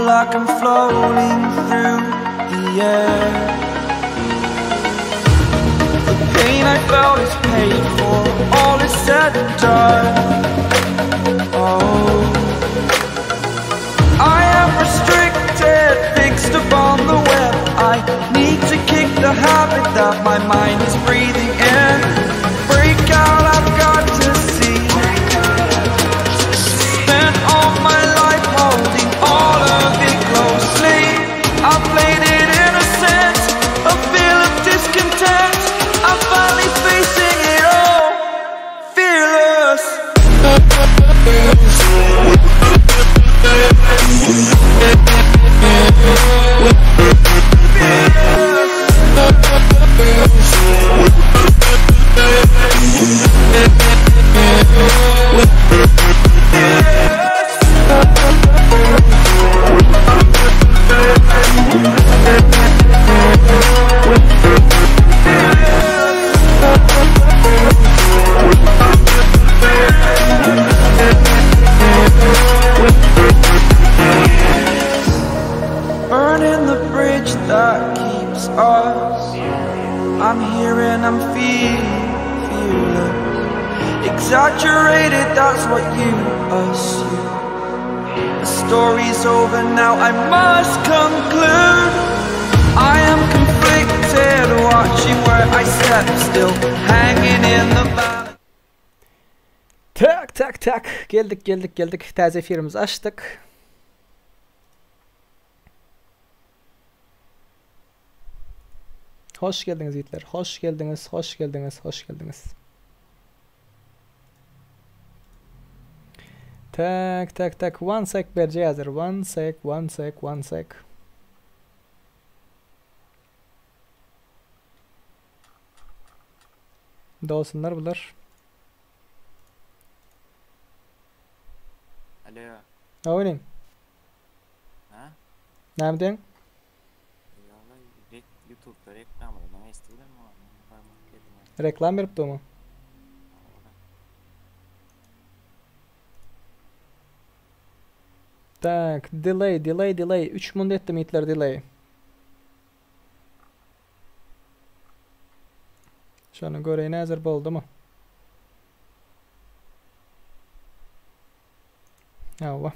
like I'm floating through the air. The pain I felt is paid for, all is said and done. Oh, I am restricted, fixed upon the web. I need to kick the habit that my mind is breathing in. Break out, I've got to see. Spent all my life holding all of it closely. I played it innocent, a feel of discontent. I'm finally facing it all, fearless. Burning the bridge that keeps us. I'm here and I'm feeling fearless. Exaggerated, that's what you assume. The story's over now, I must conclude. I am conflicted, watching where I step still, hanging in the balance. Tak tak tak geldik geldik geldik täze efirimizi açdyk. Hoş geldiňiz ýigitler. Hoş geldiňiz, hoş geldiňiz, hoş geldiňiz. Tak tak tak one sec berje hazır. One sec, one sec, one sec. Dolsunlar bular. Alo. Oýnuň. Ha? Näme diýen? Ýa YouTube'da reklamlardan eşitdim mi? Parmak dedim. Reklam berip durmy? Tak, delay, delay, delay. 3 munda etdim ýitler delay. Şony göreýin häzir boldumy? Hawa.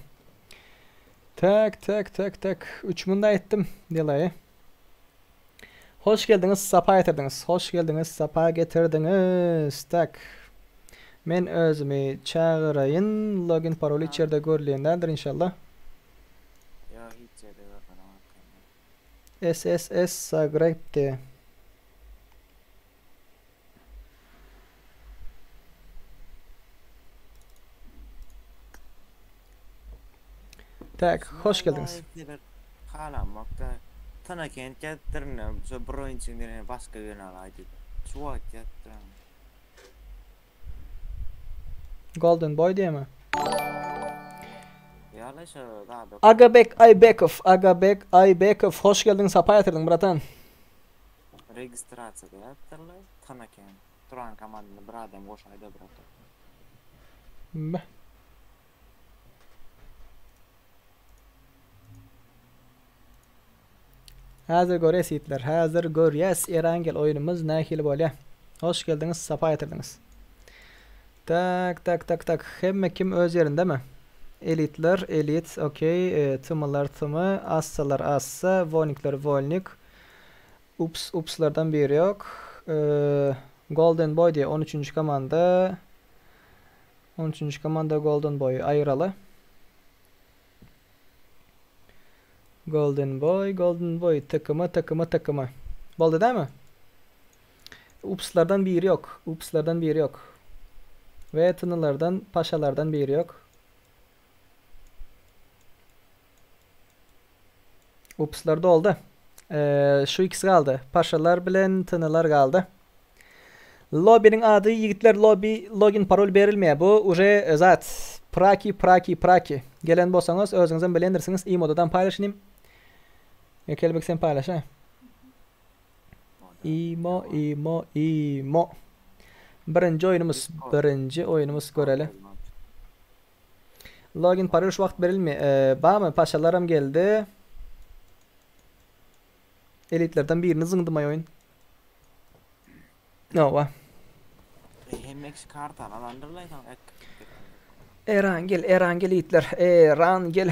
Tak, tak, tak, tak. 3 munda etdim delay'i. Hoş geldiňiz, sapa getirdiňiz. Hoş geldiňiz, sapa getirdiňiz. Tak. Men özümi çagyraýyn. Login paroly içerde görülýän däldir inşallah. Ýa hiç ýerde görmedim. SSS Zagreb-de. Tak, hoş geldiňiz. Halanmakda Tana kent ýatdyryn, şu bir oýunçyň birine başga birini alaý diýip. Şu wagt ýatdyryn. Golden Boy diýemi? Ýa şu zady. Agabek Aybekow, Agabek Aybekow hoş geldiň, sapa ýatyrdyň bratan. Registrasiýada ýatdyrlar, Tana kent. Turan komandada bir adam goşaýda bratan. Beh. Häzir görýäs ýigitler, häzir görýäs Erangel oýnumyz nähili bolýar. Hoş geldiňiz, sapa getirdiňiz. Tak, tak, tak, tak. Hemme kim öz ýerindemi? Elitler, elit, okey. E, tymylar, tymy, assalar, assa, wolnikler, wolnik. Ups, upslardan biri ýok. E, Golden Boy diýe 13-nji komanda. 13-nji komanda Golden Boy aýyraly. Golden Boy, Golden Boy takımı, takımı, takımı. Boldy dämi? Upslardan biri yok. Upslardan biri yok. Ve tınılardan, paşalardan biri yok. Upslar doldy. Ee, şu ikisi galdy. Paşalar bilen tınılar galdy. Lobby'nin ady ýigitler lobby login parol berilmeýär. Bu uje zat praki praki praki. Gelen bolsaňyz özüňizem bilendirsiňiz imodadan paýlaşynym. Ýa Kelbek sen paýlaş ha. Imo imo imo. Birinji oýnumyz birinji oýnumyz göreli. Login parol şu wagt berilmi? E, bamy paşalaram geldi. Elitlerden birini zyňdym aý oýun. Owa. Hemme kişi kartany alandyrlaý soň ek. Erangel, Erangel ýigitler, Erangel.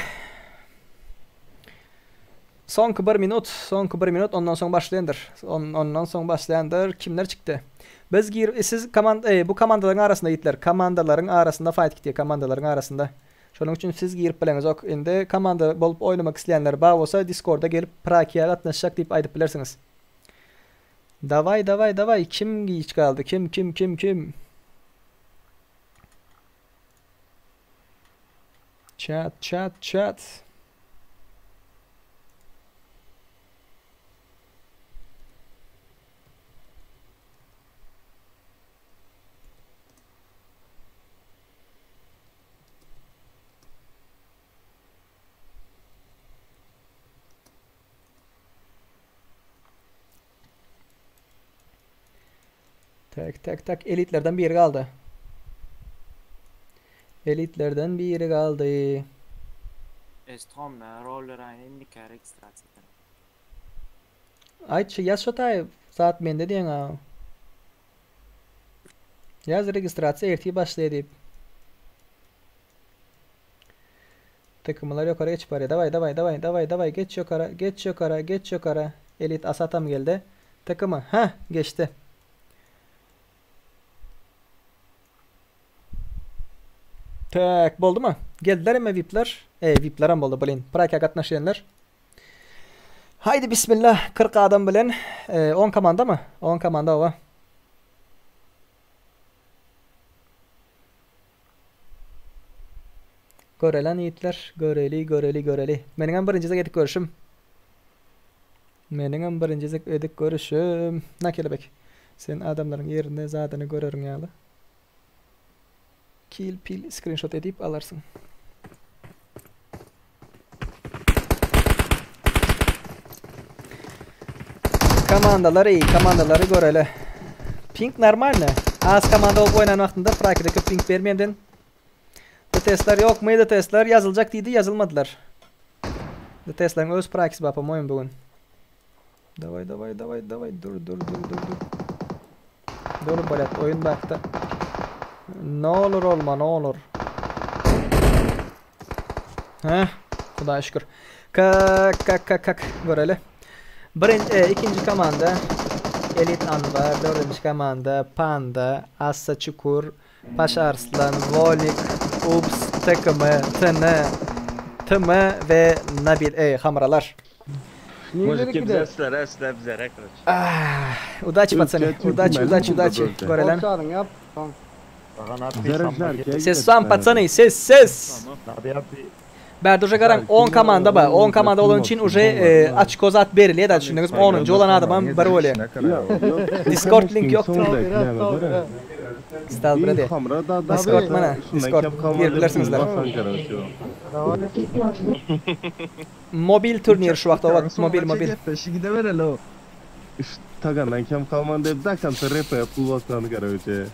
Soňky bir minut, soňky bir minut ondan soň başlaýandyr. On, ondan soň başlaýandyr. Kimler çykdy? Biz gir e, siz komand e, bu komandalaryň arasynda ýigitler, komandalaryň arasynda fight gitýär, komandalaryň arasynda. Şonuň üçin siz girip bileňizok. Indi komanda bolup oýnamak isleýänler bar bolsa Discorda gelip Prakiýa gatnaşjak diýip aýdyp bilersiňiz. Daway daway daway kim giç galdy kim kim kim kim. Chat chat chat. Tak tak tak elitlerden biri galdy. Elitlerden biri galdy. Estomna roller aynı indiki registrasiýa. Aýtçy ýaz şo taý saat mende diýeň a. Ýaz registrasiýa ertir başlaýar diýip. Takymlar ýokary geçip barýar. Daway daway daway daway daway geç ýokara geç ýokara geç ýokara. Elit Asatam geldi. Takymy hä geçdi. Tak boldumy? Geldiler emme VIP'ler. E VIP'lerem boldy blin. Praka gatnaşýanlar. Haýdi bismillah 40 adam bilen 10 komanda mı? 10 komanda owa. Görelen ýigitler, göreli, göreli, göreli. Meniňem birinji gezek edip görüşüm. Meniňem birinji gezek edip görüşüm. Na kelebek. Sen adamlaryň ýerinde zadyny göreriň ýaly. Kill pil screenshot edip alarsyň. Komandalary, komandalary göreli. Ping normalny. Az komanda bolup oýnan wagtynda Prakide köp ping bermeyenden. DTS-ler ýok, my DTS-ler ýazyljak diýdi, ýazylmadylar. DTS-leriň öz prakisi bar, po-moýem bu gün. Daway, daway, daway, daway, dur, dur, dur, dur, dur. Dur, balet, oýun bakda. Ne olur olma, ne olur. Heh, Hudaýa şükür. Kak, kak, kak, kak, göreli. Birinji, e, ikinji komanda Elit Anwar, dördünji komanda Panda, Assa Çukur, Paşa Arslan, Volik, Ups, TKM, TN, TM we Nabil, e, Hamralar. Udaçi patsany, udaçi, udaçi, udaçi. Görelen. Ses sam patsany, ses, ses. Bärde uje garaň 10 komanda bar. 10 komanda bolan üçin uje e, açko zat berilýär da düşündiňiz 10-njy bolan adamam bir bolýar. Discord link ýok. Stal brady. Discord mana, Discord girip bilersiňizler. Mobil turnir şu wagtda wagt mobil mobil. Tagandan kem kalman dep zaten repe pul basany karoçe.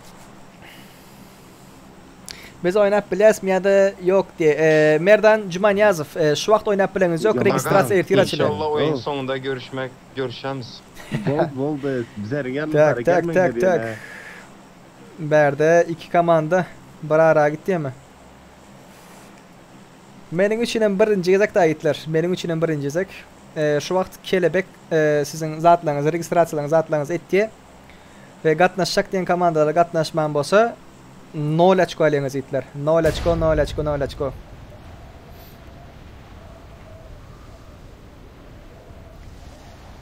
Biz oýnap bilýäsmi ýa-da ýok diýe. E, Merdan Jumaniýazow, e, şu wagt oýnap bileňiz ýok, registrasiýa ertir açylýar. Inşallah oýun soňunda görüşmek, görüşemiz. Bol bol be bizleriň ýanynda Tak tak tak tak. Bärde iki komanda bir ara gitýärmi? Meniň üçinem birinji gezek da gitler. Meniň üçinem birinji gezek. E, şu wagt kelebek e, siziň zatlaryňyzy, registrasiýalaryňyzy zatlaryňyzy etdi. We gatnaşjak diýen komandalara gatnaşman bolsa 0 açko alýaňyz ýigitler. 0 açko, 0 açko, 0 açko.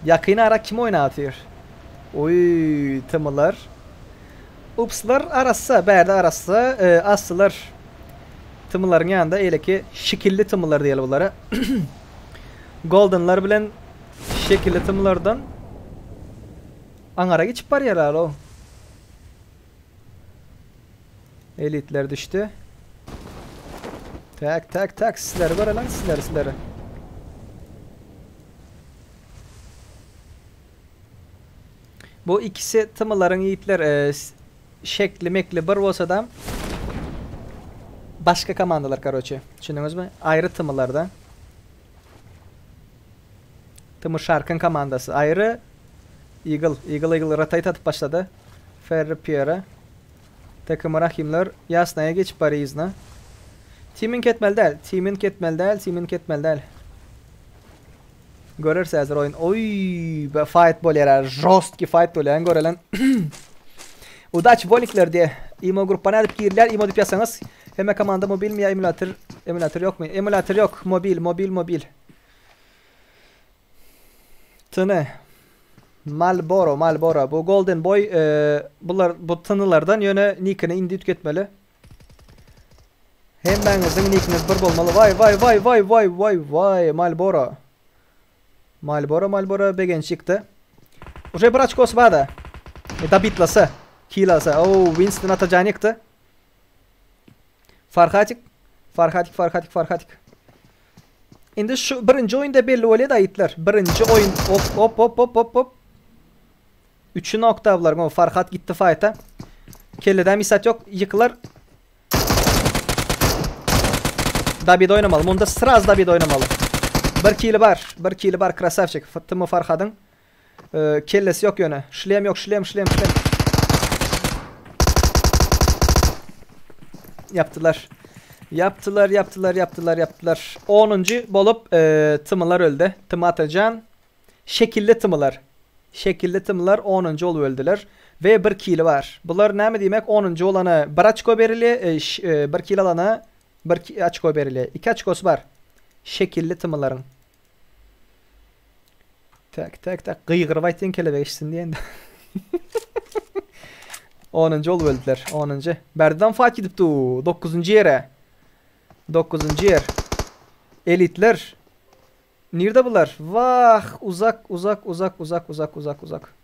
Ýakyn ara kim oýnatyr? Oý, tymylar. Upslar arassa, bärde arassa, e, assylar. Tymylaryň ýanynda eýleki şekilli tymylar diýeli bulara. Goldenlar bilen şekilli tymylardan aňara geçip barýarlar o. Elitler düşdi. Tak tak tak sizleri görelim sizleri sizleri. Bu ikisi tymylaryň ýigitler e, şekli mekli bir bolsa da. Başga komandalar karoçe. Düşündiňizmi? Aýry tmlarda. Tm Shark'yň komandasy aýry. Eagle, Eagle, Eagle rotate atyp başlady. Ferri Pierre. TKM Rahimler Ýasnaýa geçip barýar yzyna. Teaming etmeli däl. Teaming etmeli däl, teaming etmeli däl. Göreris häzir oýun. Oý, be fight bolýar. Žostki fight bolýar. Görelen. Udaç bolikler diýe. Imo gruppa nädip girilýär? Imo diýip ýazsaňyz, hemme komanda mobilmi ýa emulator? Emulator ýokmy? Emulator ýok. Mobil, mobil, mobil. Tny. Malboro, Malboro. Bu Golden Boy e, bular bu tnylardan ýöne nikini indi üýtgetmeli. Hemmäňiziň nikiňiz bir bolmaly. Waý, waý, waý, waý, waý, waý, waý, Malboro. Malboro, Malboro begenç çykdy. Uje bir açkosy bar-da. E, Dabitlasa, kill alsa. Oo, Winston atacağını ýykdy. Farhatik, Farhatik, Farhatik, Farhatik. Indi şu birinji oýunda belli bolýar da itler. Birinji oýun hop hop hop hop hop hop. Üçü nokta bular. Farhat gitdi fight'a. Kelleden misat yok. Yıkılar. Dabid oynamaly. Munda sraz Dabid oynamaly. Bir kili bar. Bir kili bar krasavçik. Tımı Farhad'ın. Ee, kellesi yok yöne. Şlem yok. Şlem şlem şlem. Yaptılar. Yaptılar, yaptılar, yaptılar, yaptılar. 10. bolup e, tımılar öldü. Tımı atacan. Şekilli tımılar. Şekilli tımılar 10. olup öldüler. Ve bir kili var. Bular näme diýmek? 10. olana bir açko berili, e, e, bir kil alana bir açko berili. 2 açkosy bar. Şekilli tımylaryň. Tak tak tak gygyryp aýtýan kelebek eşitsin diýende. 10. olup öldüler. 10. Berdidan fight gidipdi. 9. ýere. 9. ýer. Elitler. Nirde bular? Vah, uzak, uzak, uzak, uzak, uzak, uzak, uzak.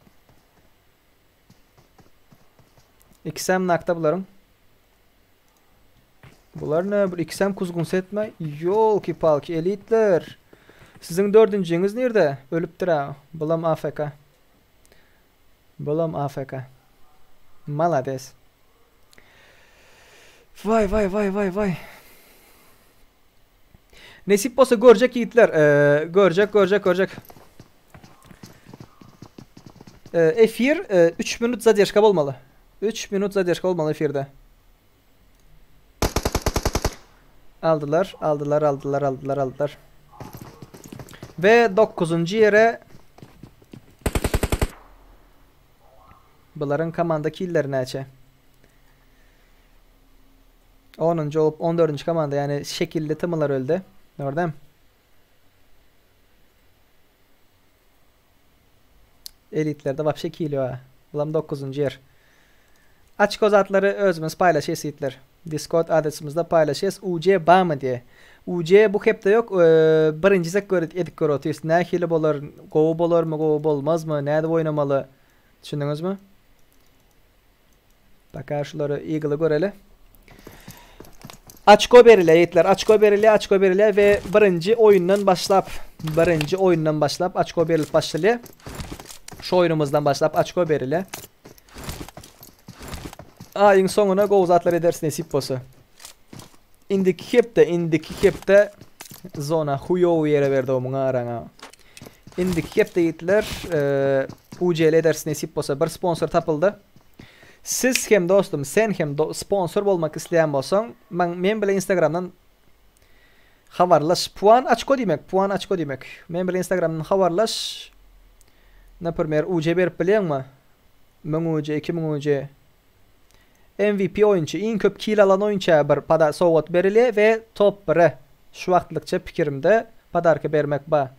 Ikisem nakta bularyň. Bular ne? Bir ikisem kuzgun setme. Yolki palki elitler. Siziň dördünjiňiz nirde? Ölüpdir ha. Bulam AFK. Bulam AFK. Malades. Vay vay vay vay vay. Nesip bolsa görjek ýigitler. Ee, görjek, görjek, görjek. Ee, efir e, 3 minut zadержка bolmaly. 3 minut zadержка bolmaly efirde. Aldylar, aldylar, aldylar, aldylar, aldylar. Ve 9. ýere Bularyň komanda killeri näçe? 10. olup 14. komanda yani şekilli tımılar öldü. Gördüm. Elitlerde vapşe kilo ha. Bulam 9. yer. Açık ozatları özümüz paylaşıyız yiğitler. Discord adresimizde paylaşıyız. UC bamy diye. UC bu hepde yok. Ee, birinci zek edik görüyoruz. Ne hile bolar, gowy bolar mı, gowy bolmaz mı, näde oynamaly? Düşündüňiz mi? Bakar şulary Eagle'ı göreli. Açko berile yiğitler. Açko berile, açko berile ve birinci oyundan başlap birinci oyundan başlap açko berilip başlaly. Şu oyunumuzdan başlap açko berile. Ayın sonuna gowy zatlar ederis nesip bolsa. Indiki hepde, indiki hepde zona huýowy ýere berdi o muňa araňa. Indiki hepde ýigitler, e, UCL ederis nesip bolsa bir sponsor tapyldy. Siz hem dostum, sen hem do sponsor bolmak isleýän bolsaň, men, men bile Instagramdan habarlaş. Puan açko diýmek, puan açko diýmek. Men bile Instagramdan habarlaş. Naprimер, UC berip bilýäňmi? 1000 UC, 2000 UC. MVP oýunçy, iň köp kill alan oýunça bir pada sowgat berilýär we top 1-e şu wagtlykça pikirimde podarka bermek ba.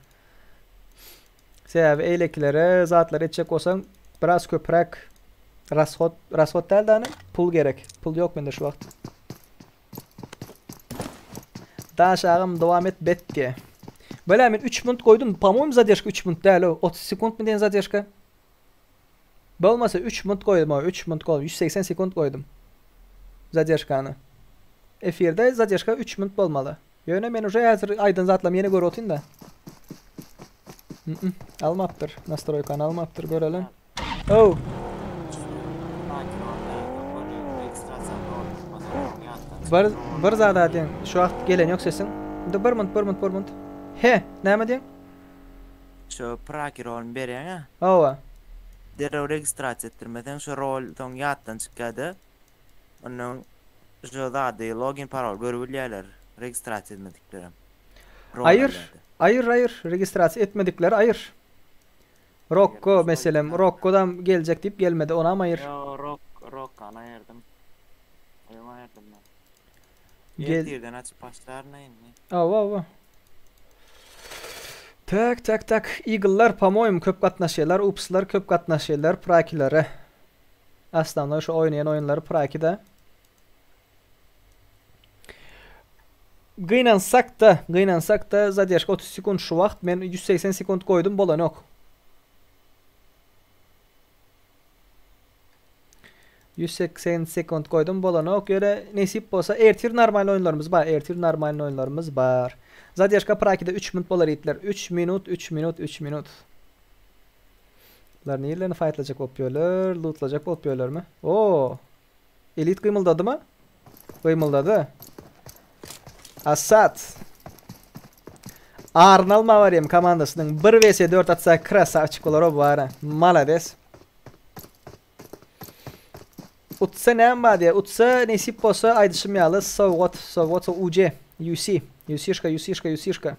Sebäbi eýlekilere zatlar etjek bolsaň biraz köpräk rashod, rashod däl däni, pul gerek. Pul ýok mende şu wagt. Daş agam dowam et bet diýe. Bela men 3 minut goýdum. Po-moýmu zadержка 3 minut däl o. 30 sekund mi diýen zadержка? Bolmasa 3 minut goýdum o. 3 minut goýdum. 180 sekund goýdum. Zadержkany. Efirde zadержka 3 minut bolmaly. Ýöne men уже häzir aýdan zatlarymy ýene görüp otyryn da. Mm Almapdyr. Nastroýkany almapdyr görelim. Oh. Sakin ol, ony ekstrasam doldurmadan ýatdan. Bir bir zat aýdýaň. Şu wagt gelen ýok sesiň. Indi bir munt, bir munt, bir munt. He, näme diýiň? Şu praki roluny berýäň-ä. Hawa. Derrew registrasiýa etdirmeseň şu rol soň ýatdan çykýada. Ondan şu zady login parol görüp bilýärler registrasiýa etmediklerem. Rol Aýyr, alýarda. aýyr, aýyr. Registrasiýa etmedikleri aýyr. Rokko meselem, Rokkodam geljek diýip gelmedi, onam aýyr. Ýo, Rok, Rokkany aýyrdym. Öň aýyrdym men. Gel. Ertirden açyp başlaryn-a indi. Hawa, hawa. Tak, tak, tak. Eagle'lar, po-moýemu, köp gatnaşýarlar, Ups'lar köp gatnaşýarlar Prakilere. Aslanlar şu oýnaýan oýunlary Praki-de. Gynansak-da, gynansak-da zadержка 30 sekund şu wagt men 180 sekund goýdum bolanok. 180 sekund goýdum bolanok. Ýöne nesip bolsa ertir normal oýunlarymyz bar. Ertir normal oýunlarymyz bar. Zadержка Prakide 3 minut bolar ýigitler. 3 minut, 3 minut, 3 minut. Bular nirelerini faýtlajak bolup ýörler? Lootlajak bolup ýörlermi? Oo. Elit gymyldadymy? Gymyldady. Asad. Arnal Mavarem komandasynyň 1 vs 4 atsa krasavçik bolar o bara. Malades. Utsa näme bar diýýär. Utsa nesip bolsa aýdyşym ýaly sowgat, sowgat UC, UC, UC-şka, UC-şka, UC-şka.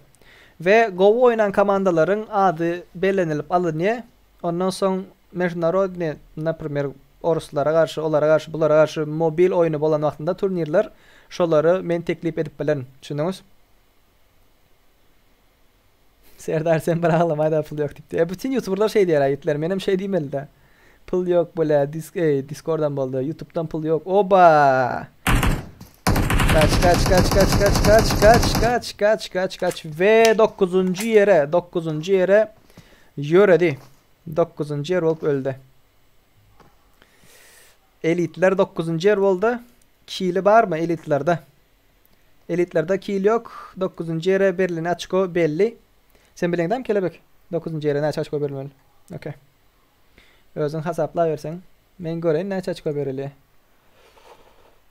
We gowy oýnan komandalaryň ady bellenilip alynýar. Ondan soň mežnarodnyý, naprimer, oruslara garşy, olara garşy, bulara garşy mobil oýny bolan wagtynda turnirler şolary men teklip edip bilerin. Düşündiňiz? Serdar sen bir aglamaýda pul ýok diýipdi. E bütin ýutuberler şeý diýer aýytlar. Menem şeý diýmeli-dä. Pul ýok bolýa, disk eý, Discordam boldy. YouTube'dan pul ýok. Oba! Kaç kaç kaç kaç kaç kaç kaç kaç kaç kaç kaç ve 9. ýere 9. ýere ýöredi. 9. ýer bolup öldi. Elitler 9. ýer boldy. Kili barmy elitlerde? Elitlerde kil ýok. Dokuzynjy ýere berlen açko belli. Sen bileňdämi kelebek? Dokuzynjy ýere näçe açko berilmeli? Okey. Özüň hasaplaberseň. Men göreýin näçe açko berilýär.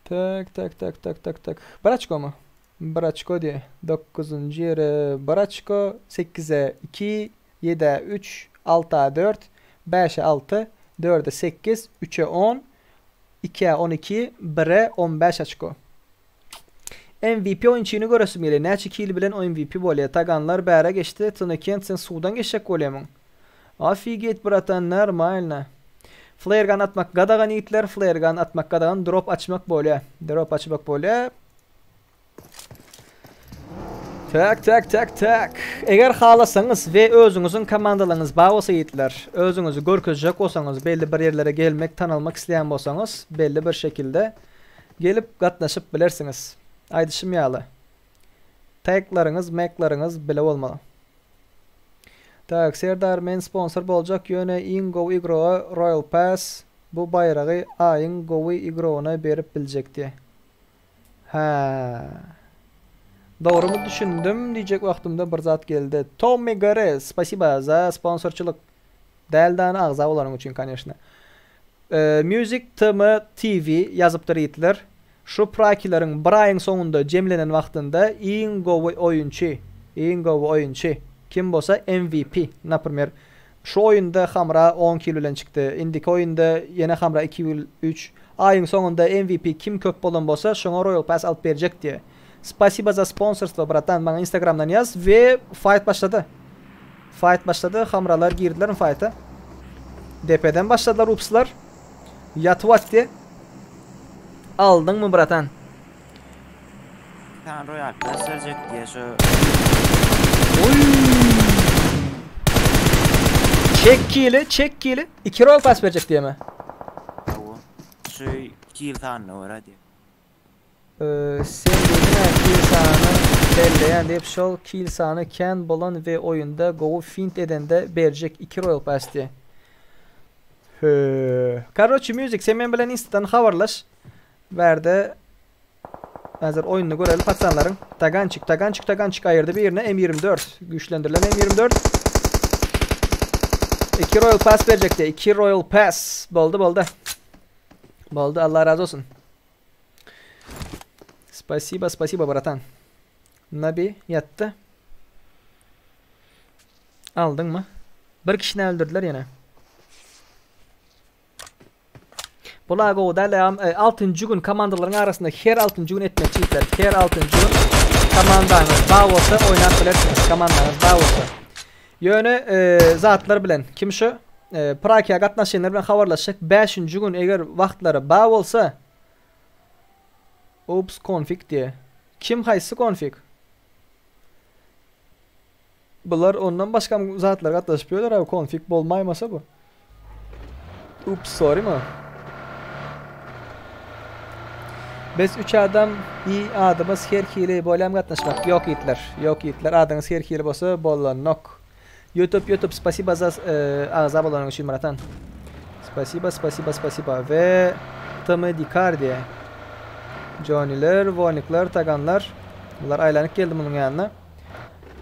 Tak, tak, tak, tak, tak, tak. Bir açkomy? Bir açko diýe. Dokuzynjy ýere bir açko, sekize iki, ýedä üç, alta dört, bäşe alty, dörde sekiz, üçe on, ikä on iki, bire on bäş açko. MVP oýunçyny göresim gelýär. Näçe kill bilen MVP bolýar. Taganlar bäre geçdi. Tnekent sen suwdan geçjek bolýamyň? Ofiget bratan normalno. Flare gun atmak gadagan ýigitler. Flare gun atmak gadagan. Drop açmak bolýar. Drop açmak bolýar. Tak tak tak tak. Eger halasaňyz we özüňiziň komandalaryňyz bar bolsa ýigitler, özüňizi görkezjek bolsaňyz, belli bir ýerlere gelmek, tanalmak isleýän bolsaňyz, belli bir şekilde Gelip gatnaşyp bilersiňiz. Aýdyşym ýaly. Taglaryňyz mekleriňiz bile bolmaly. Tak Serdar men sponsor boljak ýöne iň gowy igroga Royal Pass bu baýragy aýyň gowy igrogyna berip biljekdi. Hä. Dogrymy düşündim diýjek wagtymda bir zat geldi. Tommy Gore spasiba za sponsorçylyk. Däl dany agza bolanyň üçin koneşne. Music TM TV ýazypdyr ýigitler. Şu prakileriň bir aýyň soňunda jemlenen wagtynda iň gowy oýunçy, iň gowy oýunçy kim bolsa MVP, naprimer, şu oýunda Hamra on kil bilen çykdy, indiki oýunda ýene Hamra iki kil, üç, aýyň soňunda MVP kim köp bolan bolsa şoňa Royal Pass alyp berjek diýe. Spasiba za sponsorstvo bratan maňa instagramdan ýaz we fight başlady. Fight başlady hamralar girdiler fighta. Depeden başladylar upslar. Ýatyp atdy. Aldyňmy bratan? Sen Royal Pass berjek diye şu Oy! Çek kili, çek kili. 2 Royal Pass berjek diýeme. Şu kill sanyna görä diye. Sen diýdiňä kill sanyny belleýän diýip şol kill sany kän bolan we oýunda gowy fint edende berjek iki royal pass diýe. Höö. Karoçi Music sen men bilen instadan habarlaş. Bärde Häzir oýnuny göreli paçanlaryň. Tagançik, tagançik, tagançik aýyrdy birine M24. Güýçlendirilen M24. 2 Royal Pass berjekdi. 2 Royal Pass. Boldy, boldy. Boldy, Allah razı olsun. Spasiba, spasiba bratan. Nabi ýatdy. Aldyňmy? Bir kişini öldürdüler ýene. Bular gowy däl ýa 6-njy gün komandalaryň arasynda her 6-njy gün etmekçi ýigitler. Her 6-njy gün komandaňyz bar bolsa oýnap bilersiňiz. Komandaňyz bar bolsa. Ýöne e, zatlar bilen kim şu e, Prakiýa gatnaşýanlar bilen habarlaşjak 5-nji gün eger wagtlary bar bolsa Ups konfig diýe. Kim haýsy konfig? Bular ondan başga zatlar gatnaşyp ýörler abi konfig bolmaýmasa bu. Ups sorry ma. Biz 3 adam i adymyz her hili bolýam gatnaşmak. Ýok ýigitler. Ýok ýigitler adyňyz her hili bolsa bolanok. YouTube YouTube spasiba za e, agza bolanyň üçin bratan. Spasiba spasiba spasiba ve TM Dikardiye. Johnny'ler, Vonikler, Taganlar. Bular aýlanyp geldi munuň ýanyna.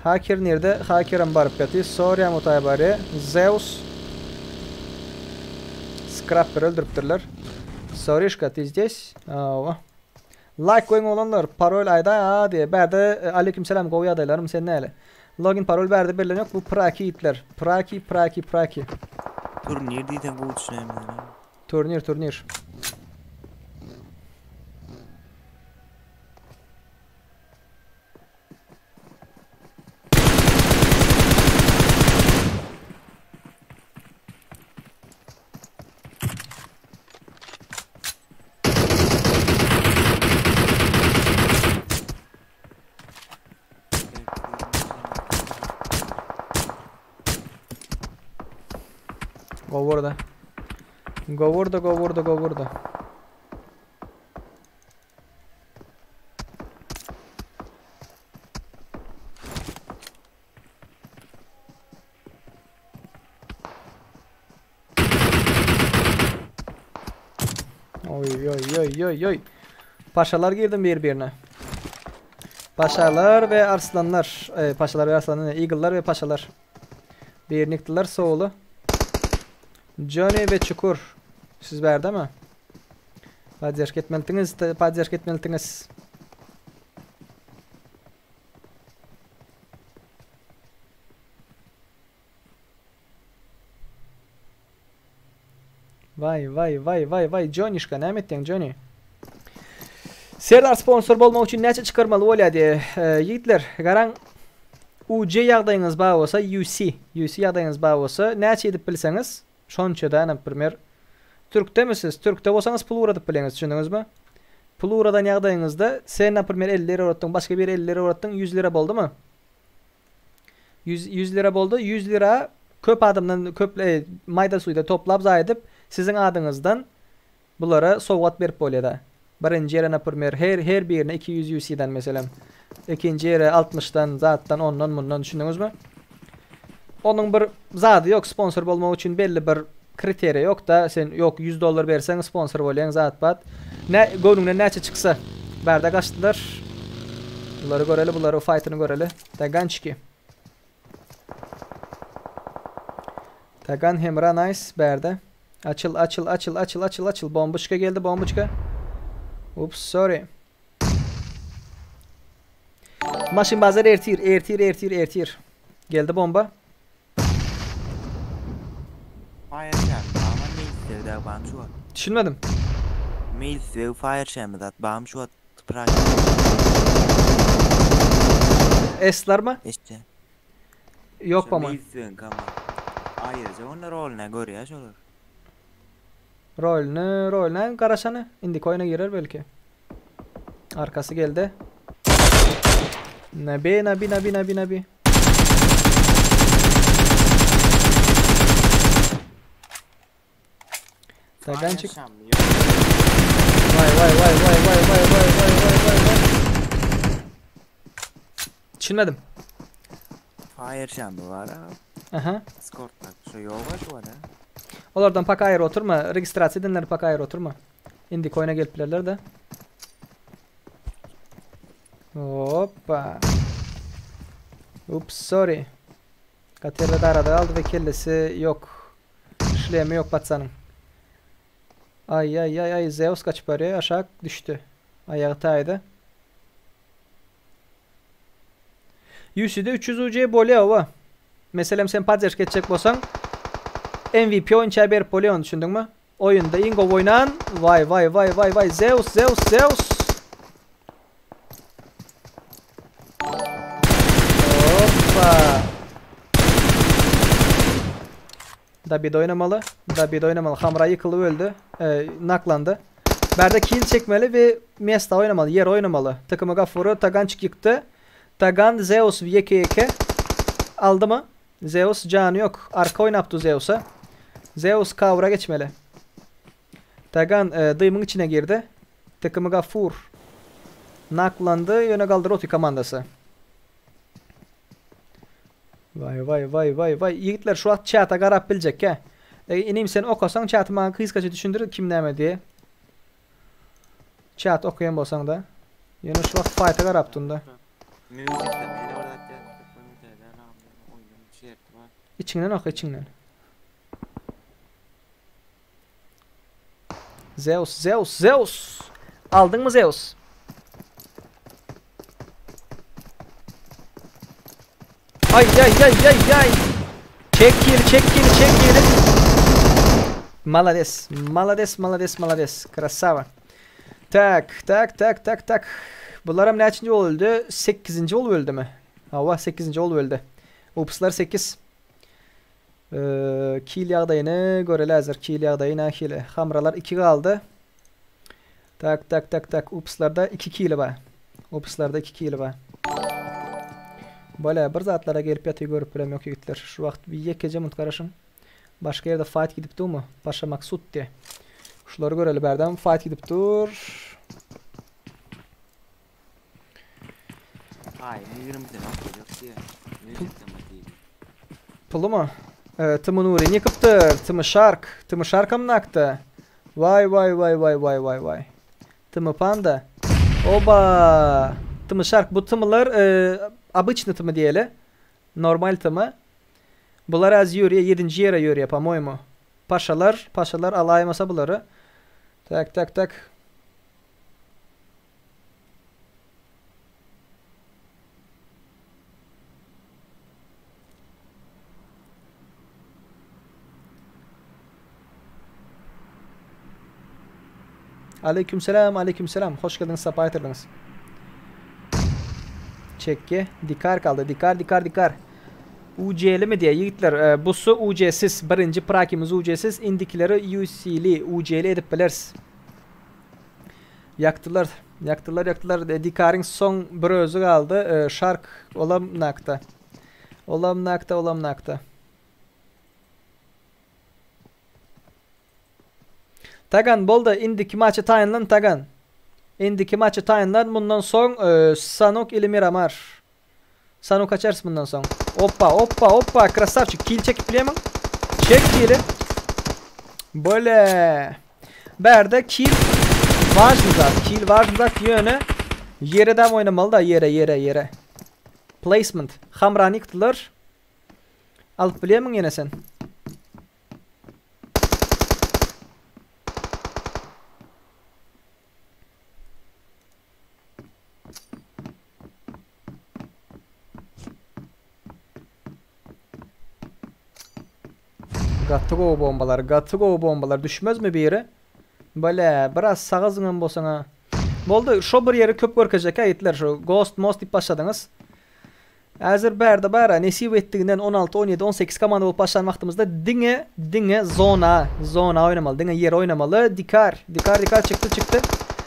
Haker nirde? Hakerem baryp ýaty. Sorýam o taýa bary. Zeus. Scrapper öldüripdirler. Sorişka, ty здесь? Awa. Like goýuň oglanlar. Parol aýdaý a diýe. Bärde e, aleyküm selam gowy ýagdaýlarym sen näle? Login parol bärde berlen ýok. Bu praki itler. Praki, praki, praki. Turnir diýseň gowy düşünäýmez. Turnir, turnir. Gowurda. Gowurda, gowurda, gowurda. Oy oy oy oy oy. Paşalar girdim bir birine. Paşalar ve arslanlar. E, paşalar ve arslanlar. Eagle'lar ve paşalar. Birini yıktılar soğulu. Johnny ve Çukur. Siz bärde mi? Poddeşka etmelitiňiz, poddeşka etmelitiňiz. Vay vay vay vay vay Johnnyşka näme etdiň Johnny? Serdar sponsor bolmak üçin näçe çykarmaly bolýar diýe. Ýigitler, garaň UC ýagdaýyňyz bar bolsa, UC, UC ýagdaýyňyz bar bolsa, näçe edip bilseňiz, şonçada, naprimер, Türkdemi siz? Türkde bolsaňyz pul ugradyp bileňiz, düşündiňizmi? Pul ugradan ýagdaýyňyzda sen naprimер 50 lira ugratdyň, başga biri 50 lira ugratdyň, 100 lira boldumy? 100 100 lira boldy. 100 lira köp adamdan köp e, maýda suýda toplap zaý edip siziň adyňyzdan bulara sowgat berip bolýar-da. Birinji ýere naprimер her her birine 200 UC-den meselem. Ikinji ýere 60-dan, zatdan, ondan, mundan düşündiňizmi? Onuň bir zady ýok, sponsor bolmak üçin belli bir kriteriýa ýok-da, sen ýok 100 dollar berseň sponsor bolýaň zat bat. Ne göwnüňden näçe çyksa. Bärde gaçdylar. Bulary göreli, bulary fightyny göreli. Tagançiki. Tagan Hemra nice bärde. Açyl açyl açyl açyl açyl açyl. Bombuçka geldi bombuçka. Ups sorry. Maşyn bazar ertir ertir ertir ertir. Geldi bomba. Fire Şam, ama mail de bam şu at. Düşünmedim. Mail ve Fire Şam dat bam şu at. Prag. Eslar mı? İşte. Yok ama. Mail ve kama. Ayrıca onlar rolüne göre ya şolar. Rolünü, rolüne garaşanı. Indi oyuna girer belki. Arkası geldi. Nabi, nabi, nabi, nabi, nabi. Tagan çık. Şam yok. Vay vay vay vay vay vay vay vay vay vay vay. Düşünmedim. Fire Şam'ı var ha. Aha. Discord'da şu yok var şu var ha. Olardan paka aýry oturma. Registrasiýa edenler paka aýry oturma. Indi oyuna gelip bilerler de. Hoppa. Ups sorry. Katerra da arada aldı ve kellesi yok. Şlemi yok patsanın. Ay ay ay ay Zeus kaçıp araya aşağı düştü. Ayağı taydı. UC-de 300 UC bolýar oba. Meselem sen podderşka etjek bolsaň MVP oýunça berip bolýar ony düşündiňmi? Oýunda iň gowy oýnan waý waý waý waý waý Zeus Zeus Zeus. Hoppa. Dabid oýnamaly. Dabid oýnamaly. Hamra ýykylyp öldi. E, naklandy. Bärde kill çekmeli we mesta oýnamaly, ýer oýnamaly. TKM Gafury Tagançik ýykdy. Tagan Zeus ýeke ýeke aldymy? Zeus jany ýok. Arka oýnapdy Zeusa. Zeus kawra geçmeli. Tagan e, dymyň içine girdi. TKM Gafur naklandy, ýöne galdyr oty komandasy. Vay vay vay vay vay. Ýigitler şu wagt çata garap biljekkä. E, inim sen okasaň çaty maňa gysgaça düşündir kim näme diýe. Çat okaýan bolsaň da. Ýöne şu wagt faýta garap dunda. Içiňden oka içiňden. Zeus, Zeus, Zeus. Aldyňmy Zeus? Ay ay ay ay ay. Çek kili, çek kili, çek kili. Malades, malades, malades, malades. Krasava. Tak, tak, tak, tak, tak. Bularam näçinji bolup öldi? 8-nji bolup öldümi? Hawa, 8-nji bolup öldi. Upslar 8. Kil ýagdaýyny göreli häzir. Kil ýagdaýy nähili? Hamralar 2 galdy. Tak, tak, tak, tak. Upslarda 2 kili bar. Upslarda 2 kili bar. Bole, bir zatlara gelip ýatyr görüp bilem ýok ýigitler. Şu wagt bir ýekeje munt garaşyň. Başga ýerde fight gidip durmy? Paşa Maksut diýe. Şulary göreli bärden fight gidip dur. Ay, 20 sene yok diýe. Pulumy? Ee, Tımı Nuri ýykypdyr. Tımı Shark. Tımı Sharkam nakdy. Vay vay vay vay vay vay vay. Tımı Panda. Oba. Tımı Shark. Bu tımılar e, обычный tımı diýeli. Normal tımı. Bular az ýörýär, 7-nji ýere ýörýär, по-моему. Paşalar, paşalar alaýmasa bulary. Tak tak tak. Aleykümselam, aleykümselam. Hoş geldiniz, sapa ýetirdiňiz. Çekki. Dikar kaldy. Dikar, dikar, dikar. UC'li mi diýe ýigitler, e, busu UC'siz. Birinji prakimiz UC'siz, indikileri UC'li, UC'li edip bileris. Ýakdylar, ýakdylar, ýakdylar. E, Dikaryň soň bir özi galdy. E, Shark olam nakda. Olam nakda, olam nakda. Tagan boldy, indiki maçy taýynlan Tagan. Indiki maçy taýynlan, mundan soň e, Sanok ili Miramar. Sanok açarys mundan soň. Hoppa, hoppa, hoppa, krasavçik. Kill çekip bilýärmiň? Çek kill'i. Böyle. Bärde kill важный zat. Kill важный zat ýöne ýere dam oýnamaly da ýere, ýere, ýere. Placement. Hamrany ýykdylar. Alyp bilýärmiň ýene sen? Gaty gowy bombalar, gaty gowy bombalar. Düşmezmi biri? Bale, biraz saga zyňan bolsaň ha. Boldy, şo bir ýeri köp görkezjek ýigitler, şu Ghost Most diýip başladyňyz. Häzir bärde bara nesip etdiginden 16, 17, 18 komanda bolup başlan wagtymyzda diňe diňe zona, zona oýnamaly, diňe ýer oýnamaly. Dikar, Dikar, Dikar çykdy, çykdy.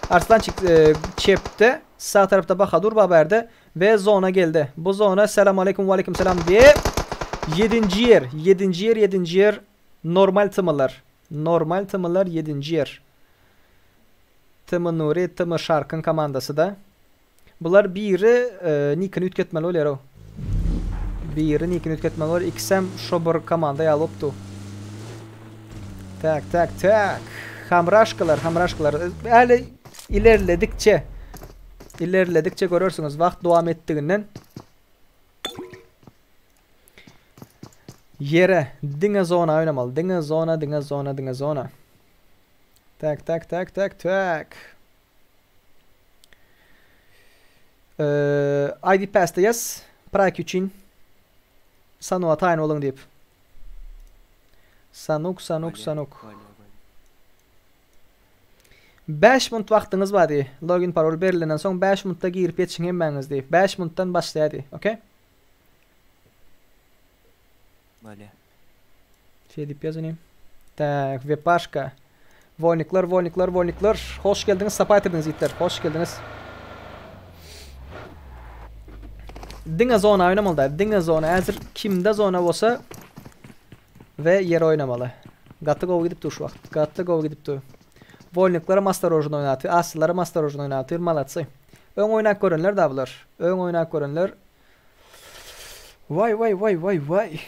Arslan çyk, e, çepde, sag tarapda Bahadur bar bärde we zona geldi. Bu zona selam aleyküm ve aleyküm selam diye 7. ýer, 7. ýer, 7. ýer normal tymylar. Normal tymylar 7. ýer. Tymy Nuri, Tymy Şark'ın komandasy da. Bular biri e, nikini üýtgetmeli bolýar o. Biri nikini üýtgetmeli bolýar. Ikisem şo bir komanda ýaly bolupdy. Tak, tak, tak. Hamraşkalar, hamraşkalar. Äli ilerledikçe ilerledikçe görersiňiz wagt dowam etdiginden ýere diňe zona oýnamaly. Diňe zona, diňe zona, diňe zona. Tak, tak, tak, tak, tak. Ee, ID Pass'te yes. Praki üçin Sanuga taýyn boluň diýip. Sanuk, Sanuk, Sanuk. 5 minut wagtyňyz bar diý. Login parol berilenden soň 5 minutda girip ýetişiň hemmäňiz diý. 5 minutdan başlaýar diý. Okey? Bolýar. Şey diýip ýaz inim. Tak, Wepaşka. Wolnikler, wolnikler, wolnikler. Hoş geldiňiz, sapa getirdiňiz ýigitler. Hoş geldiňiz. Diňe zona oýnamaly da. Diňe zona. Häzir kimde zona bolsa we ýer oýnamaly. Gaty gowy gidip dur şu wagt. Gaty gowy gidip dur. Wolnikler mastorojny oýnaty, aslylar mastorojny oýnaty. Malatsy. Öň oýnap görenler da bular. Öň oýnap görenler. Vay vay vay vay vay.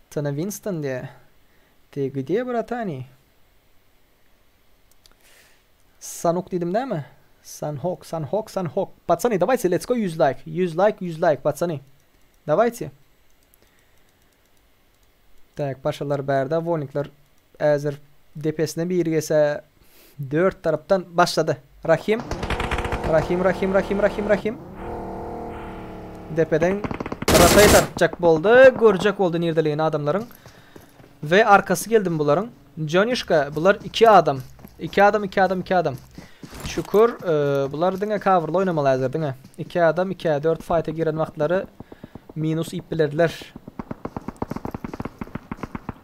Tana Winston diye. Ты где, братани? Sanok diýdim dämi? Sanhok, Sanhok, Sanhok. Пацаны, давайте, let's go 100 like. 100 like, 100 like, пацаны. Давайте. Tak, paşalar bärde, wolnikler äzir depesine biri gelse dört tarapdan başlady. Rahim. Rahim, Rahim, Rahim, Rahim, Rahim. Depeden rotate atjak boldy. Görjek boldy nirdeligini adamlaryň. We arkasy geldim bularyň. Jonişka, bular iki adam. Iki adam, iki adam, iki adam. Şükür, e, bular diňe coverly oýnamaly häzir diňe. Iki adam, 2 4 fight'a giren wagtlary minus iýip bilerdiler.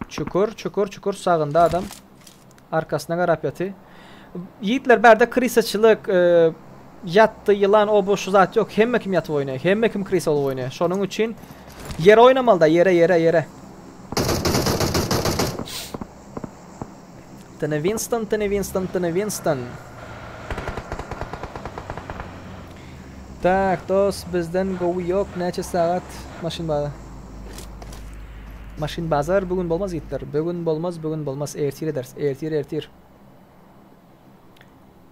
Çukur, çukur, çukur sagynda adam. Arkasyna garap ýaty. Ýigitler bärde krisaçylyk, e, ýatdy, ýylan, o bu şu zat ýok. Hemme kim ýatyp oýnaýar. Hemme kim krisa bolup oýnaýar. Şonuň üçin ýere oýnamaly da, ýere, ýere, ýere. Tene Winston, Tene Winston, Tene Winston. Tak, dos, bizden gowy ýok. Näçe sagat maşyn bar? Maşyn bazar bugün bolmaz ýigitler. Bugün bolmaz, bugün bolmaz. Ertir ederis. Ertir, ertir.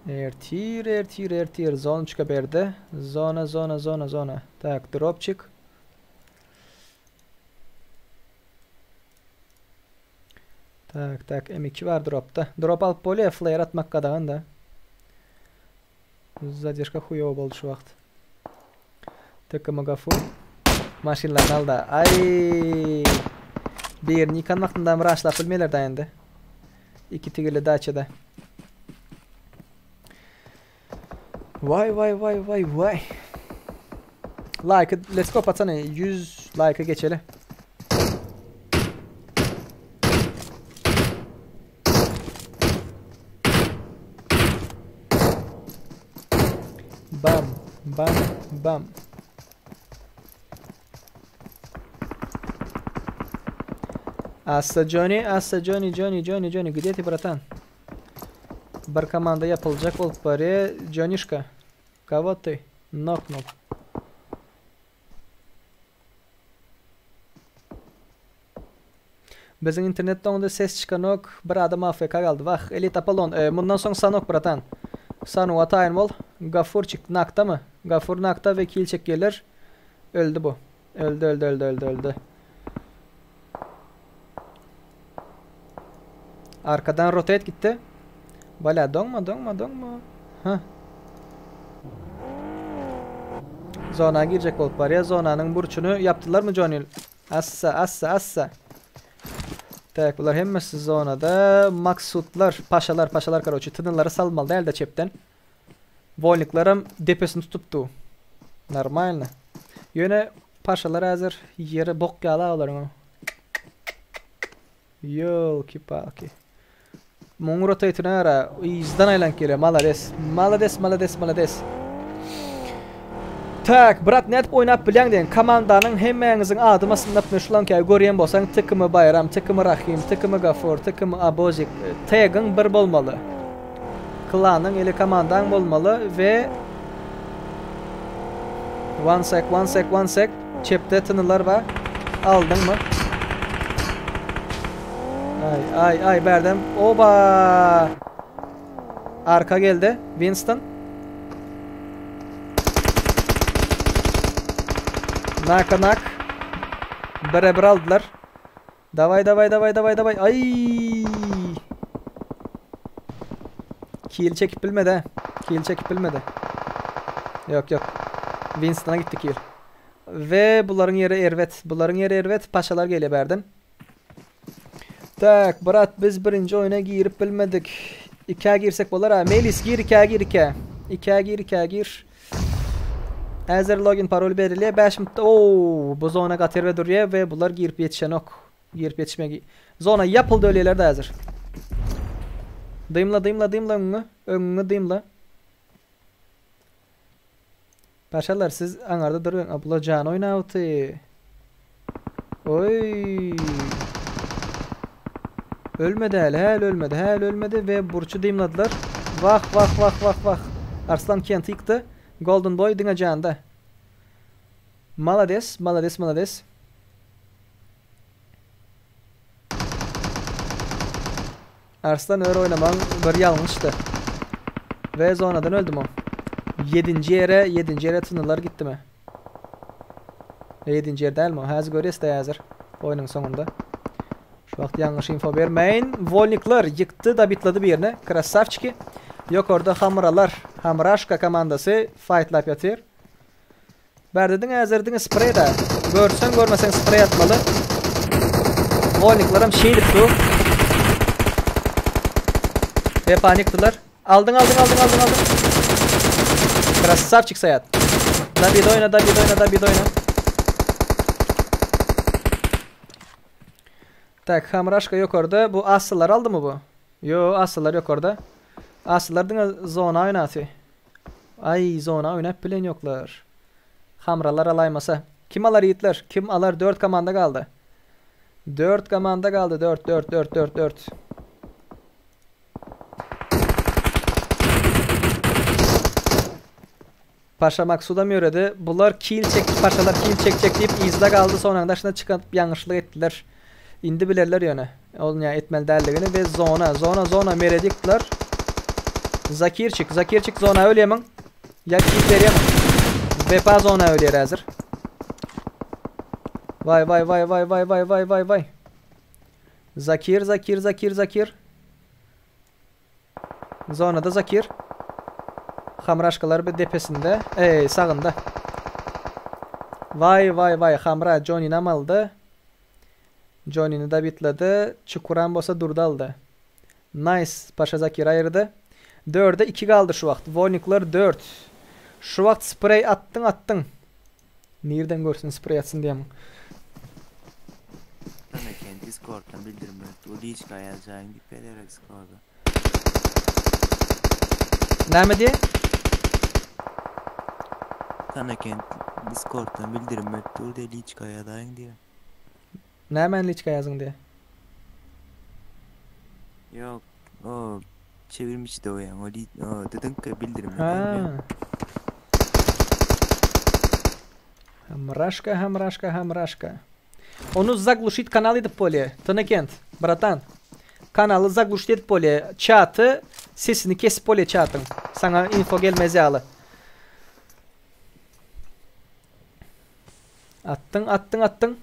Ertir, ertir, ertir. Zonoçka berdi. Zona, zona, zona, zona. Tak, dropçik. Tak, tak, M2 var dropda. Drop alyp bolýar, flare atmak gadagan da. Zadержка huýow boldy şu wagt. TKM Gafur. Maşynlaryny alda. Ay! Birini ýykan wagtynda raşlap bilmeýärler da indi. Iki tigirli daçada. Vay vay vay vay vay. Like let's go patsana 100 like'a geçeli. Bam bam bam. Assa Johnny, Assa Johnny, Johnny, Johnny, Johnny, где ты, братан? Bir komanda ýapyljak bolup barýar. Jonişka, кого ты нокнул? Biziň internet doňdy, ses çykanok, bir adam AFK galdy. Wah, Elit Apollon, e, mundan soň Sanok, bratan. Sanuga taýyn bol. Gafurçik nakdamy? Gafur nakda we kill çekýärler. Öldi bu. Öldi, öldi, öldi, öldi, öldi. Arkadan rotate gitti. Bala doňma, doňma, doňma. Hah. Zona girjek bolup barýar. Zonanyň burçuny ýapdylarmy Johnny? Assa, assa, assa. Tak, bular hemmesi zonada. Maksutlar, paşalar, paşalar karoçi. Tynylary salmaly dälde çepden. Wolniklaram depesini tutupdy. Normalny. Ýöne paşalar häzir ýere bok ýaly olaryň. Ýolki-palki. Muň rotatyna gara yzdan aýlanyp gelýär. Malades. Malades, malades, malades. Tak, brat nädip oýnap bilýäň diýen komandanyň hemmäňiziň ady masynda şulanka görýän bolsaň TKM Baýram, TKM Rahim, TKM Gafur, TKM Abozik tagiň bir bolmaly. Klanyň ili komandaň bolmaly we One sec, one sec, one sec. Çepde tynylar bar. Aldyňmy? Ay ay ay berdem. Oba! Arka geldi. Winston. Naka nak. Bire bir aldylar. Davay davay davay davay davay. Ay! Kill çekip bilmedi. Kill çekip bilmedi. Yok yok. Winston'a gitti kill. We bularyň ýeri erbet. Bularyň ýeri erbet. Paşalar gelýär bärden. Tak, brat biz birinji oýuna girip bilmedik. Ikä girsek bolar ha. Melis gir ikä gir ikä. Ikä gir ikä gir. Häzir login parol berilýär. 5 minutda Oo, bu zona gaty erbet durýar we bular girip ýetişenok. Girip ýetişmegi. Zona ýapyldy ölýärler-de häzir. Dymla dymla dymla öňüňe. Öňüňe dymla. Paşalar siz aňarda duruň. A bular jan oýnapdy. Oý. Ölmedi häli, häli ölmedi, häli ölmedi we burçy dymladylar. Wah, wah, wah, wah, wah. Arslan Kenti ýykdy. Golden Boy diňe janda. Malades, malades, malades. Arslan ör oýnamagyň bir ýalňyşdy. We zonadan öldüm o. Ýedinji ýere, ýedinji ýere tynylar gitdimi? Ýedinji ýer dälmi o? Häzir görýäs-de häzir. Oýnuň soňunda. Şu wagt ýalňyş info bermäýin. Wolnikler ýykdy, dabitlady birini. Krasawçiki. Ýokarda Hamralar, Hamraşka komandasy faýtlap ýatyr. Bärde diňe häzir diňe spreý da. Görseň görmeseň spreý atmaly. Wolniklerim şeýdip dur. Ve panikdiler. Aldyň aldyň aldyň aldyň aldyň. Krasavçik Saýat. Dabid oýna dabid oýna dabid oýna. Tak, Hamraşka ýokarda. Bu assylar aldymy bu? Ýo, assylar ýokarda. Assylar diňe zona oýnasy. Aý zona oýnap bilen ýoklar. Hamralar alaýmasa. Kim alar ýigitler? Kim alar 4 komanda galdy. 4 komanda galdy 4 4 4 4 4. Paşa Maksudam ýöredi. Bular kill çek paşalar kill çekjek diýip yzda galdy sonaň daşyna çykyp ýalňyşlyk etdiler. Indi bilerler ýöne. Ol nä etmeli däldigini we zona zona zona meredi ýykdylar. Zakirçik Zakirçik zona ölýämiň? Ýa kill berýämiň? Wepa zona ölýär häzir. Waý waý waý waý waý waý waý waý waý. Zakir Zakir Zakir Zakir. Zonada Zakir. Hamraşkalar bir depesinde. Eý, sagynda. Waý, waý, waý, Hamra Johnny-nam aldy. Johnny-ni dabitledi. Çukuram bolsa Durdy aldy. Nice, Paşa Zakir aýyrdy. Dörde 2 galdy şu wagt. Wolnikler 4. Şu wagt spreý atdyň, atdyň. Nirden görsün spreý atsyn diýýämiň. Sana eken Discord'dan bildirim berip dur liçka ýazjaýyn diýip berýär Discord'a. Näme diýýä? Sana eken Discord'dan bildirim berip dur diýe liçka ýazaýyn diýýär. Nämäni liçka ýazyň diýýä? Ýok, o çewirim içi doýan, o li, o dediňki bildirim Ha. Hamraşka, hamraşka, hamraşka. Onu zagluşit kanal edip bolýar. Tynykent, bratan. Kanaly zagluşit edip bolýar. Çaty sesini kesip bolýar çatyň. Saňa info gelmez ýaly. Atdyň, atdyň, atdyň.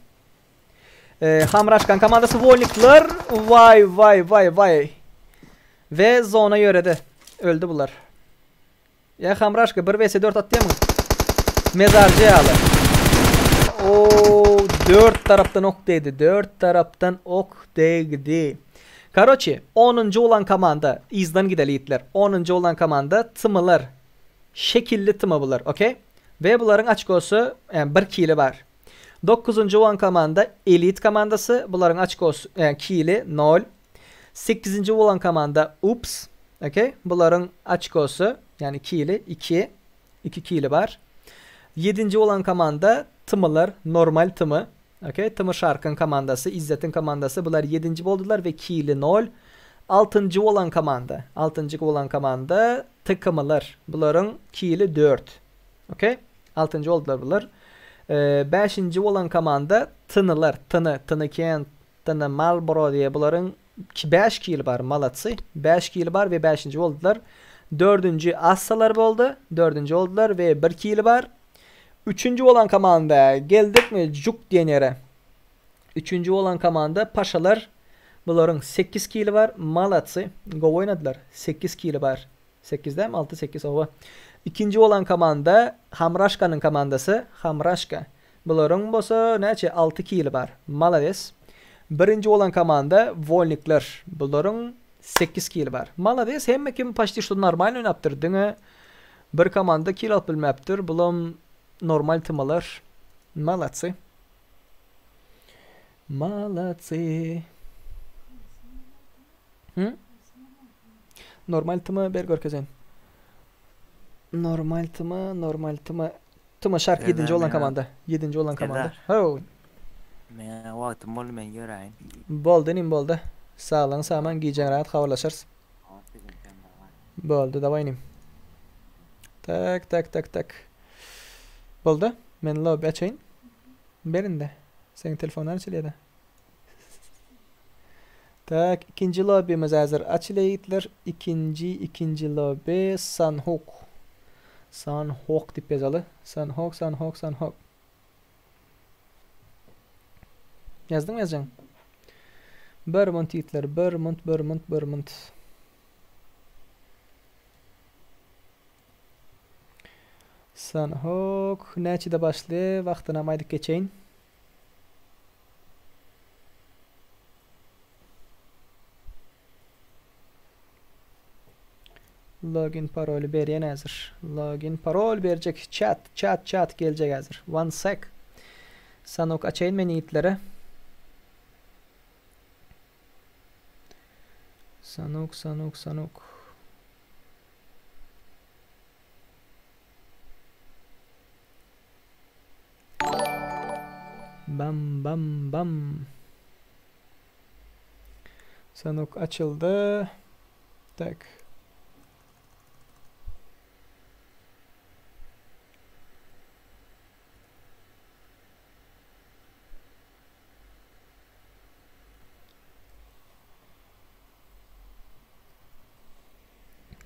Ee, Hamraşkan komandasy Wolnikler. Vay vay vay vay. Ve zona ýöredi. Öldü bular. Ya Hamraşka 1 vs 4 atýamyň? Mezarjy ýaly. O 4 tarapdan ok degdi. 4 tarapdan ok degdi. Karoçi, 10-njy bolan komanda yzdan gideli ýigitler. 10-njy bolan komanda tymylar. Şekilli tymy bular, okey? Ve bularyň açkosy, yani 1 kili bar. Dokuzynjy bolan komanda Elit komandasy. Bularyň oçkosy, ýagny kili 0. Sekizinji bolan komanda Ups. Okey. Bularyň oçkosy, ýagny kili 2. 2 kili bar. Ýedinji bolan komanda Tmylar, normal Tmy. Okey. Tmy Şarkyň komandasy, Izzetiň komandasy. Bular ýedinji boldular we kili 0. Altynjy bolan komanda, altynjy bolan komanda TKMlar. Bularyň kili 4. Okey. Altynjy boldular bular. Bäşinji bolan komanda Tnylar. Tny, Tny Kent, Tny Marlboro diýe bularyň 5 kili bar, malatsy. 5 kili bar we bäşinji boldular. Dördünji Assalar boldy. Dördünji boldular we 1 kili bar. Üçünji bolan komanda geldikmi Juk diýen ýere. Üçünji bolan komanda Paşalar. Bularyň 8 kili bar, malatsy. Gowy oýnadylar. 8 kili bar. 8 dämi? 6 8 owa. Ikinji bolan komanda Hamraşkanyň komandasy Hamraşka. Bularyň bolsa näçe 6 kili bar. Malades. Birinji bolan komanda Wolnikler. Bularyň 8 kili bar. Malades hemme kim почти что normal oýnapdyr. Diňe bir komanda kil alyp bilmäpdir. Bulam normal tymalar. Молодцы. Молодцы. Hı? Normal tyma ber görkezen. Normal tyma, normal tyma. Tyma şark 7-nji bolan komanda. 7-nji bolan komanda. Ho. Men wagtym boldy men göräýin. Boldy inim boldy. Saglygyň saman gijäň rahat habarlaşarys. Boldy daway inim. Tak tak tak tak. Boldy. Men lobby açaýyn. Berinde. Seň telefondan açylýada. Tak, ikinji lobbymiz häzir açylýar ýigitler. Ikinji, ikinji lobby Sanhok. Sanhok diýip ýazaly. Sanhok, Sanhok, Sanhok. Ýazdyňmy ýazjaň? Bir munt ýigitler, bir munt, bir munt, bir munt. Sanhok näçede başlaýar? Wagtynam aýdyp geçeýin. Login paroly berýän häzir. Login parol berjek. Chat, chat, chat geljek häzir. One sec. Sanok açaýyn men ýigitlere. Sanok, sanok, sanok. Bam bam bam. Sanok açyldy. Tak.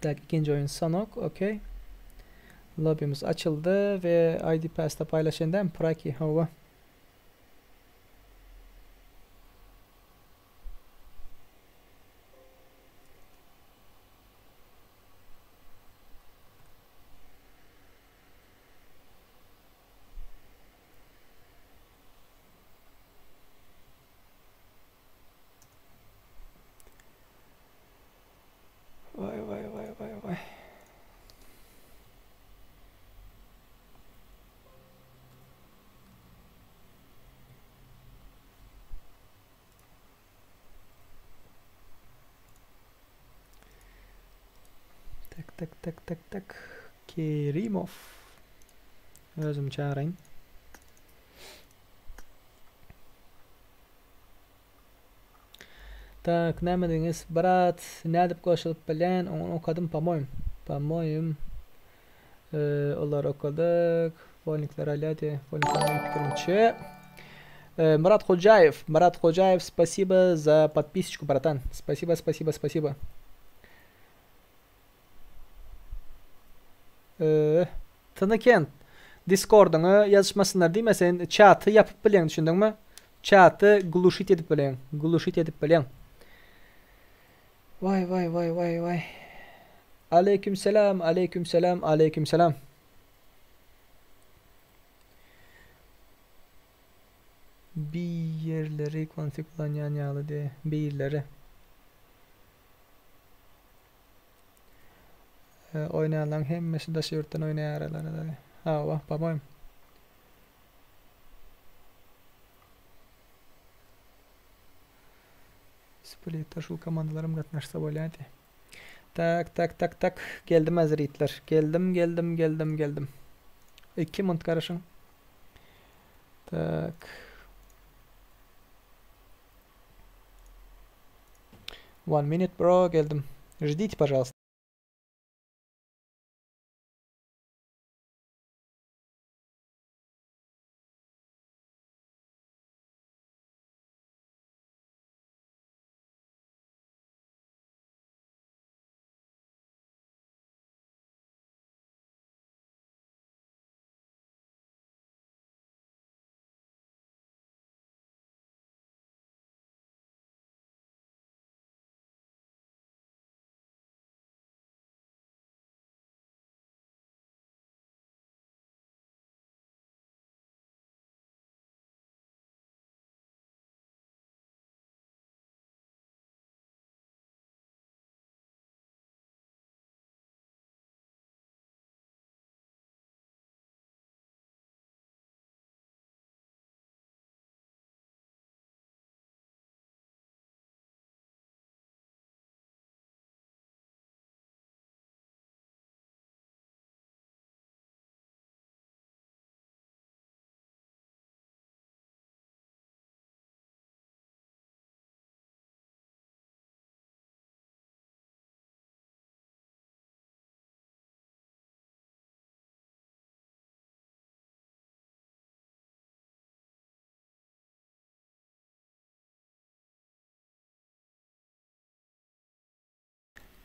Tak ikinji oýun Sanok, okey. Lobbymiz açyldy we ID Pass'da paýlaşan dämi? Praki, hawa. Waý waý waý waý waý. Tak tak tak tak tak. Kerimov. Özüm çağırayım. Tak, näme diýiňiz? Brat, nädip goşulyp bilýän? Ony okadym, po-moýum. Po-moýum. Olary okadyk. Wolnikler alýar diýe. Wolnikler meniň pikirimçe. Murat Hojaýew, Murat Hojaýew, spasibo za podpisочку, bratan. Spasibo, spasibo, spasibo. Tyny Kent, Discordyňa ýazyşmasynlar diýme sen çaty ýapyp bilýäň düşündiňmi? Çaty gluşit edip bilýäň, gluşit edip bilýäň. Waý waý waý waý waý. Aleýküm selam, aleýküm selam, aleýküm selam. Bir ýerleri konfig ulanýan ýaly diýe, birleri. Oýnaýanlaryň hemmesi daşary ýurtdan oýnaýarlar. Hawa, po-moýem. Splitde şul komandalaram gatnaşsa bolýardy. Tak, tak, tak, tak. Geldim häzir itler. Geldim, geldim, geldim, geldim. 2 munt garaşyň. Tak. One minute bro, geldim. Ждите, пожалуйста.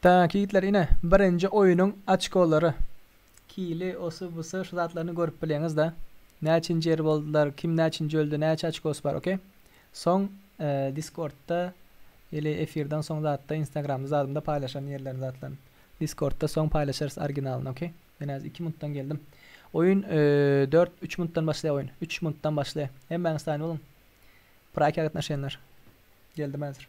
Tak ýigitler ine birinji oýunyň oçkolary. Kili osy busy şu zatlaryny görüp bilýäňiz-da. Näçinji ýer boldular, kim näçinji öldi, näçe oçkosy bar okey. Soň Discordda ili efirden soň zatda Instagramda zadymda paýlaşaryn ýerlerini zatlaryny. Discordda soň paýlaşarys originalyny okey. Men häzir 2 minutdan geldim. Oýun 4 3 minutdan başlaýar oýun. 3 minutdan başlaýar. Hemmäňiz taýyn boluň. Praýka gatnaşýanlar. Geldim häzir.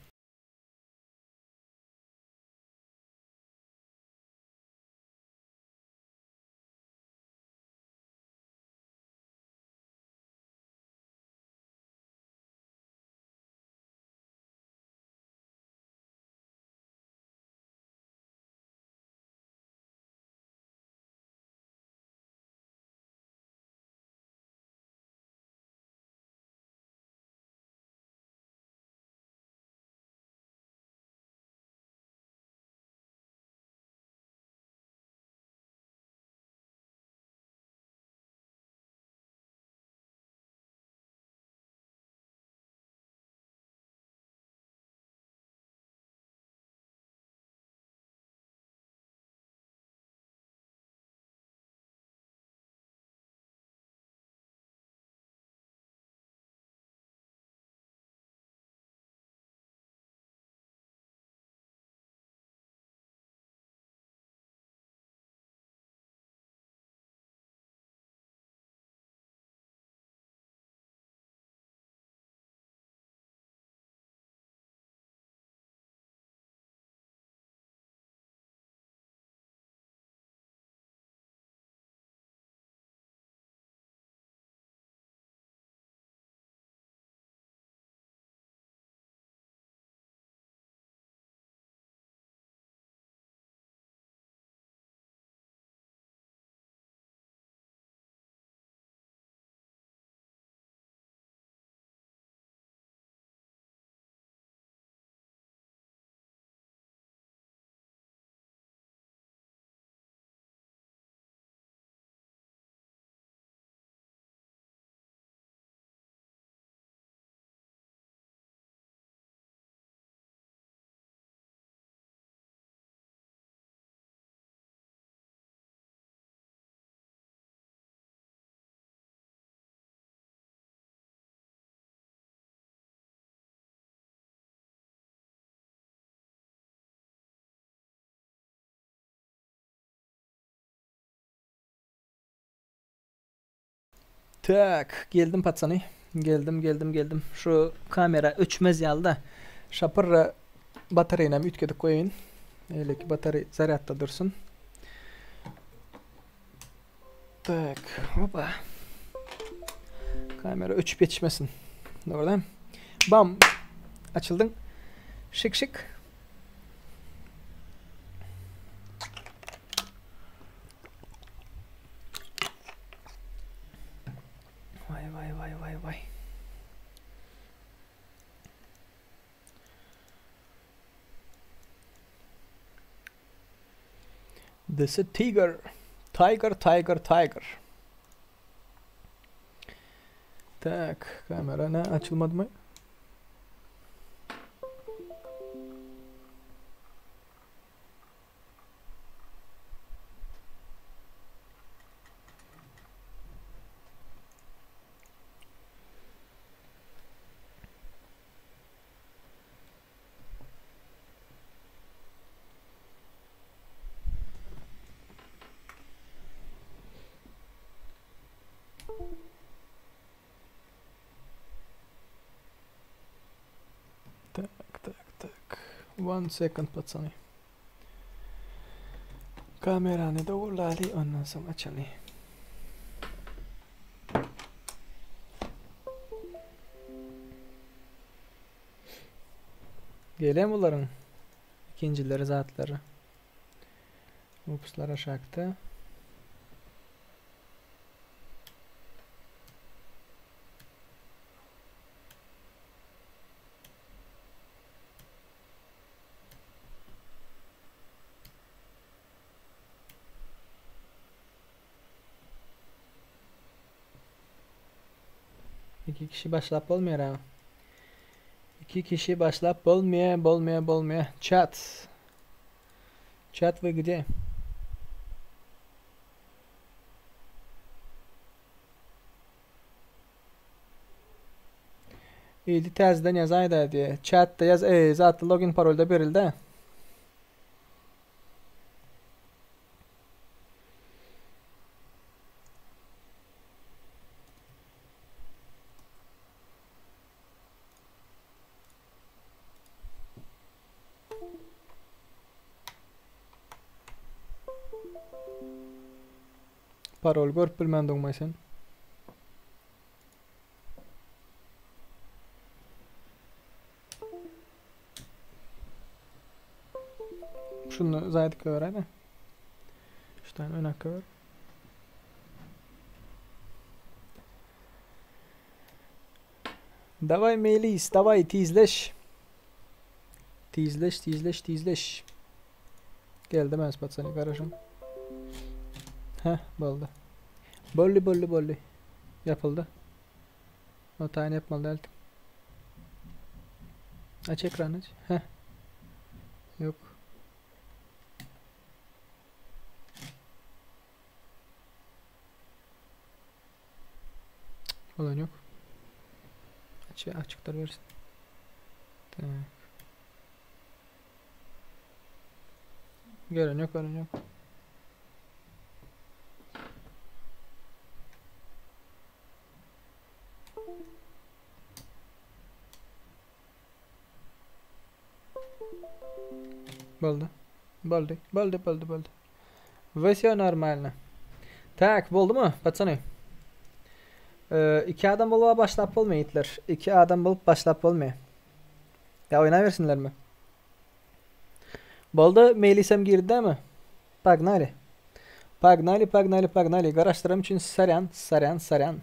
Tak, geldim patsany. Geldim, geldim, geldim. Şu kamera öçmez ýaly-da. Şapyrra batareýany hem üýtgedip goýaýyn. Eýleki batareý zarýadda dursun. Tak, hopa. Kamera öçüp ýetişmesin. Dogrudan. Bam. Açyldyň. Şik şik. Vay vay vay vay vay. This a tiger. Tiger, tiger, tiger. Tak, kamera ne açylmady mı? Tak, tak, tak. One second patsany. Kamerany dogurlaly, ondan soň açaly. Gelen bularyň ikincileri zatlary. Upslar aşakda. İki kişi başlap bolmaýar ha. İki kişi başlap bolmaýar, bolmaýar, bolmaýar. Chat. Chat вы где? Idi täzeden ýazaýda diýe. Chatda ýaz, eý, zatda login parolda berildi. Parol görüp bilmän dogmaý sen. Şunu zaýdyk göräýme. Şudan öňe gör. Daway Melis, daway tizleş. Tizleş, tizleş, tizleş. Geldi men patsany garaşyň. Heh, boldy. Boldy, boldy, boldy. Ýapyldy. O taýyn ýapmaly däldi. Aç ekrany aç. Heh. Ýok. Olan yok. Aç açıklar versin. Tak. Gören yok, gören yok. Boldy. Boldy. Boldy, boldy, boldy. Все нормально. Tak, boldumy, patsany? Ee, iki adam bolup başlap bolmaýar itler. Iki adam bolup başlap bolmaýar. Ya oýnabersinlermi? Boldy, Melisem girdi dämi? Погнали. Погнали, погнали, погнали. Garaşdyram üçin saryan, saryan, saryan.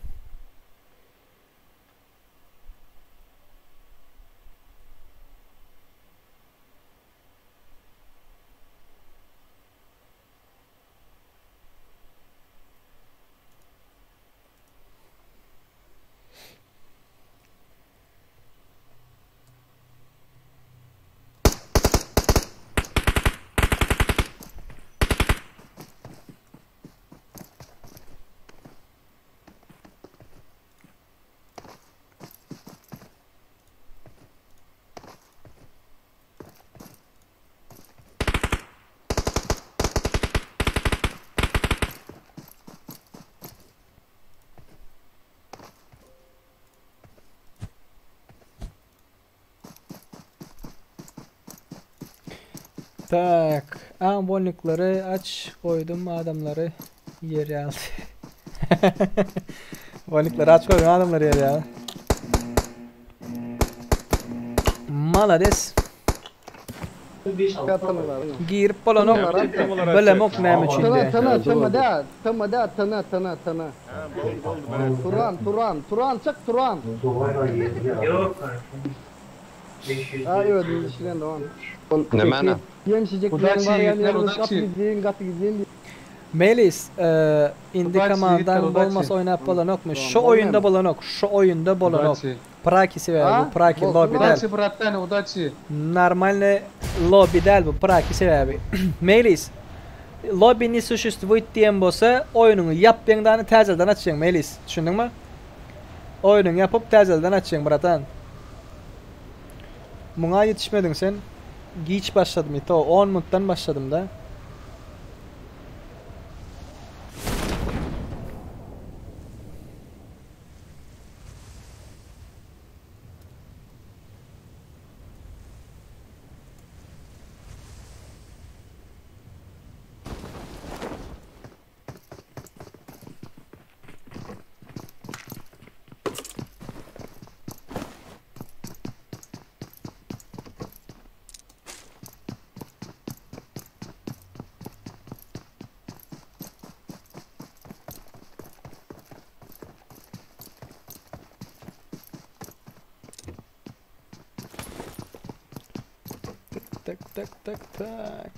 Tak, ambolniklary aç koydum adamları yere aldı. Bolnikleri aç koydum adamları yere aldı. Malades. Girip bolanok. Bilemok näme üçin Tana diye. tana tana da tana da tana tana tana. Turan Turan Turan çık Turan. Yok. Ha evet düşünen de on. Nämäni? Yemşecek Udaçi var yiğitler, yani kat udaçi. gideyim kat gideyim. Melis, e, indi Udaçi komandan yiğitler, udaçi. bolmasa oynap bolanokmy? Şu Tamam, oyunda bolmaýar. bolanok, şu oyunda bolanok. Udaçi. Praki sebäbi Ha? bu, Praki Bolsun lobby däl. Udaçi brattan, udaçi. Normalny lobby däl bu, Praki sebäbi. Melis, lobby не существует diýen bolsa, oýnuňy ýap ýaňdany täzelden açýaň Melis. Düşündiňmi? Oýnuňy ýapyp täzelden açýaň bratan. Muňa ýetişmediň sen. Giç başladım ito, 10 minutdan başladım da. Tak tak tak tak.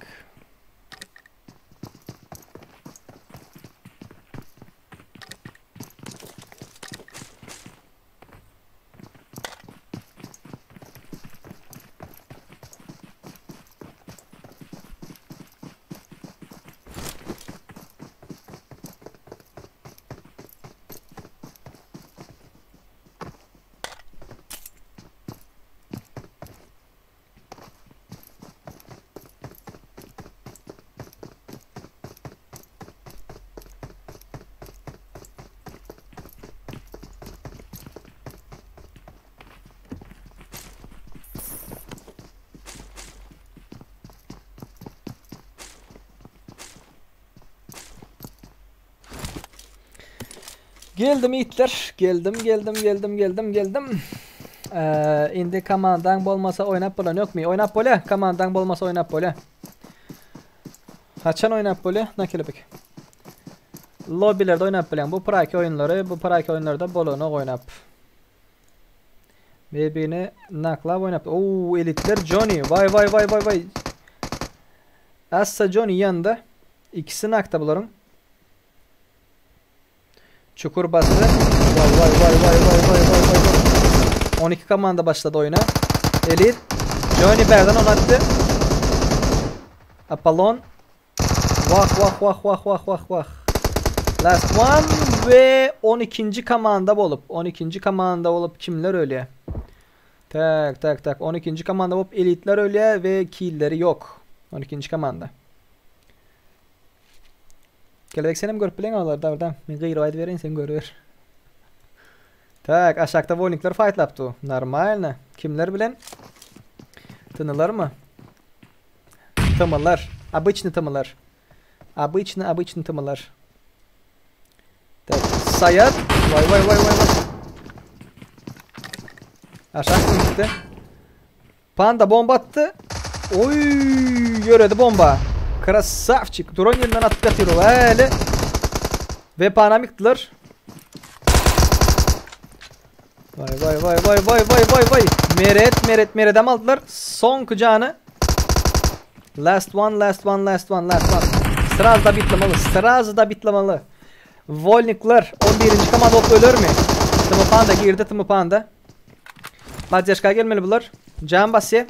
Geldim itler. Geldim, geldim, geldim, geldim, geldim. Ee, indi komandaň bolmasa oýnap bolan ýokmy? Oýnap bolýa. Komandaň bolmasa oýnap bolýa. Haçan oýnap bolýa? Nakelebek. Lobbilerde oýnap bilýän. Bu praki oýunlary, bu praki oýunlarda bolanok oýnap. Bir-birini naklap oýnap. Oo, elitler Johnny. Vay vay vay vay vay. Assa Johnny ýanda. İkisi nakta bularyň. Çukur basdy. Vay vay vay vay vay vay vay vay. vay. 12 komanda başlady oýuna. Elit. Johnny berden onu atdy. Apollon. Wah wah wah wah wah wah wah. Last one ve 12. komanda bolup 12. komanda bolup kimler ölýär? Tak tak tak 12. komanda bolup elitler ölýär ve killleri yok. 12. komanda. Kelebek senem görüp bilen olar da Men gyryp aýdyp bereýin sen görüber. Tak aşakda volnikler fightlapdy. Normalno. Kimler bilen? Tynylar mı? Tımılar. Обычный tımılar. Обычный, обычный tımılar. Tak, Sayat. Vay vay vay vay vay. Aşağı gitti. Panda bomba attı. Oy, yöredi bomba. Krasavçik. Drone yerinden atıp yatıyor. Öyle. Ve panam yıktılar. Vay vay vay vay vay vay vay vay. Meret meret meredem aldılar. Son kucağını. Last one, last one, last one, last one. Sraz da bitlamalı. Sraz da bitlamalı. Volnikler 11. komanda olup ölür mü? Tımı Panda girdi Tımı Panda. Poddeşka gelmeli bular. Can basya.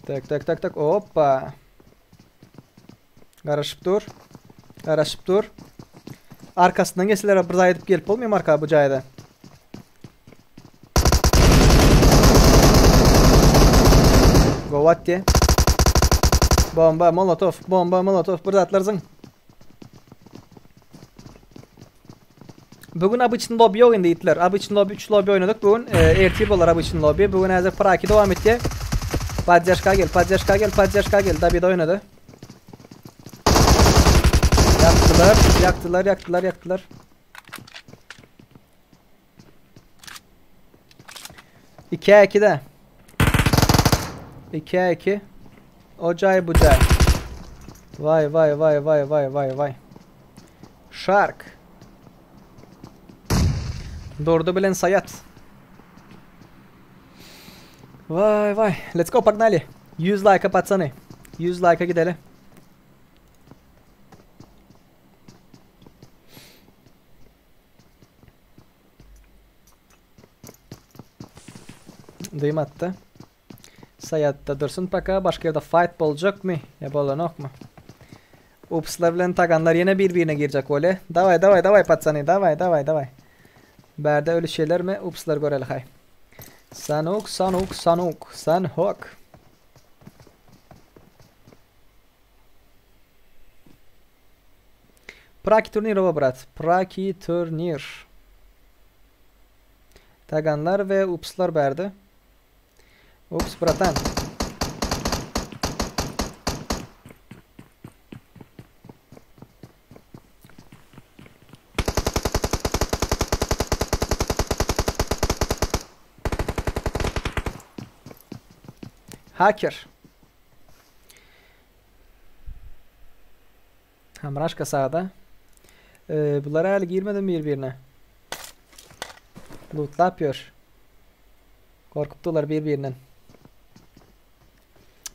Tak tak tak tak. Hoppa. Garaşyp dur. Garaşyp dur. Arkasından gelseler bir edip gelip bolmuyor arka bu jaýda. Go atdy. Bomba, molotov, bomba, molotov. Bir zatlar zyň. Bugün обычный lobby yok indi itler. Обычный lobby 3 lobby oynadık bugün. E, ertir bolar обычный lobby. Bugün häzir Praki dowam etdi. Poddeşka gel, poddeşka gel, poddeşka gel. David oynadı. Yaktılar, yaktılar, yaktılar, yaktılar. 2'ye 2 de. 2'ye 2. Ocay bucay. Vay vay vay vay vay vay vay. Shark. Durdu bilen Sayat. Vay vay. Let's go погнали. 100 like'a пацаны. 100 like'a gidelim. Duyum atdy. Sayatda dursun paka. Başka ýerde fight boljak mı? Ya bolanok mu? Upslar bilen taganlar yine bir-birine girecek öyle. Davay davay davay пацаны. Davay davay davay. Bärde öyle şeyler mi? Upslar göreli hay. Sanuk sanuk sanuk sanhok. Praki turnir oba brat. Praki turnir. Taganlar ve upslar bärde. Ups bratan. Hacker. Hamraşka sağda. Ee, bunlara el girmedim birbirine. Lootla yapıyor. Korkuttular bir-birinden.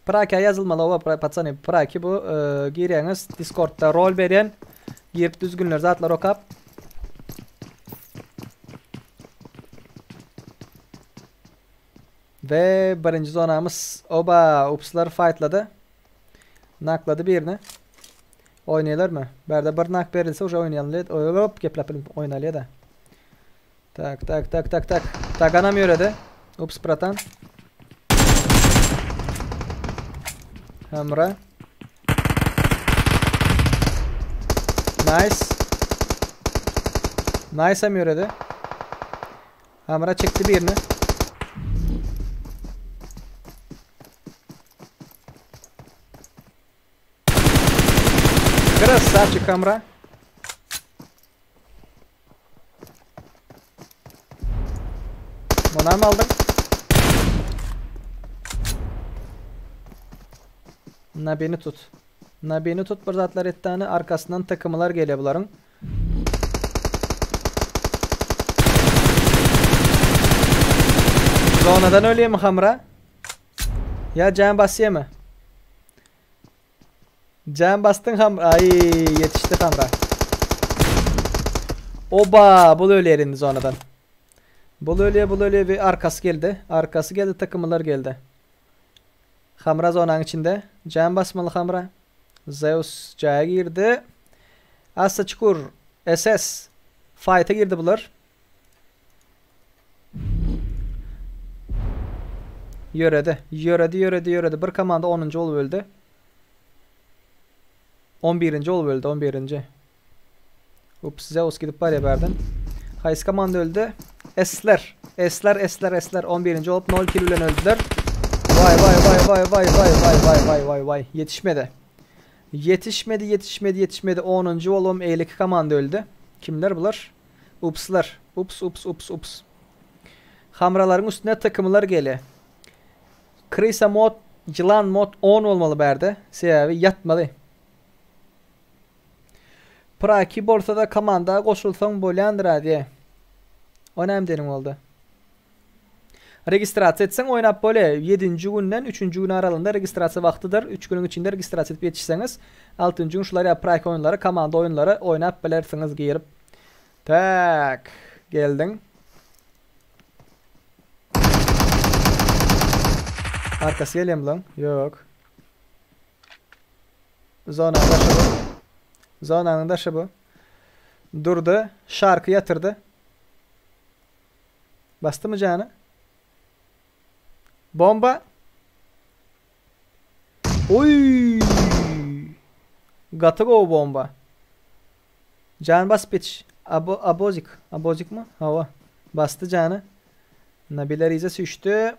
Praka yazılmalı oba пацаны. Praki bu e, girýäňiz Discordda rol berýän girip düzgünler zatlar okap. Ve birinci zonamız oba upslar fightladı. Nakladı birini. Oýnaýarlar mı? Bärde bir nak berilse uje oýnaýaly. Hop geplap oýnaýaly da. Tak tak tak tak tak. Taganam ýöredi. Ups bratan. Hamra. Nice. Nice hem yöredi. Hamra çekti birini. Krasavçik Hamra. Munam aldyň. Nabini tut. Nabini tut bir zatlar etdäni arkasyndan takymlar gelýär bularyň. Zonadan ölýärmi Hamra? Ýa jan basýarmy? Jan basdyň ham ay ýetişdi Hamra. Oba bul ölýär indi zonadan. Bul ölýär bul ölýär we arkasy geldi. Arkasy geldi takymlar geldi. Hamra zonanyň içinde. Jan basmaly Hamra. Zeus jaýa girdi. Assa çukur SS Fight'a girdi bular. Ýöredi. Ýöredi, ýöredi, ýöredi. Bir komanda 10-njy bolup öldi. 11-nji bolup öldi, 11-nji. Ups, Zeus gidip barýar bärden. Haýsy komanda öldi? Esler. Esler, esler, esler 11-nji bolup 0 kill bilen öldüler. Vay vay vay vay vay vay vay vay vay vay vay. Ýetişmedi. Ýetişmedi, ýetişmedi, ýetişmedi. 10-njy bolubam 52 komanda öldi. Kimler bular? Upslar. Ups, ups, ups, ups. Hamralaryň üstüne tkmlar gelýär. Krysa mod, ýylan mod on bolmaly bärde. Sebäbi ýatmaly. Praki bolsada komanda goşulsaň bolýandyr-a diýe. O näme diýeniň boldy? Registrasiýa etseň oýnap bolýar. Ýedinji günden üçünji gün aralygynda registrasiýa wagtydyr. Üç günüň içinde registrasiýa edip ýetişseňiz, altynjy gün şular ýaly praki oýunlary, komanda oýunlary oýnap bilersiňiz girip. Tak, geldiň. Arkasy gelýärmi bulaň? Ýok. Zonanyň daşy bu. Zonanyň daşy bu. Durdy, şarky ýatyrdy. Basdymy jany? Bomba. Oý! Gaty gowy bomba. Jan basyp ýetiş. Abo abozik. Abozikmi? Hawa. Basdy jany. Nabiler yza süýşdi.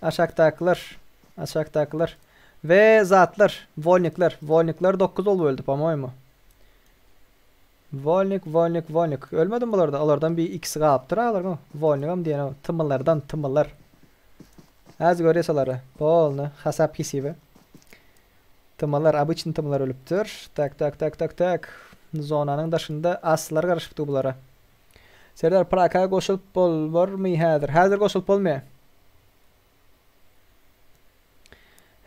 Aşakdakylar. Aşakdakylar. We zatlar. Wolnikler. Wolnikler 9 bolup öldi, po-moýemu. Wolnik, wolnik, wolnik. Ölmedim bularda. Olardan bir ikisi galypdyr alarmy? Wolnigam diýen o tymylardan tymylar. Az görýäs olary. Polny hasap hisibi. Tymylar, obyçny tymylar ölüpdir. Tak, tak, tak, tak, tak. Zonanyň daşynda aslar garyşypdy bulara. Serdar praka goşulyp bolmarmy häzir? Häzir goşulyp bolmaýar.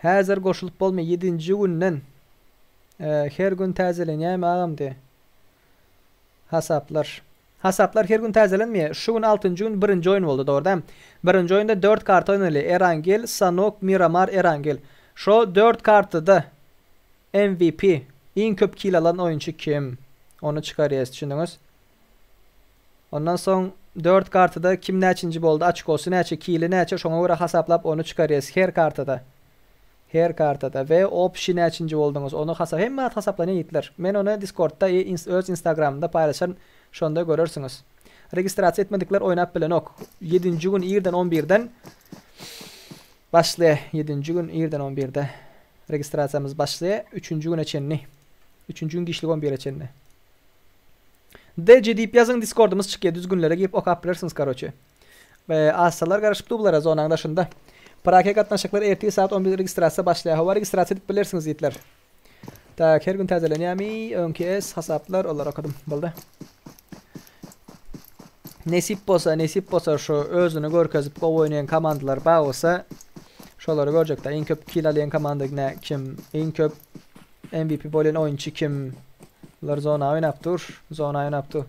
Häzir goşulyp bolmaýar. Ýedinji günden her gün täzelenýärmi agam diýe. Hasaplar. Hasaplar her gün täzelenmeýär. Şu gün altynjy gün birinji oýun boldy dogry dämi? Birinji oýunda dört karta oýnalýar. Erangel, Sanok, Miramar, Erangel. Şo dört kartada MVP, iň köp kill alan oýunçy kim? Ony çykarýas düşündiňiz? Ondan soň dört kartada kim näçinji boldy, oçkosy näçe, kili näçe şoňa görä hasaplap ony çykarýas her kartada. Her kartada we obşi näçinji bolduňyz ony hasap hemme zat hasaplanýar ýigitler. Men ony discordda i öz instagramymda paýlaşaryn şonda görersiňiz. Registrasiýa etmedikler oýnap bilenok. Ýedinji gün irden on birden başlaýar. Ýedinji gün irden on birde registrasiýamyz başlaýar. Üçünji güne çenli. Üçünji gün giçlik on bire çenli. DJ diýip ýazyň discordymyz çykýar düzgünlere girip okap bilersiňiz karoçe. Assalar garaşyp dur bulara zonaň daşynda. Prake gatnaşyklar ertir saat 11 registrasiýa başlaýar. Hawa registrasiýa edip bilersiňiz ýigitler. Tak her gün täzelenýärmi? Öňki S hasaplar olary okadym. Boldy. Nesip bolsa, nesip bolsa şu özüni görkezip gowy oýnaýan komandalar bar bolsa şolary görjekler. Iň köp kill alýan komanda ne kim? Iň köp MVP bolýan oýunçy kim? Bular zona oýnap dur. Zona oýnap dur.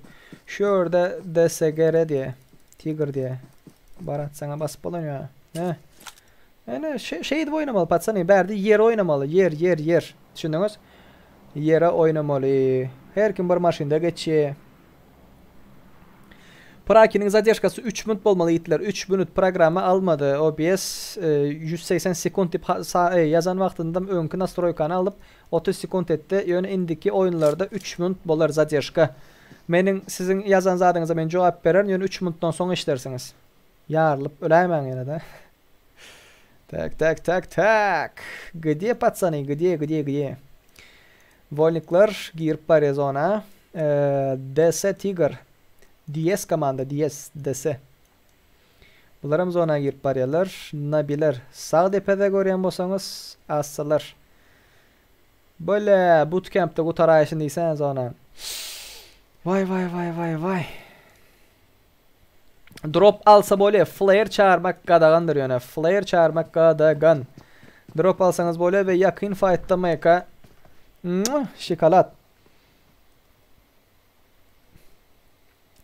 Şu ýerde DSGR diýe. Tiger diýe. Barat saňa basyp bolan ýa. He. Ene şeýdip oýnamaly patsany. Bärde ýer oýnamaly. Ýer, ýer, ýer. Düşündiňiz? Ýere oýnamaly. Her kim bir maşynda geçýär. Prakiniň zadержkasy 3 minut bolmaly ýigitler. 3 minut programma almady. OBS 180 sekunt diýip e, ýazan wagtynda öňki nastroýkany alyp 30 sekunt etdi. Ýöne indiki oýunlarda 3 minut bolar zadержka. Meniň siziň ýazan zadyňyza men jogap bererin, ýöne 3 minutdan soň eşidersiňiz. Ýarylyp öläýmäň ýene-de. Tak, tak, tak, tak. Gde, pацаны, gde, gde, gde? Wolnikler girip barýar zona. DS Tiger. DS komanda DS DS. Bularam zona girip barýarlar. Nabiler. Sag depede görýän bolsaňyz assalar. Bole bootcampde gutaraýşyn diýsene zona. Waý waý waý waý waý. Drop alsa bolýar. Flare çağırmak gadagandyr ýöne. Flare çağırmak gadagan. Drop alsaňyz bolýar we ýakyn fightda MK şokolad.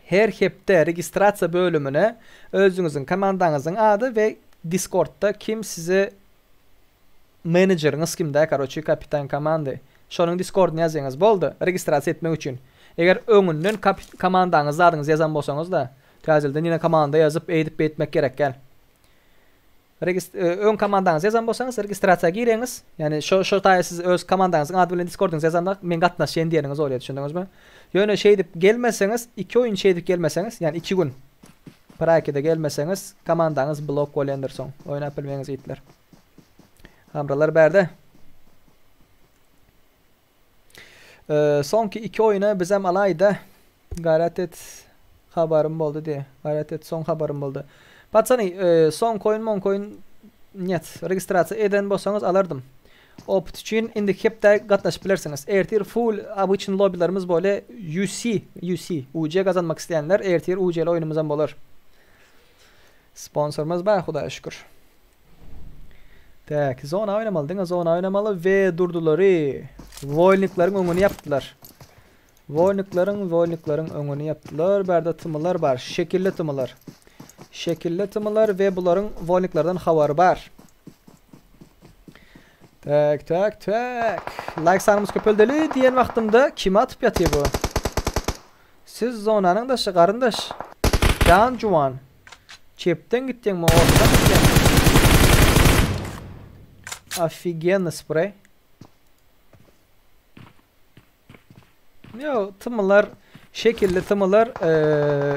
Her hepde registrasiýa bölümine özüňiziň komandaňyzyň ady we Discordda kim sizi menejeriňiz kimdä karoçi kapitan komandy. Şonuň Discordyny ýazýaňyz boldy registrasiýa etmek üçin. Eger öňünden komandaňyzy zadyňyzy ýazan bolsaňyzda täzelden ýene komanda ýazyp eýdip beýtmek gerek däl. Regist öň komandaňyzy ýazan bolsaňyz registrasiýa gireňiz. Ýani şo şo taýa siz öz komandaňyzyň ady bilen Discordyňyzy ýazanda men gatnaşýan diýeniňiz bolýar düşündiňizmi? Ýöne şeýdip gelmeseňiz iki oýun şeýdip gelmeseňiz ýani iki gün Prakide gelmeseňiz komandaňyz blok bolýandyr soň oýnap bilmeňiz itler. Hamralar bärde. Ee, soňky iki oýuna bizem alaýda. Gaýrat et habarym boldy diýe. Gaýrat et soň habarym boldy. Patsany, e, soňky oýun moňky oýun net registrasiýa eden bolsaňyz alardym. Oput üçin indi hepde gatnaşyp bilersiňiz. Ertir full obычный lobbylarymyz bolýar. UC, UC, UC gazanmak isleýänler ertir UC-li oýnumyzam bolar. Sponsorymyz bar Hudaýa şükür. Tak, zona oýnamaly, diňe zona oýnamaly we durdulary. Wolnikleriň öňüni ýapdylar. Wolnikleriň, wolnikleriň öňüni ýapdylar. Bärde tymylar bar, şekilli tymylar. Şekilli tymylar we bularyň wolniklerden habary bar. Tak, tak, tak. Like sanymyz köpeldeli diýen wagtymda kim atyp ýatyr bu? Siz zonanyň daşy garyndaş. Jan juwan. Çepden gitdiňmi, ortadan gitdiňmi? Ofigenny sprey. Yo, tymylar şekilli tymylar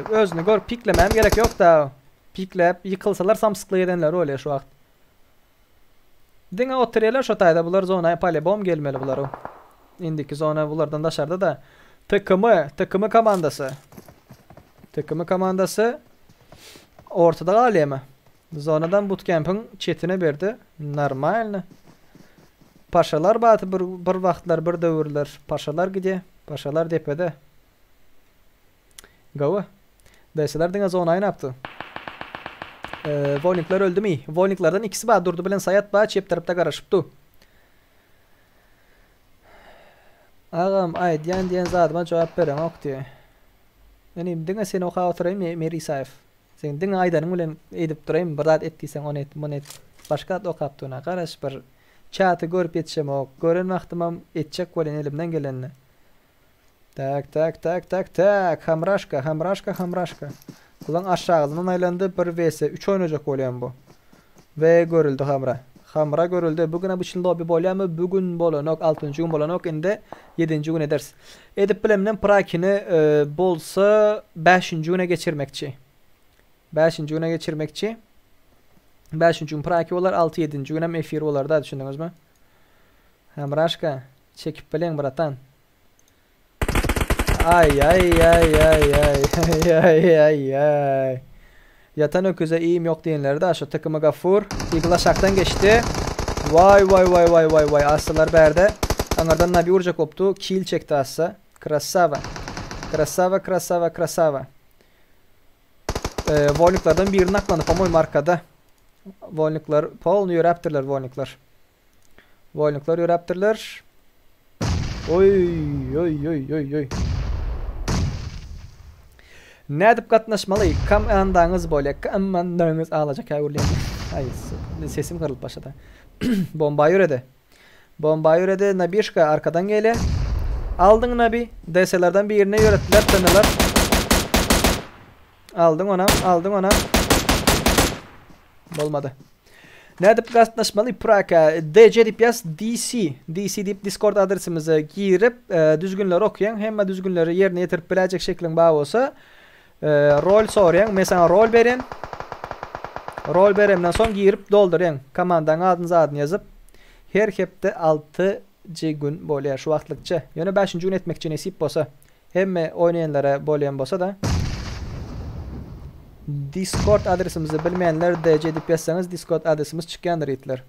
özüni gör piklemem gerek yok da. Piklep ýykylsalar samsyklyk edenler bolýar şu wagt. Diňe oturýarlar şo taýda bular zonaya polibom gelmeli bular. Indiki zona bulardan daşarda da. TKM, TKM komandasy. TKM komandasy ortada galýarmy? Zonadan bootcamp'yň çetine berdi. Normalny. Paşalar baty bir, bir wagtlar bir döwürler. Paşalar gidýär. Paşalar depede. Gowy. DS'ler diňe zona oýnapdy. Ee, Wolnikler öldümi? Wolniklerden ikisi bar. Durdy bilen Saýat bar. Çep tarapda garaşyp dur. Agam aýdýan diýen zadyma jogap bereňok diýe. Inim diňe seni okap oturaýyn Meri Isaýew. Sen diňe aýdanyň bilen edip duraýyn bir zat et diýseň ony et muny et. Başga zat okap durna. Garaş bir çaty görüp ýetişemok. Gören wagtymam etjek bolýan elimden gelenini. Tak tak tak tak tak Hamraşka Hamraşka Hamraşka. Bulaň aşagyndan aýlandy bir vs 3 oýnajak bolýan bu. We görüldi Hamra. Hamra görüldi. Bu gün bu lobby bolýarmy? Bu gün bolanok. 6-njy gün bolanok. Indi 7-nji gün ederis. Edip bilemden Prakini e, bolsa 5-nji güne geçirmekçi. 5-nji güne geçirmekçi. 5-nji gün Praki bolar, 6-7-nji gün hem efir bolar da düşündiňizmi? Hamraşka çekip bilen bratan. Ay ay ay ay ay ay ay ay ay. Yatan öküze iyim yok diyenleri de şu takımı Gafur. Eagle aşaktan geçti. Vay vay vay vay vay vay. Aslılar berde. Anlardan Nabi vuracak koptu. Kill çekti Assa. Krasava. Krasava krasava krasava. Ee, Volniklardan birini aklandı. По-моему arkada. Volniklar. Polny ýöräpdirler Volniklar. Volniklar ýöräpdirler. Oy oy oy oy oy. Nädip gatnaşmaly? Komandaňyz bolýar. Komandaňyz alacak äwürlýän. Ay, sesim kyrlyp başlady. Bomba ýöredi. Bomba ýöredi. Nabişka arkadan gelýär. Aldyň Nabi. DS-lerden birine ýöretdiler, tanalar. Aldyň ona, aldyň ona. Bolmady. Nädip gatnaşmaly Praka? DC diýip ýaz, DC. DC diýip Discord adresimize girip, e, düzgünleri okuýaň, hemme düzgünleri ýerine ýetirip biläýjek şekliň bar bolsa, e, rol soraýaň, men saňa rol berýän. Rol beremden soň girip doldurýaň. Komandaň adyny zadyny ýazyp, her hepde 6 nji gün bolýar şu wagtlykça. Ýöne bäşinji gün etmekçi nesip bolsa. Hemme oýnaýanlara bolýan bolsa-da. Discord adresimizi bilmeýänler DC diýip ýazsaňyz Discord adresimiz çykýandyr ýigitler.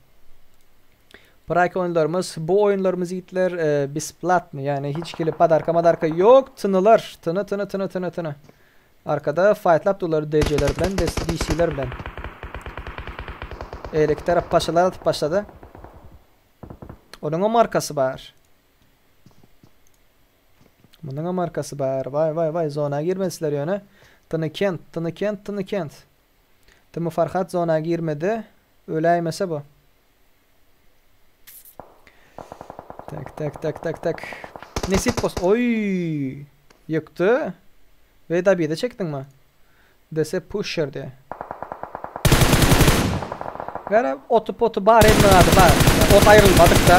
Prike oýunlarymyz, bu oýunlarymyz ýigitler besplatny, ýagny hiç hili podarka madarka ýok, tynylar, tyny tyny tyny tyny tyny. Arkada faýtlap durlar DJ-ler bilen, DC-ler bilen. Eýleki tarap paşalar atyp başlady. Onuňam arkasy bar. Munuňam arkasy bar. Waý waý waý zona girmesler ýöne. Tyny kent, tyny kent, tyny kent. Tymy Farhat zona girmedi. Öläýmese bu. Tak tak tak tak tak. Nesip bos. Oy! Ýykdy. Ve Dabide çekdiňmi? Dese pusher diye. Gara otu potu bar elme adı bar. Ot ayrılmadık da.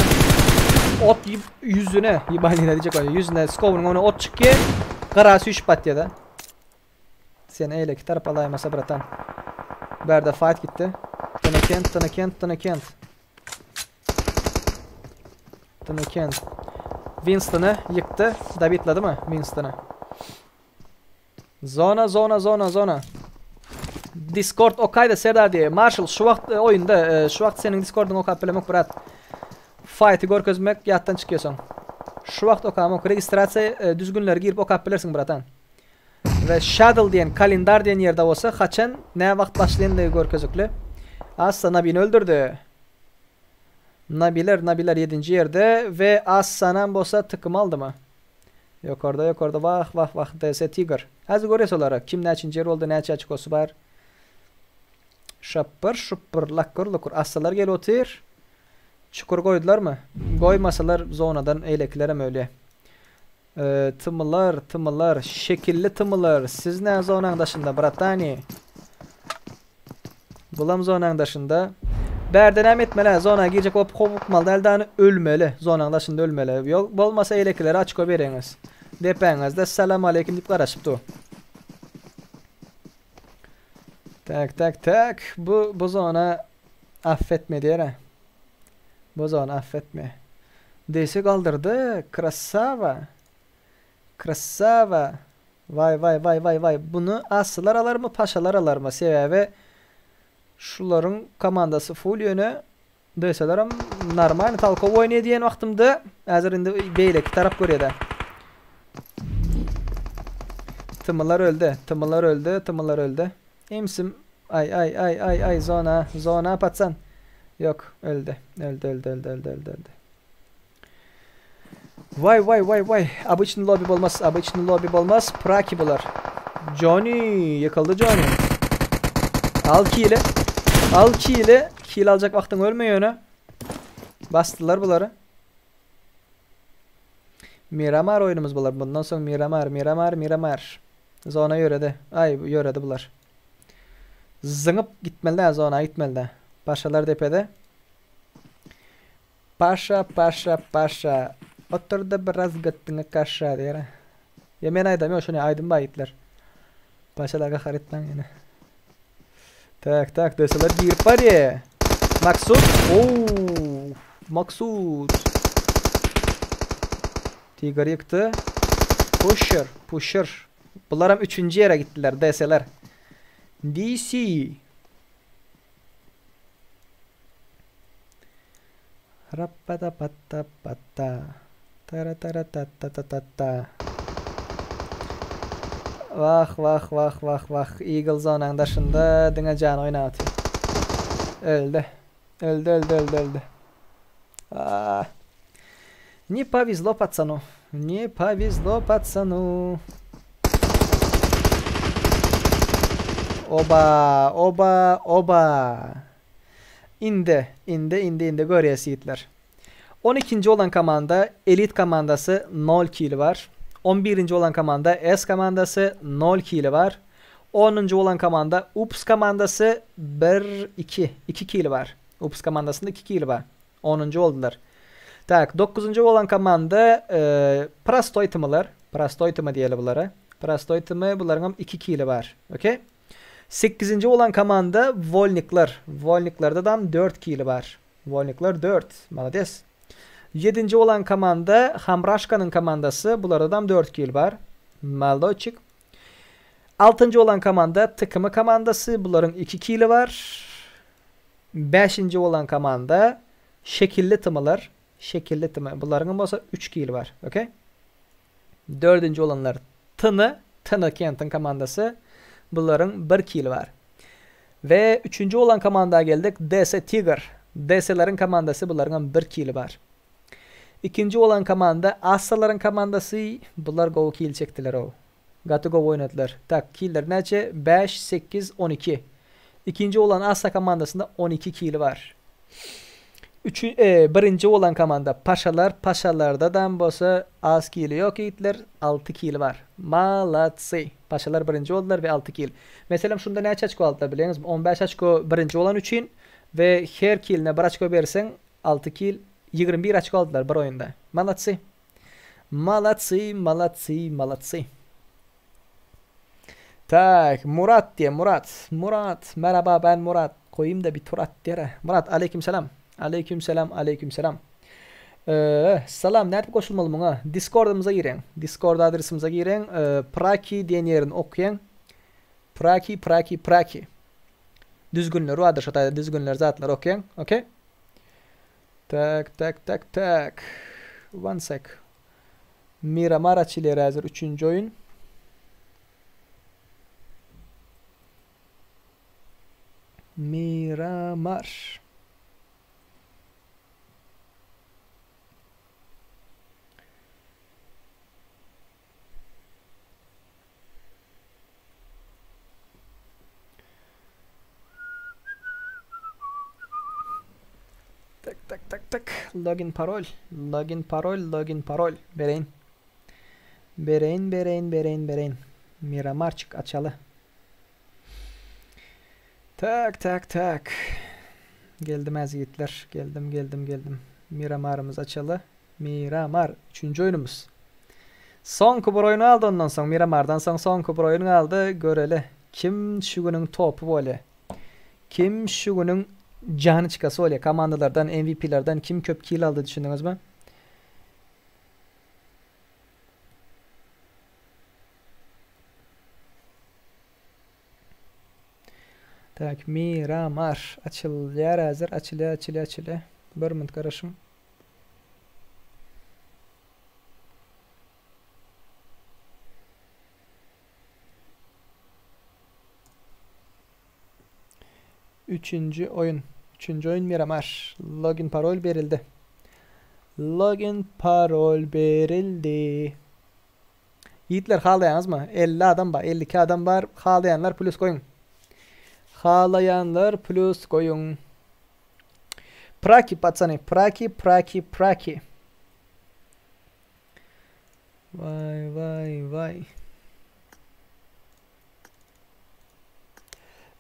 Ot yüzüne, yibani ne diyecek var. Yüzüne skovunun onu ot çıkıyor. Garası üç bat ya da. Sen eyle ki tarap alaymasa bratan. Berde fight gitti. Tınakent, tınakent, tınakent. Tınakent. Winston'ı yıktı. David'ladı mı Winston'ı? Zona, zona, zona, zona. Discord okayda Serdar diye. Marshall şu wagt e, oyunda e, şu wagt seniň Discordyňy okap bilemok brat. Fight'y görkezmek ýatdan çykýarsyň. Şu wagt okamok. Registrasiýa e, düzgünleri girip okap bilersiň bratan. We Schedule diýen kalendar diýen ýerde bolsa haçan nä wagt başlaýandygy görkezikli. Assa Nabini öldürdi. Nabiler Nabiler 7-nji ýerde we Assanam bolsa tykym aldymy? Ýokarda ýokarda wah wah wah DS Tiger. Häzir görýäs olary. Kim näçinji ýer boldy, näçe oçkosy bar. Şapyr şupur lakyr lukur Assalar gelip otyr. Çukur goýdularmy? Goýmasalar zonadan eýlekilerem ölýär. Tymylar, tymylar, şekilli tymylar, siz nä zonaň daşynda, bratani? Bulam zonaň daşynda. Bärde näme etmeli, zona girjek bolup howukmaly däl dany ölmeli, zonaň daşynda ölmeli. Ýok, bolmasa eýlekilere oçko bereňiz. Depäňizde salam aleýkim diýip garaşyp dur. Tak, tak, tak. Bu bu zona affetme diýer. Bu zona affetme. Dese galdyrdy. Krasava. Krasava. Vay vay vay vay vay. Bunu assylar alarmy, paşalar alarmy? Sebäbi şularyň komandasy full ýöne Deselerem normalny talkow oýnaýa diýen wagtymda häzir indi beýleki tarap görýär-de. Tymylar öldi, tymylar öldi, tymylar öldi. Emsim ay ay ay ay ay zona, zona patsan. Ýok, öldi. Öldi, öldi, öldi, öldi, öldi, öldi. Vay vay vay vay. Обычный lobby bolmaz, обычный lobby bolmaz. Praki bular. Johnny ýykyldy Johnny. Al kili. Al kili. Kil aljak wagtyň ölme ýöne. Basdylar bulary. Miramar oýnumyz bular. Bundan soň Miramar, Miramar, Miramar. Zona ýöredi. Aý, ýöredi bular. Zyňyp gitmeli dä, zona gitmeli dä. Paşalar depede. Paşa, paşa, paşa. Oturda biraz götüňe kaşa diýer. Ýa men aýdam ýok, şony aýdym bar ýigitler. Paşalar gahar etmäň ýene. Tak, tak, döseler girip barýa. Maksut. Oo, Maksut. Tiger ýykdy. Pusher, pusher. Bularam üçünji ýere gitdiler, DS-ler. DC. Rappa-da-patta-patta. Tara-tara-ta-ta-ta-ta-ta. Wah, wah, wah, wah, wah. Eagle zonaň daşynda diňe jan oýnap otyr. Öldi. Öldi, öldi, öldi, öldi. Ah. Ne повезло пацану. Ne повезло пацану. Oba, oba, oba. Indi, indi, indi, indi görýäs ýigitler. 12-nji bolan komanda Elit komandasy 0 kili bar. 11-nji bolan komanda S komandasy 0 kili bar. 10-njy bolan komanda Ups komandasy 1 2 2 kili bar. Ups komandasynda 2 kili bar. 10-njy boldular. Tak, 9-njy bolan komanda e, Prostoý tymylar. Prostoý tymy diýeli bulara. Prostoý tymy bularyň hem 2 kili bar. Okey. Sekizinji bolan komanda Wolnikler. Wolniklerde dam 4 kili bar. Wolnikler 4. Malades. Ýedinji bolan komanda Hamraşkanyň komandasy, bulardadam 4 kill bar. Maldoçik. Altynjy bolan komanda TKM komandasy, bularyň 2 kili bar. Bäşinji bolan komanda Şekilli tmlar, Şekilli tm, bularyňam bolsa 3 kili bar. Okey. Dördünji bolanlar TN, TN Kentiň komandasy, bularyň 1 kili bar. We üçünji bolan komanda geldik, DS Tiger, DS-leriň komandasy, bularyňam 1 kili bar. Ikinji bolan komanda Assalaryň komandasy, bular gowy kill çekdiler-ow. Gaty gowy oýnadylar. Tak, killer näçe? 5, 8, 12. Ikinji bolan Assa komandasynda 12 kili bar. Üçü, e, birinji bolan komanda Paşalar. Paşalardadam bolsa az kili ýok ýigitler, 6 kili bar. Malatsy. Paşalar birinji boldular we 6 kil. Meselem şunda näçe oçko aldylar bilýäňizmi? 15 oçko birinji bolan üçin we her kiline bir oçko berseň 6 kil, 21 oçko aldylar bir oýunda. Malatsy. Malatsy, malatsy, malatsy. Tak, Murat diýe, Murat. Murat, merhaba ben Murat. Goýum da bir tur at diýere. Murat, aleyküm selam. Aleyküm selam, aleyküm selam. Ee, salam, nädip goşulmaly muňa? Discord'ymyza gireň. Discord adresimize gireň. Ee, Praki diýen ýerini okuýaň. Praki, Praki, Praki. Düzgünler bardyr şo taýda düzgünler zatlar okuýaň. Okey? Tak, tak, tak, tak. One sec. Miramar açylýar häzir üçünji oýun. Miramar. Tak tak tak tak. Login parol. Login parol, login parol. Bereýin. Bereýin, bereýin, bereýin, bereýin. Miramarçyk açaly. Tak tak tak. Geldim äz ýigitler. Geldim, geldim, geldim. Miramarymyzy açaly. Miramar üçünji oýnumyz. Soňky bir oýun galdy ondan soň Miramardan soň soňky bir oýun galdy. Göreli kim şu günüň topy bolýar. Kim şu günüň janyçkasy bolýar. Komandalardan, MVP-lerden kim köp kill aldy düşündiňizmi? Tak, Miramar açylýar häzir, açylýar, açylýar, açylýar. Bir minut garaşyň. Üçünji oýun. Üçünji oýun Miramar. Login parol berildi. Login parol berildi. Ýigitler halaýaňyzmy? 50 adam bar, 52 adam bar. Halaýanlar plus goýuň. Halaýanlar plus goýuň. Praki patsany, praki, praki, praki. Vay vay vay.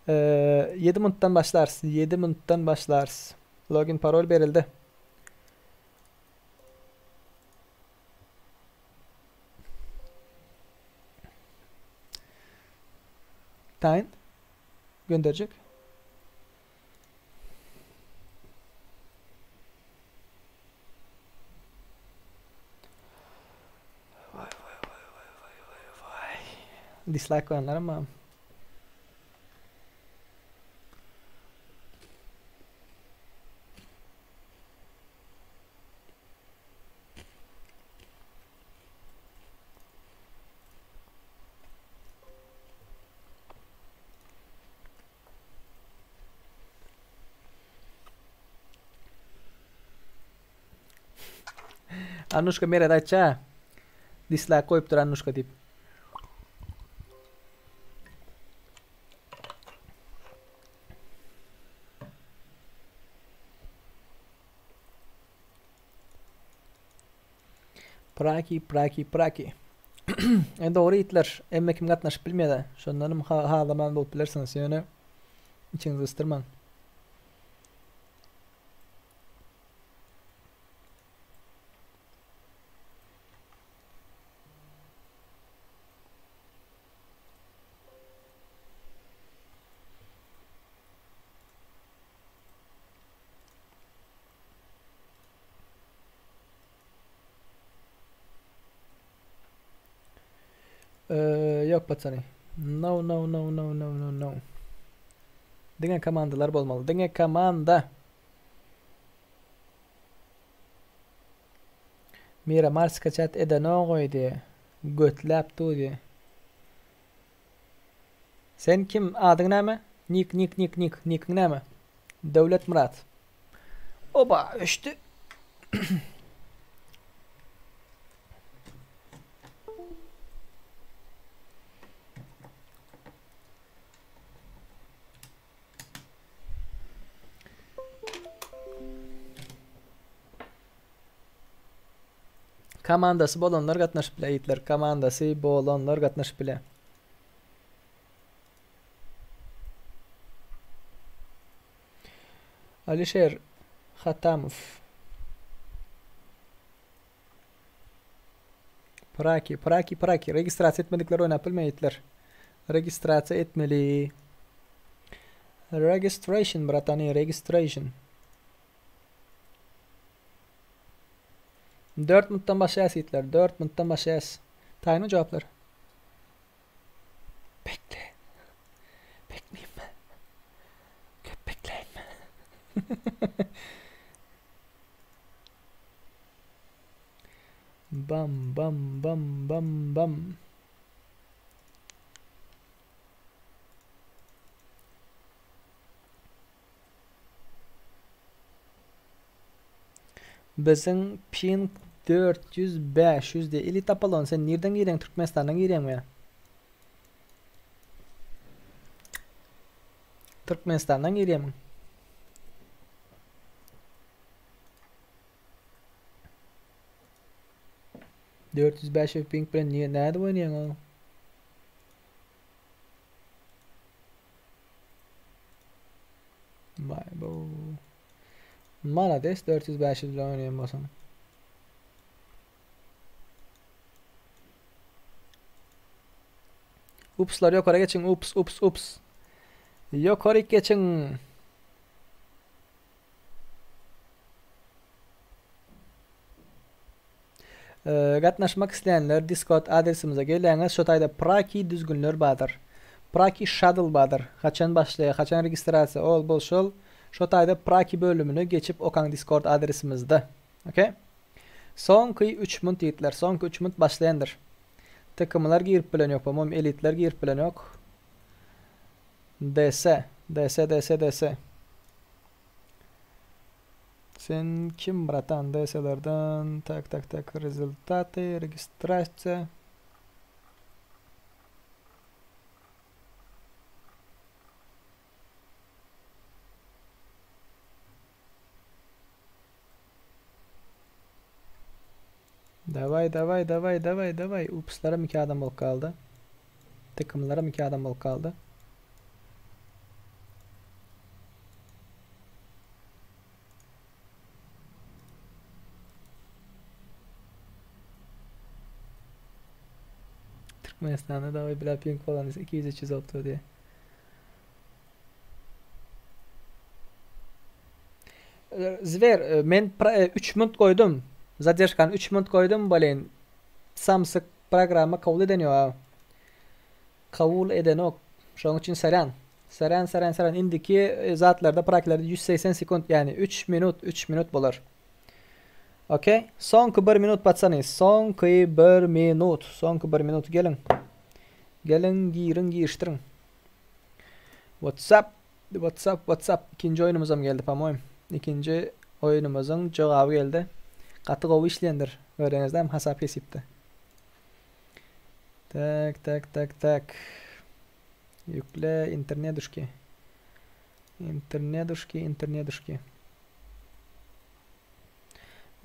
Ee, 7 minutdan başlarys. 7 minutdan başlarys. Login parol berildi. Taýyn. Gönderjek. Vay vay vay vay vay vay vay. Dislike koyanlar ama. Annuşka Meret aýtça. Dislike goýupdyr Annuşka diýip. Praki, praki, praki. E dogry ýigitler, emme kim gatnaşyp bilmeýär. Şondanam ha halaman bolup bilersiňiz, ýöne içiňizi gysdyrmaň. Ýok patsany. No no no no no no no. Diňe komandalar bolmaly. Diňe komanda. Miramar skaçat edenok öýdýä. Götläp dur diýä. Sen kim? Adyň näme? Nik nik nik nik. Nikiň näme? Döwlet Myrat. Oba öçdi. Komandasy bolanlar gatnaşyp bile ýigitler. Komandasy bolanlar gatnaşyp bile. Alişer Hatamow. Praki, Praki, Praki. Registrasiýa etmedikler oýnap bilmeýär ýigitler. Registrasiýa etmeli. Registration, bratany, registration. 4 minutdan başlaýas ýigitler. 4 minutdan başlaýas. Taýynmy jogaplar? Bekle. Bekleyeyim mi? Köp bekleyeyim mi? Bam bam bam bam bam. Biziň ping 400 500 diýe. Ili tapalon sen nirden girýäň Türkmenistandan girýäňmi ýa? Türkmenistandan girýämiň? 400 500 ping bilen niye nädip oýnaýaň o? Vay bu. Malades 400 500 bilen oýnaýan bolsaň. Upslar ýokary geçiň ups ups ups. Ýokary geçiň. Gatnaşmak isleýänler Discord adresimize gelýäňiz, şo taýda Praki düzgünler bardyr. Praki Shuttle bardyr. Haçan başlaýar, haçan registrasiýa, ol bul şol. Şo taýda Praki bölümine geçip okaň Discord adresimizde. Ok. Soňky 3 munt ýigitler, soňky 3 munt başlaýandyr. TKM-lar girip bilen ýok, po-moýym elitler girip bilen ýok. DS, DS, DS, DS. Sen kim bratan DS-lerden tak tak tak rezultaty registrasiýa. Daway daway daway daway daway upslaram 2 adam bolup galdy. Takymlaram 2 adam bolup galdy. Türkmenistanda daway Blackpink bolan 200-300 bolupdyr diýe. Zwer, e, men 3 e, minut goýdum. Zadержkany 3 minut goýdum, blin. Samsyk programma kabul edeniyor. Kabul edenok. Şonuň üçin saryan. Saryan, saryan, saryan. Indiki e, zatlarda, praktilerde 180 sekund, yani 3 minut, 3 minut bolar. Okey. Soňky 1 minut patsany. Soňky 1 minut. Soňky 1 minut geliň. Geliň, giriň, girişdiriň. What's up? What's up? What's up? Ikinji oýnumyzam geldi, po-moýem. Ikinji oýnumyzyň jogaby geldi. Gaty gowy işleýändir. Göreňizde hem hasap kesipdi. Tak, tak, tak, tak. Ýükle internetuşki. Internetuşki, internetuşki.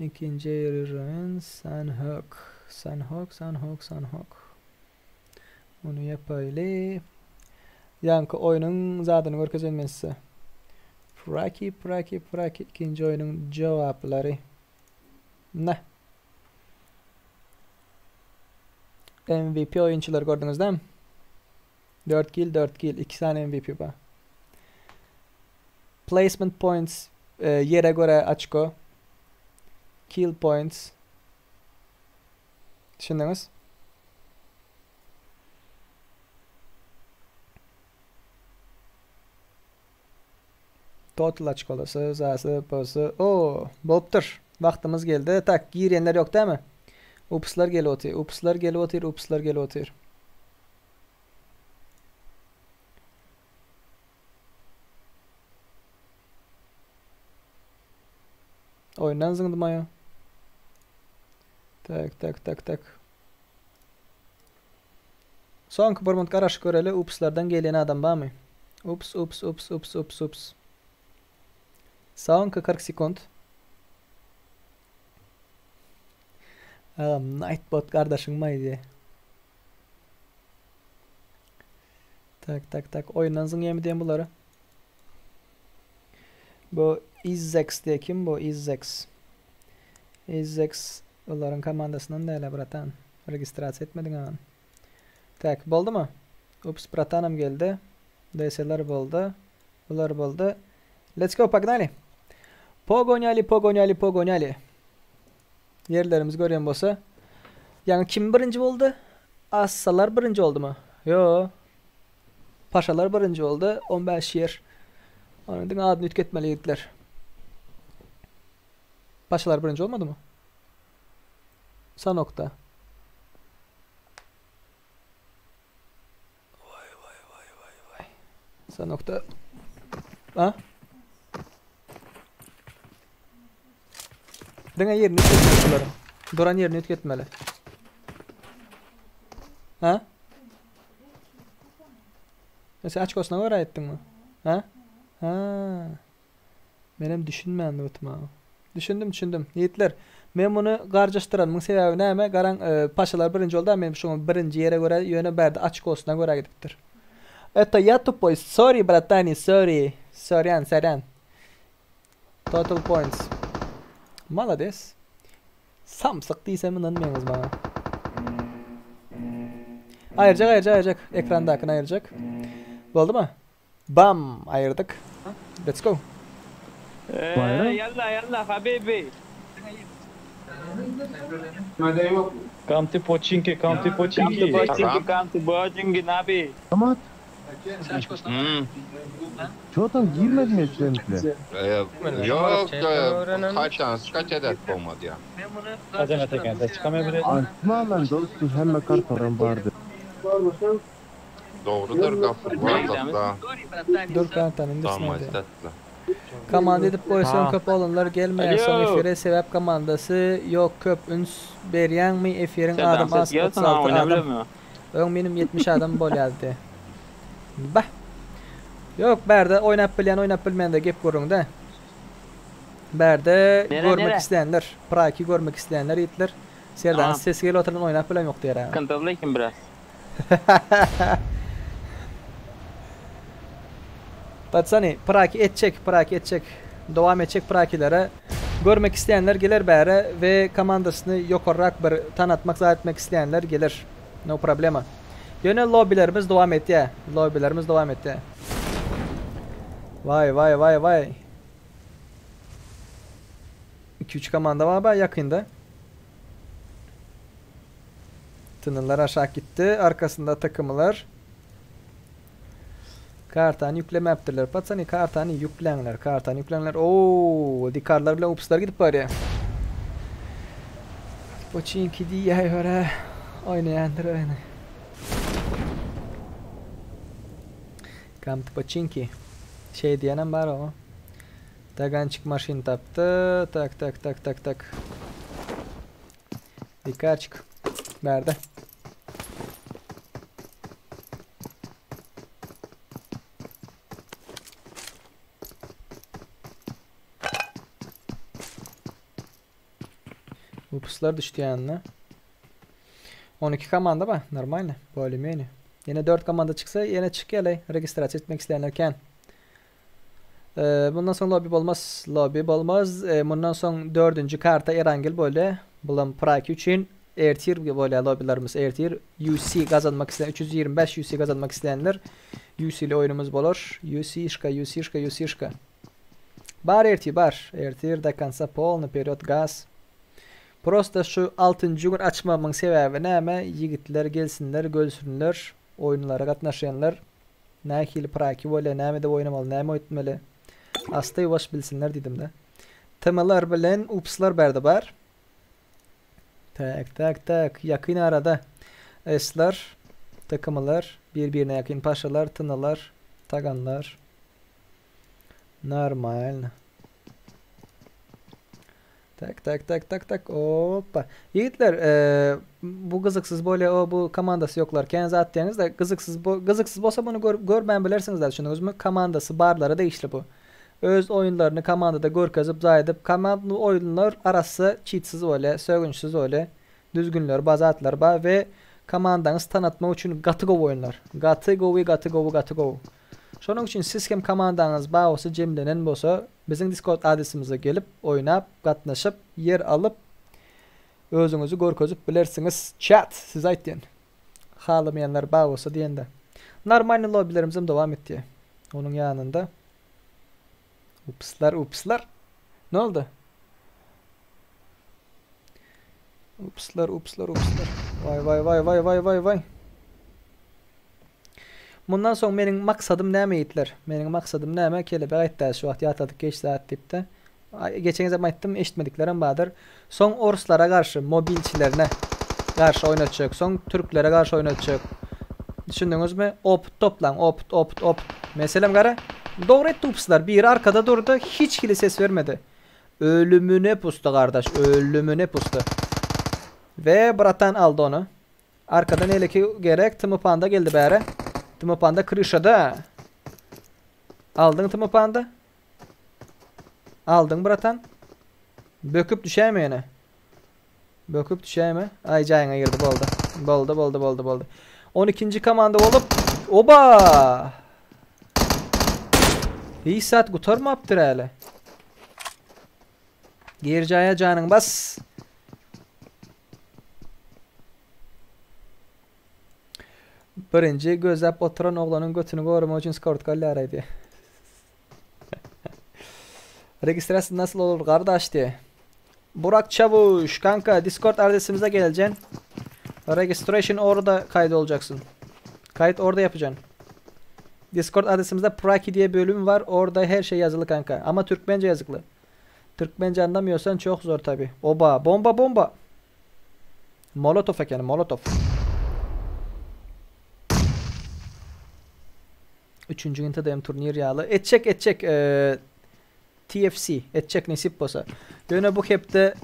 Ikinji oýun Sanhok. Sanhok, Sanhok, Sanhok. Muny ýapaýly. Ýaňky oýnuň zadyny görkezeýin men size. Praki, praki, praki ikinji oýnuň jogaplary. Ne? MVP oýunçylary gördüňiz dämi? 4 kill, 4 kill, 2 sany MVP bar. Placement points e, ýere görä açko. Kill points. Düşündiňiz? Total açkolasy, zasy, posy. O, bolupdyr. Wagtymyz geldi. Tak, girýänler ýok dämi? Upslar gelip otyr. Upslar gelip otyr, upslar gelip otyr. Oýundan zyňdym aýa. Tak, tak, tak, tak. Soňky bir minut garaşyp göreli, upslardan gelýän adam barmy? Ups, ups, ups, ups, ups, ups. Soňky 40 sekund. Agam, Nightbot gardaşyň maý diýe. Tak, tak, tak. Oýundan zyňýamy diýen bulary. Bu Izzex diýe kim bu Izzex? Izzex olaryň komandasyndan däl bratan. Registrasiýa etmediň agam. Tak, boldumy? Ups, bratanam geldi. DS'ler boldy. Bular boldy. Let's go, pognaly. Pogonýali, pogonýali, pogonýali. Ýerlerimizi görýän bolsa. Ýaňy kim birinji boldy? Assalar birinji boldumy? Ýo. Paşalar birinji boldy. 15 ýer. Onuň diňe adyny üýtgetmeli ýigitler. Paşalar birinji bolmadymy? Sanokda. Vay vay vay vay vay. Sanokda. Ha? Diňe ýerini üýtgetmeli şularyň. Duran ýerini üýtgetmeli. Ha? Sen açkosyna görä aýtdyňmy? Ha? Ha. Menem düşünmändim ötüm Düşündim, düşündim. Ýigitler, men muny garjaşdyranymyň sebäbi näme? Garaň, e, paşalar birinji boldy, men şoňa birinji ýere görä, ýöne bärde açkosyna görä gidipdir. Это я тупой. Sorry, братани, sorry. Soryan, soryan. Total points. Молодец. Samsyk diýsem ynanmaýaňyz maňa. Aýyrjak, aýyrjak, aýyrjak. Ekrandakyny aýyrjak. Boldumy? Bam! Aýyrdyk. Let's go. Ýalla ýalla habibi. Come to Pochinki, come to Come to Pochinki. Pochinki, come to Pochinki nabi. Damat. Hmm. Çotan girmedi mi hepsininle? Ee, yok e, kaç tane kaç adet olmadı ya. Acele tekense çıkamayabilir. Açma lan dostum hemme kart oran vardı. Doğrudur gafur var hatta. Dur kantan Tamam indirsin hadi. tatlı. Komanda edip goýsaň Ha. köp olanlar gelmeýär soň Alo. efire sebäp komandasy ýok köp üns berýäňmi efiriň Sen adam dans et az gelsin 36 adam. oynayabilir Öň benim 70 adam bolýardy. Bah. Ýok, bärde oýnap bilýän, oýnap bilmeýän de gep görüňde. Bärde Nere, görmek nere? isleýänler, Praki görmek isleýänler ýitler. Serdan Tamam. ses gelip oturan oýnap bilen ýok diýär. Sıkıntılı kim biraz. Patsani, Praki etjek, Praki etjek. Dowam etjek Prakilere. Görmek isteýänler geler bäre we komandasyny ýokarrak bir tanatmak, zat etmek isteýänler geler. No problema. Ýöne lobbylerimiz dowam etýär. Lobbylerimiz dowam etýär. Vay vay vay vay. 2-3 komanda var baya yakında. Tınırlar aşağı gitti. Arkasında takımlar. Kartany ýüklemepdirler. Patsani kartany ýükleňler. Kartany ýükleňler. Oo, dikarlar bilen upslar gidip barýar. Poçinki diýä göre oýnaýandyr oýny. Come to Pochinki. Şey diýenem bar o. Tagançik maşyn tapdy. Tak tak tak tak tak. Dikarçik. Nerede? Upslar düştü yanına. 12 komanda ba, normalny, bolее-менее. Ýene 4 komanda çyksa, ýene çykýarlar. Registrasiýa etmek isleýänler kän. Ee, bundan soň lobby bolmaz, lobby bolmaz. Ee, bundan soň 4. karta Erangel bolýar. Bulam Praki üçin Ertir bolýar lobbylarymyz Ertir. UC gazanmak isleýän 325 UC gazanmak isleýänler UC ile oýnumyz bolar. UC-şka, UC-şka, UC-şka. Bar Ertir bar. Ertir до конца полный вперед gaz. Prosta şu 6. gün açmamyň sebäbi näme? Ýigitler gelsinler, gölsünler, oýunlara gatnaşýanlar. Nähili Praki bolýar, näme de oýnamaly, näme oýtmaly. Asta ýuwaş bilsinler diýdim-de. TM'lar bilen upslar bärde bar. Tak tak tak ýakyn arada S'lar, TKM'lar bir-birine ýakyn paşalar, TN'lar, taganlar. Normalno. Tak tak tak tak tak oppa. Ýigitler bu gyzyksyz bolýa o bu komandasy ýoklar kän zat diýeňizde gyzyksyz gyzyksyz bolsa muny gör görmän bilersiňizler düşündiňizmi komandasy barlara degişli bu. Öz oýunlaryny komandada görkezip zaýadyp komandny oýunlar arassa çitsiz bolýa sögünçsiz bolýa düzgünleri ba zatlary ba we komandaňyzy tanatmak üçin gaty gowy oýunlar gaty gowy gaty gowy gaty gowy. Şonuň üçin siz hem komandaňyz bar bolsa jemlenen bolsa biziň discord adresimize gelip oýnap gatnaşyp ýer alyp özüňizi görkezip bilersiňiz chat size aýtýan halamaýanlar bar bolsa diýende normalny lobbilerimizem dowam etýär onuň ýanynda upslar upslar ne oldy upslar upslar upslar waý waý waý waý waý waý waý Mundan soň meniň maksadym näme ýigitler? Meniň maksadym näme? Kelebek aýtdy şu wagt ýatladyk geç zat diýipdi. Geçen gezek aýtdym, eşitmediklerem bardyr. Soň orslara garşy, mobilçilerine garşy oýnatjak, soň türklere garşy oýnatjak. Düşündiňizmi? Oput toplaň, oput, oput, oput. Meselem gara, dogry etdi upslar. Biri arkada durdy, hiç hili ses bermedi. Ölümüne pusdy gardaş, ölümüne pusdy. We bratan aldy ony. Arkadan eleki gerek. Timo Panda geldi bäre. Timo Panda kryşada. Aldyň Timo Panda. Aldyň bratan. Böküp düşäýme ýene. Böküp düşäýme. Aý jaýyňa girdi boldy. Boldy boldy boldy boldy. 12-nji komanda bolup Oba! Hiç zat gutarmapdyr häli. Gir jaýa janyň bas. Birinji gözläp oturan oglanyň götüni goramak üçin skortka alýar aýdýar. Registrasiýa nasıl olur gardaş diýe. Burak Çavuş kanka Discord adresimize geleceksin. Registration orada kaydı olacaksın. Kayıt orada yapacaksın. Discord adresimizde Praki diye bölüm var. Orada her şey yazılı kanka. Ama Türkmence yazıklı. Türkmence anlamıyorsan çok zor tabi. Oba bomba bomba. Molotov ekeni molotov. Üçünji gün TDM turnir ýaly. Etjek etjek e, TFC etjek nesip bolsa. Ýöne bu hepde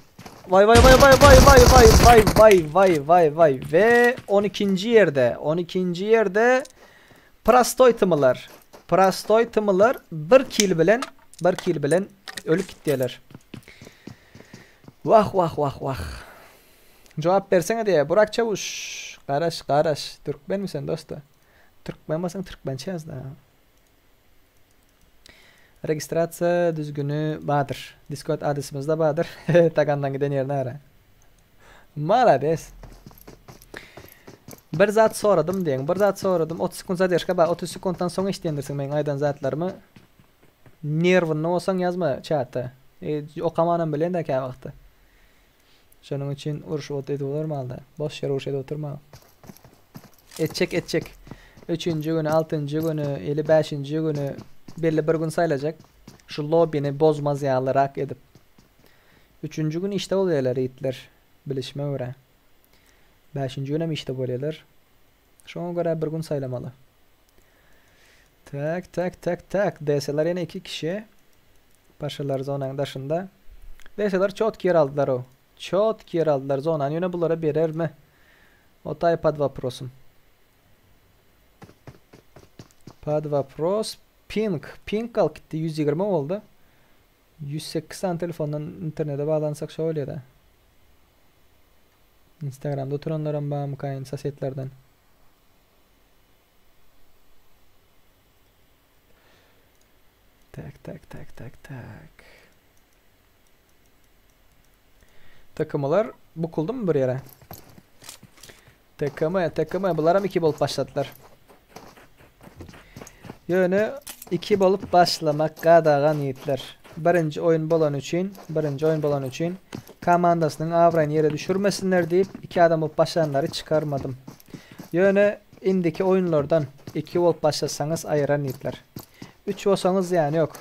Vay vay vay vay vay vay vay vay vay vay vay vay ve 12. ýerde 12. ýerde Prostoý tymylar. Prostoý tymylar bir kill bilen bir kill bilen ölüp gitdiler. Wah wah wah wah. Jogap bersene diýe Burak Çavuş. Garaş garaş. Türkmenmi sen dosta? Türkmen bolsaň türkmençe ýaz da. Registrasiýa düzgüni bardyr. Discord adresimizde bardyr. Tagandan giden ýerine ara. Malades. Bir zat soradym diýen. Bir zat soradym. 30 sekund zadержка bar. 30 sekunddan soň eşitýändirsiň meň aýdan zatlarymy. Nerwynda bolsaň ýazma çatda. E, okamanam bilen-de kä wagtda. Şonuň üçin uruş ot edip oturmaly-da. Boş ýere uruş edip oturma. Etjek etjek. Üçünji güni, altynjy güni, ili bäşinji güni belli bir gün saýlajak. Şu lobbini bozmaz ýalyrak edip. Üçünji gün işde bolýarlar itler. Bilişime görä. Bäşinji günem işde bolýarlar. Şoňa görä bir gün saýlamaly. Tak, tak, tak, tak. DS'ler ýene iki kişi. Paşalar zonanyň daşynda. DS'ler çotki ýer aldylar o. Çotki ýer aldylar zonany ýöne bulara berermi? O taý pod woprosum. Pod wopros. Ping. Ping galyp gitdi 120 boldy. 108 sany telefondan internete baglansak şo bolýada. Instagramda oturanlaram barmyka indi sosetlerden. Tak tak tak tak tak. Takımlar bukuldu mu bir ýere? TKM, TKM bularam 2 bolup başladylar. Ýöne 2 bolup başlamak gadagan ýigitler. Birinji oýun bolan üçin, birinji oýun bolan üçin komandasynyň abraýyny ýere düşürmesinler diýip 2 adam bolup başlanlary çykarmadym. Ýöne indiki oýunlardan 2 bolup başlasaňyz aýyran ýigitler. 3 bolsaňyz zyýany ýok.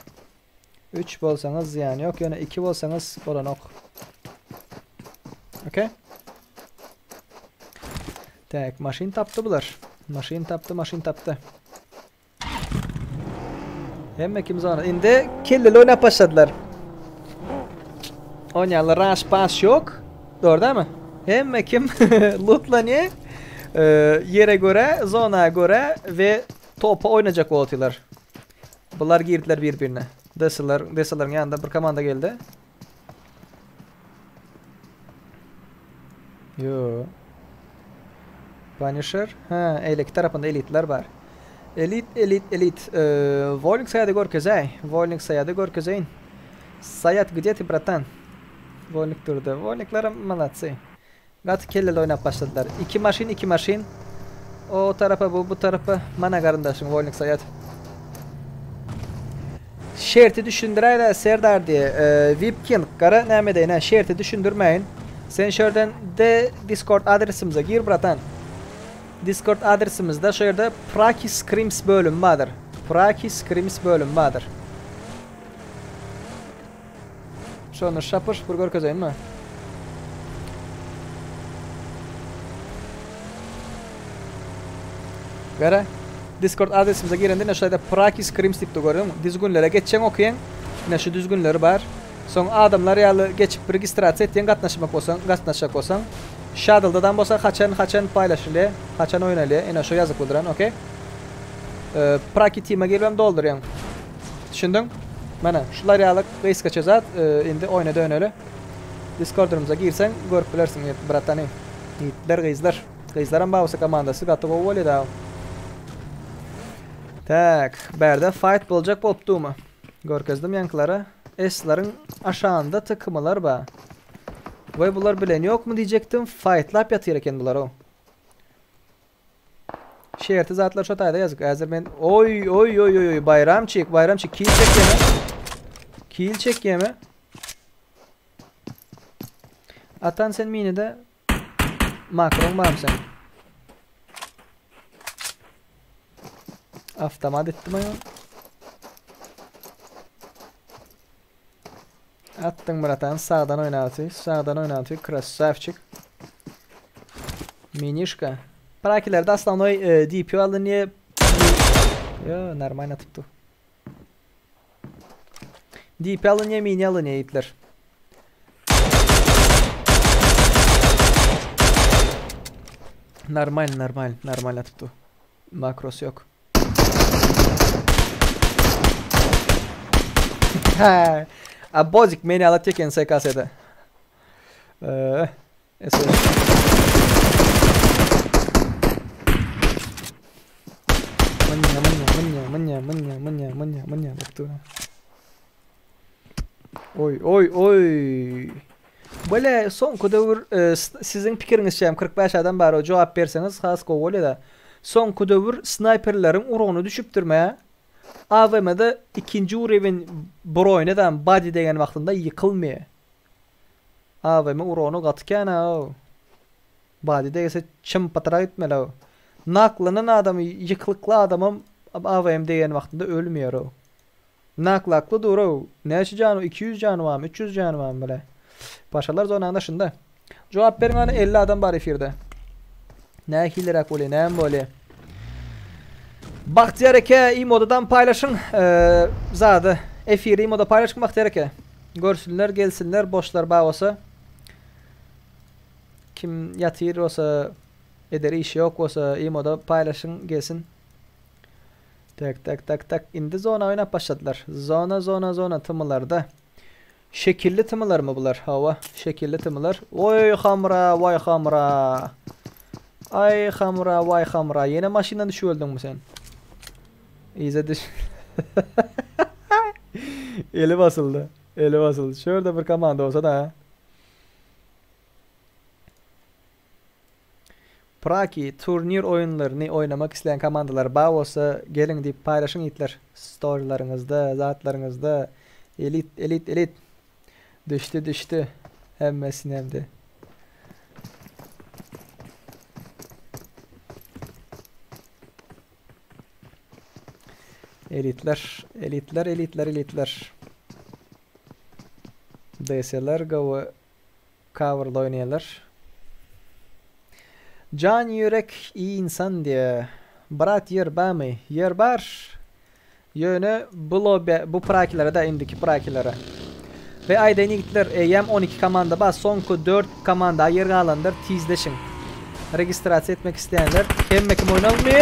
3 bolsaňyz zyýany ýok, ýöne 2 bolsaňyz bolanok. Okey. Tak, maşyn tapdy bular. Maşyn tapdy, maşyn tapdy. Hemme kim zona. Indi kelleli oýnap başladylar. Oýnaýarlar raş paş ýok. Dogry dälmi? Hemme kim lootlanýar. Ýere görä, zona görä we topa oýnajak bolupdylar. Bular girdiler bir-birine. Desalar, desalaryň ýanynda bir komanda geldi. Yo. Punisher. Ha, eýleki tarapynda elitler bar. Elit, elit, elit. Ee, Volnik saýady görkezäý. Volnik saýady görkezeýin. Saýat, gde ty, bratan? Volnik durdy. Volnikler молодцы. Gaty kelleli oýnap başladylar. Iki maşyn, iki maşyn. O tarapa bu, bu tarapa. Mana garyndaşyň Wolnik Saýat. Şerti düşündiräýdä Serdar diýe. VIP King gara näme edeýin hä şerti düşündirmäýin. Sen şu ýerden de Discord adresimize gir bratan. Discord adresimizde şu ýerde Praki Scrims bölümi bardyr. Praki Scrims bölümi bardyr. Şony şapur şupur görkezeýinmi? Gara Discord adresimize girende ine şu taýda Praki Scrims diýip görüň. Düzgünlere geçjeň okaýaň. Ine şu düzgünleri bar. Soň adamlar ýaly geçip registrasiýa etýäň gatnaşmak bolsaň, gatnaşjak bolsaň. Şadyldadan bolsa haçan haçan paýlaşylýar, haçan oýnalýar. Ine şu ýazykly duran, okey. Praki team-a giribem doldurýaň. Düşündiň? Mana, şular ýaly gysgaça zat, indi oýna döneli. Discordymyza girseň, görüp bilersiň, bratany. Ýigitler, gyzlar. Gyzlaram bar bolsa komandasy gaty gowy bolýar dagy. Tak, bärde fight boljak bolup durmy? Görkezdim ýaňkylara. S-leriň aşagynda TKM-lar bar. We bular bilen ýokmy diýjekdim, fightlap ýatyr eken bular-ow. Şerti zatlar şo taýda ýazyk. Häzir men oý oý oý oý oý Baýramçyk, Baýramçyk kil çekýeme. Kil çekýeme. Atan sen minide makron barmy sen? Avtomat etdim aýol. Atdyň bratan sagdan oýnaty, sagdan oýnaty, krasavçik. Minişka. Prakilerde osnovnoy e, DP alynýar. Yo, normal atypdy. DP alynýar, mini alynýar ýigitler. Normal, normal, normal atypdy. Makrosy ýok. He. A bozik meni alat eken SKS-de. Eee, SOS. Mınja, mınja, mınja, mınja, mınja, mınja, mınja, mınja bopdy. Oý, oý, oý. Bole soňky döwür e, siziň pikiriňizçe hem 45 adam bar, o jogap berseňiz has gowy bolýar-da. Soňky döwür snaýperleriň urgyny düşüpdirme. AWM-de ikinji urewen broýnedam body degen wagtynda ýykylmaýar. AWM urgyny gaty kän-a. Body degse çym pytrak etmeli-ow. Naklanan adamy, ýyklykly adamam AWM degen wagtynda ölmeýär-ow. Naklakly dur-ow. Näçe jany, 200 jany barmy, 300 jany barmy bile. Paşalar zonaň daşynda. Jogap beriň hany 50 adam bar efirde. Nähiliräk bolýar, näme bolýar? Bagtyýar eke imodadan paýlaşyň zady. Efiri imoda paýlaşyň Bagtyýar eke. Görsünler, gelsinler, boşlar bar bolsa. Kim ýatyr bolsa, eder işi ýok bolsa imoda paýlaşyň, gelsin. Tak tak tak tak indi zona oýnap başladylar. Zona zona zona tymylarda. Şekilli tymylarmy bular? Hawa, şekilli tymylar. Oý hamra, waý hamra. Aý hamra, waý hamra. Ýene maşyndan düşüp öldüňmi sen? Yza düş. Eli basyldy. Eli basyldy. Şu ýerde bir komanda bolsa da. Praki turnir oýunlaryny oýnamak isleýän komandalar bar bolsa geliň diýip paýlaşyň ýigitler storylaryňyzda zatlaryňyzda elit elit elit düşdi düşdi hemmesini hemde. Elitler elitler elitler elitler. DS-ler gowy coverly oýnaýarlar. Jan ýürek insan diýe. Brat ýer bamy? Ýer bar. Ýöne bu lobby bu prakilere da indiki prakilere. We aýdaýyn ýigitler eýýäm 12 komanda bar soňky 4 komanda ýer galandyr tizleşiň. Registrasiýa etmek isleýänler hemme kim oýnalmy?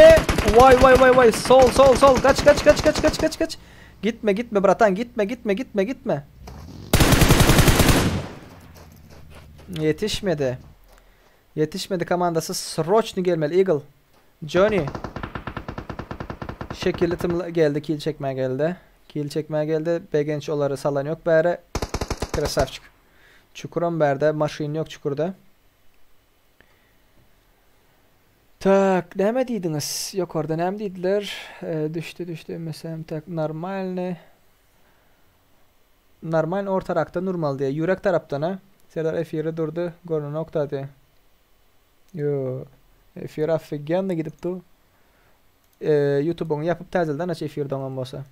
Waý waý waý waý sol sol sol gaç gaç gaç gaç gaç gaç gaç. Gitme gitme bratan gitme gitme gitme gitme. Ýetişmedi. Ýetişmedi komandasy sroçny gelmeli Eagle. Johnny. Şekilli tymla geldi kill çekmä geldi. Kill çekmä geldi. Begenç olary salan yok bäre. Krasavçik. Çukuram bärde maşyn yok çukurda. Tak, näme diýdiňiz? Ýokarda näme diýdiler? E, düşdi, düşdi. Meselem, tak, normalny. Normal ortarakda nurmal diýe. Ýürek tarapdan, ha? Serdar efiri durdy, görnenok da diýe. Yo, efir ofigenno gidip dur. E, YouTube'uňy ýapyp täzelden aç efir doňan bolsa.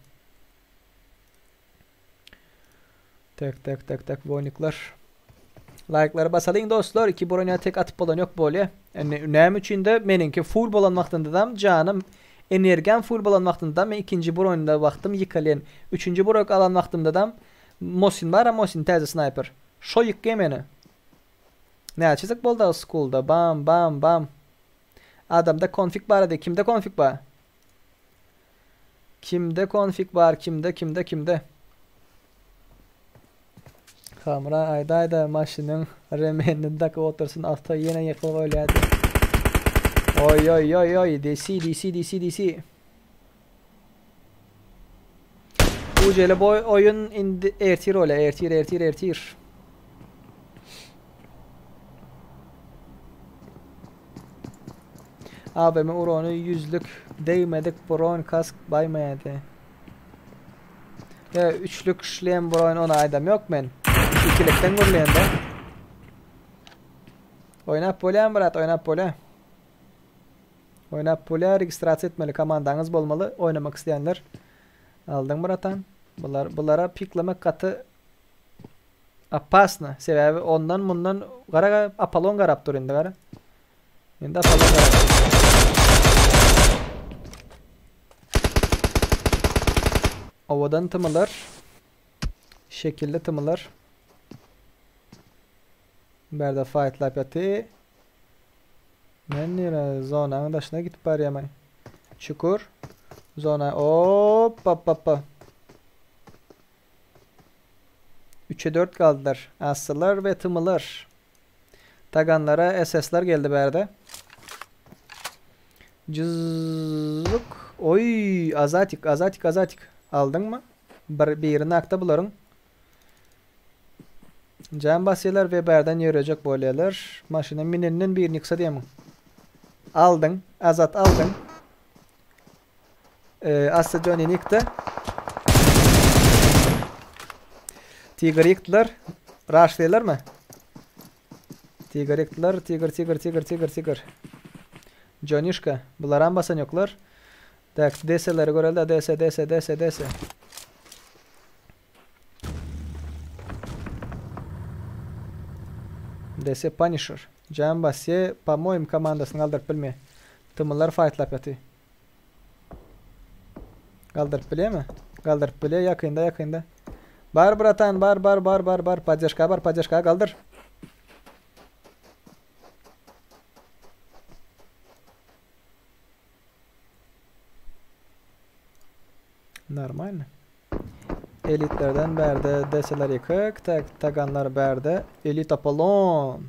Tak tak tak tak voýnikler. Laýklary basalyň dostlar. Iki bronya tek atyp bolan yok bolýa. Indi näme üçin de meniňki full bolan wagtynda janym energiýam full bolan wagtynda men ikinji bronýda wagtym ýykylýan. Üçünji brok alan wagtymda da Mosin bar, Mosin täze sniper. Şo ýykýa meni. Näçe çyzyk boldy schoolda? Bam bam bam. Adamda konfig bar edi. Kimde konfig bar? Kimde konfig bar? Kimde kimde kimde? Hamra aýda aýda maşynyň remenini dakyp otursyn awto ýene ýykylyp ölýärdi. Oý oý oý oý DC DC DC DC. Ujeli boý oýun indi ertir bolýar ertir ertir ertir. AVM urany ýüzlük degmedik bron kask baýmaýady. Ýa üçlük şlem bron ona aýdam ýok men. Ikilikden gürleýän-de. Oýnap bolýar brat, oýnap bolýar. Oýnap bolýar, registrasiýa etmeli komandaňyz bolmaly, oýnamak isleýänler. Aldyň bratan. Bular bulara piklemek gaty opasno. Sebäbi ondan mundan gara Apollon garap dur indi gara. Indi Apollon garap dur. Owadan tymylar. Şekilli tymylar. Bärde fightlap ýaty. Men nire zonanyň daşyna gidip barýamay. Çukur. Zona hop hop hop. 3'e 4 galdylar. Assylar we tymylar. Taganlara SS'ler geldi bärde. Cızık. Oy, Azatik, Azatik, Azatik. Aldyň mı? Bir, birini akta bularyň. Jam basýarlar we bärden ýörejek bolýarlar. Maşyna minenden birini ýyksa diýemiň. Aldyň, Azat aldyň. Ee, Asya Johnny ýykdy. Tiger ýykdylar. Raşlaýarlarmy? Tiger ýykdylar. Tiger, tiger, tiger, tiger, tiger. Johnnyşka. Bularam basan ýoklar. Tak, DS-leri görelde. DS, DS, DS, DS. DS Punisher. Jam basýa, po-moýemu komandasyny galdyryp bilmeýär. Tymylar fightlap ýaty. Galdyryp bilýärmi? Galdyryp bilýär, ýakynda, ýakynda. Bar bratan, bar, bar, bar, bar, bar. Poddežka bar, poddežka galdyr. Normalny. Elitlerden bärde deseler ýykyk, tak, taganlar bärde. Elit Apollon.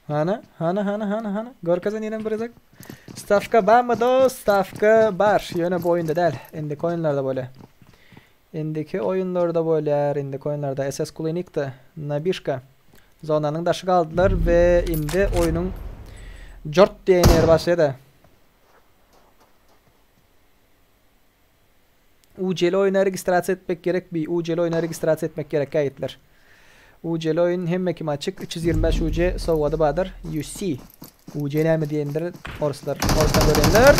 Hana, hana, hana, hana, hana. Görkezen ýene bir gezek. Stawka barmy dost? Stawka bar. Ýöne bu oýunda däl. Indiki oýunlarda bolýar. Indiki oýunlarda bolýar. Indiki oýunlarda SS Kulinikda, Nabişka. Zonanyň daşy galdylar we indi oýnuň jort diýen ýeri başlaýar. UCL oýuna registrasiýa etmek gerek bi UCL oýuna registrasiýa etmek gerek ýigitler. UCL oýun hemme kim açyk 325 UC sowgady bardyr. UC. UC näme diýendir orslar. Orsdan görenler.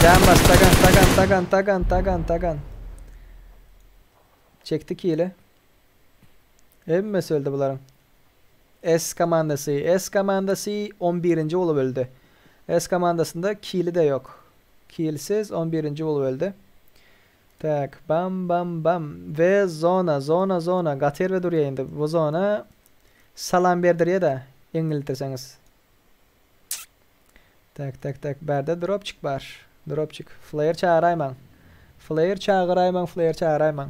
Can bas tagan tagan tagan tagan tagan tagan. Çekdi kili. Hemmesi öldü bularyň. S komandasy. S komandasy 11-nji bolup öldi. S komandasynda kili de ýok. Kilsiz 11-nji bolup öldi. Tak, bam bam bam. Ve zona, zona, zona. Gaty erbet urýar indi. Bu zona salam berdirýär-de, eňildirseňiz. Tak, tak, tak. Bärde dropçik bar. Dropçik. Flare çagyraýmaň. Flare çagyraýmaň, flare çagyraýmaň.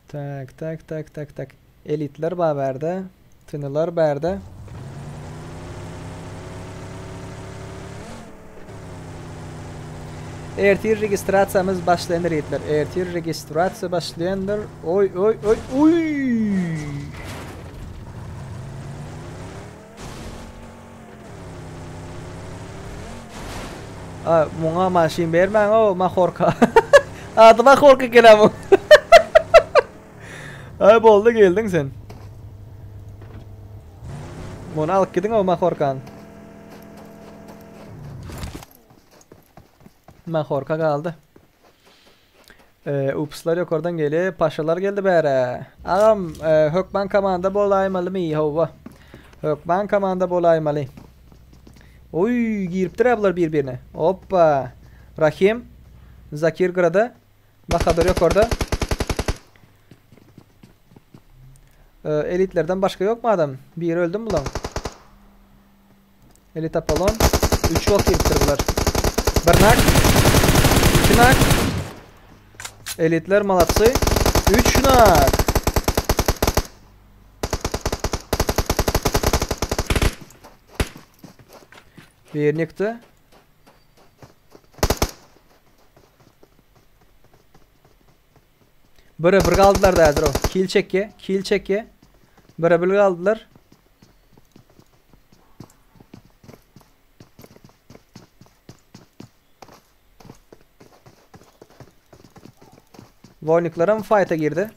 Tak, tak, tak, tak, tak. Elitler bar bärde. Tynylar bärde. Ertir registrasiýamyz başlandyr ýigitler. Ertir registrasiýa başlandyr. Oý, oý, oý, oý! A, muňa maşyn bermäň o, mahorka. Ady mahorka gelen bu. Ay boldy geldiň sen. Muny alyp gidiň o mahorkany. Mahorka galdy. Ee, upslar ýokardan gelýär. Paşalar geldi bäre. Agam, e, hökman komanda bolaýmalymy? Hawa. Hökman komanda bolaýmaly. Oý, giripdir bular bir-birine. Hoppa. Rahim, Zakir gyrada. Bahadur ýokarda. Ee, elitlerden başga ýokmy adam? Biri öldü mü bulan? Elit Apollon. 3 bok giripdir bular. Bir nak. 2 nak. Elitler malatsy. 3 nak. Birini ýykdy. Bire bir galdylar da häzir o. Kill çekýä, kill çekýä. Bire bir galdylar. Voyniklaram fight'a girdi.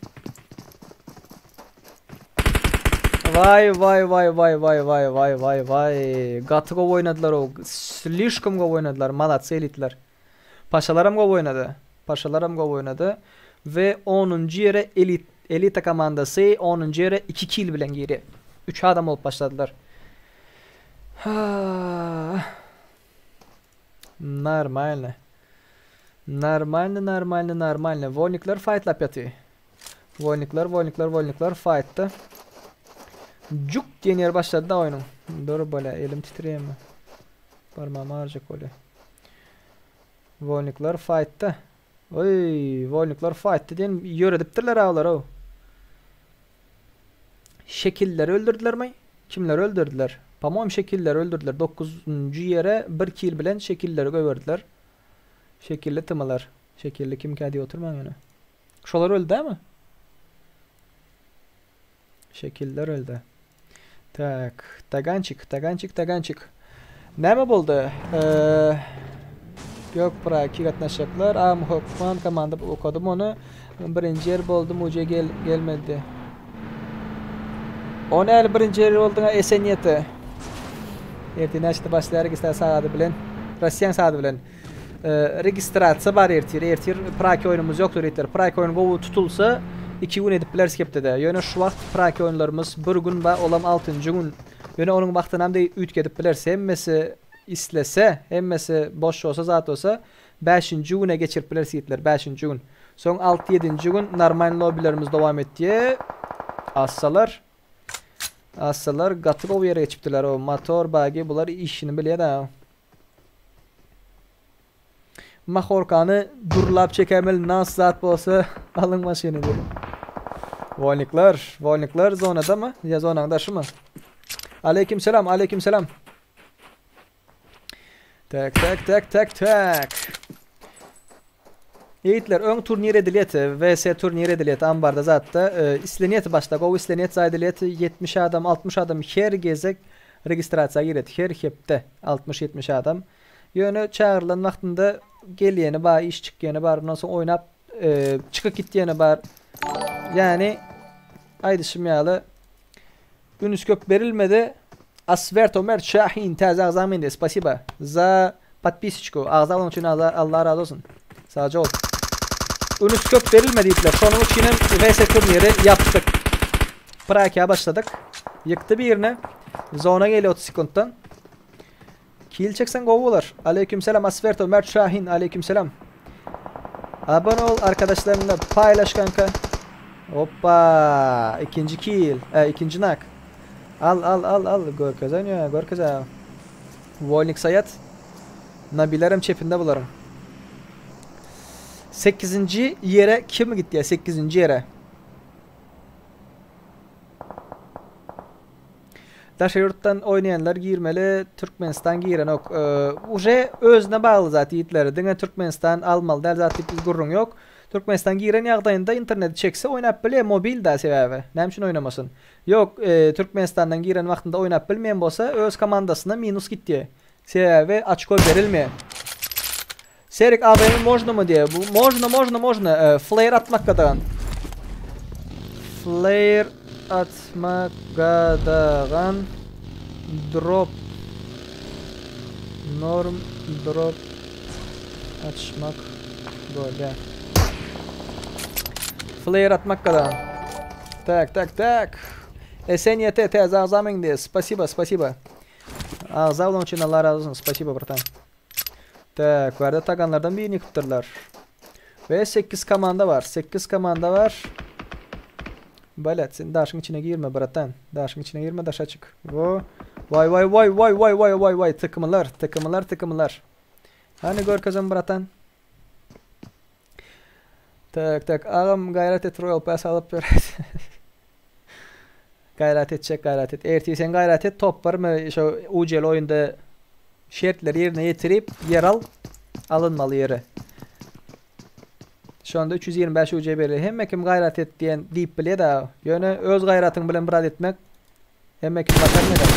Vay vay vay vay vay vay vay vay vay. Gaty gowy oýnadylar o. Slişkom gowy oýnadylar. Malatsy elitler. Paşalaram gowy oýnady. Paşalaram gowy oýnady. We onunjy ýere elit elita komandasy onunjy ýere 2 kill bilen girýär. 3 adam bolup başladylar. Ha. Normalny. Normalny, normalny, normalny. Wolnikler fightlap ýatyr. Wolnikler, wolnikler, wolnikler fightda. Juk diýen ýer başlady da oýnuň. Dur bole, elim titreýärmi? Barmagym agyrjak bolýar. Wolnikler fightda. Oý, wolnikler fightda diýen ýöredipdirler awlar ow. Şekilleri öldürdülermi? Kimleri öldürdüler? По-моему, şekilleri öldürdüler. 9-njy ýere bir kill bilen şekilleri goýberdiler. Şekilli tymylar. Şekilli kimkä diýip oturmaň ýöne. Şolar öldü dämi? Şekiller öldü. Tak, tagançik, tagançik, tagançik. Näme boldy? Ee, Gök Praki gatnaşjaklar. Am Hokman komanda okadym ony. Birinji ýer boldum, uje gel gelmedi. O näli birinji ýer bolduň Esenýete? Ertir näçede başlaýar registrasiýa sagady bilen? Rossiýanyň sagady bilen. Registrasiýa bar ertir. Ertir praki oýnumyz ýokdur ertir. Praki oýun gowy tutulsa 2 gün edip bileris hepdede. Ýöne şu wagt praki oýunlarymyz bir gün bar, olam 6-njy gün. Ýöne onuň wagtynam deý üýtgedip bileris. Hemmesi islese, hemmesi boş bolsa, zat bolsa 5-nji güne geçirip bileris ýigitler, 5-nji gün. Soň 6-7-nji gün normal lobbilerimiz dowam etýär. Assalar. Assalar gaty gowy ýere geçipdirler. O motor, bagi bular işini bilýär-ä. Mahorkany durlap çekemeli nas zat bolsa alyň maşyny diýip. Wolnikler, wolnikler zonadamy? Ýa zonaň daşymy? Aleyküm selam, aleyküm selam. Tak, tak, tak, tak, tak. Ýigitler, öň turnir edilýeti, VS turnir edilýeti ambarda zatda. E, islenýeti başda, gowy islenýet zaýdylýeti 70 adam, 60 adam her gezek registrasiýa girýeti, her hepde 60-70 adam. Ýöne çagyrylan wagtynda gelýeni bar, iş çykýany bar, ondan soň oýnap e, çykyp gitýeni bar. Ýani aýdyşym ýaly üns köp berilmedi. Aswerto Mert Şahin täze agza mende. Spasiba za podpisочку. Agza bolan üçin Allah razy bolsun. Sagja bol. Ünüs köp berilme diýipler. Şonuň üçin hem VS turniri ýapdyk. Prakiýa başladyk. Ýykdy birini. Zona gelýär 30 sekuntdan. Kill çekseň gowy bolar. Aleykümselam Aswerto Mert Şahin aleykümselam. Abone ol arkadaşlarınla paylaş kanka. Hoppa ikinji kill, e, ikinji nak. Al al al al görkezen ya görkeze. Volnik Sayat. Nabilerim çepinde bularım. 8. yere kim gitti ya 8. yere? Daşary ýurtdan oýnaýanlar girmeli, Türkmenistan girenok. Uje özüne bagly zat ýigitler. Diňe Türkmenistan almaly däl zat diýip bir gürrüň ýok. Türkmenistan giren ýagdaýynda interneti çekse oýnap bilýär, mobil da sebäbi. Näme üçin oýnamasyn? Ýok, Türkmenistandan giren wagtynda oýnap bilmeýän bolsa öz komandasyna minus gitýär. Sebäbi oçko berilmeýär. Serik AWM možnomy diýýär. Bu možno, možno, možno. E, flare atmak gadagan. Flare atmak gadagan. Drop. Norm drop açmak bolýar. Flare atmak gadagan. Tak, tak, tak. SNYT täze agza meňdi. Spasiba, spasiba. Agza bolan üçin Allah razy bolsun. Spasiba, bratan. Tak, bärde taganlardan birini ýykypdyrlar. We 8 komanda bar. 8 komanda bar. Balet, sen daşyň içine girme, bratan. Daşyň içine girme, daşa çyk. Wo. Vay vay vay vay vay vay vay vay takymlar, takymlar, takymlar. Hany görkezem bratan. Tak, tak, agam gaýrat et Royal Pass alyp ber. Gaýrat etjek gaýrat et. Ertir sen gaýrat et top barmy şo UCL oýunda şertleri ýerine ýetirip ýer al alynmaly ýere. Şonda 325 UC berýär. Hemme kim gaýrat et diýen diýip bilýär da. Ýöne öz gaýratyň bilen biraz etmek hemme kim başarmaýar.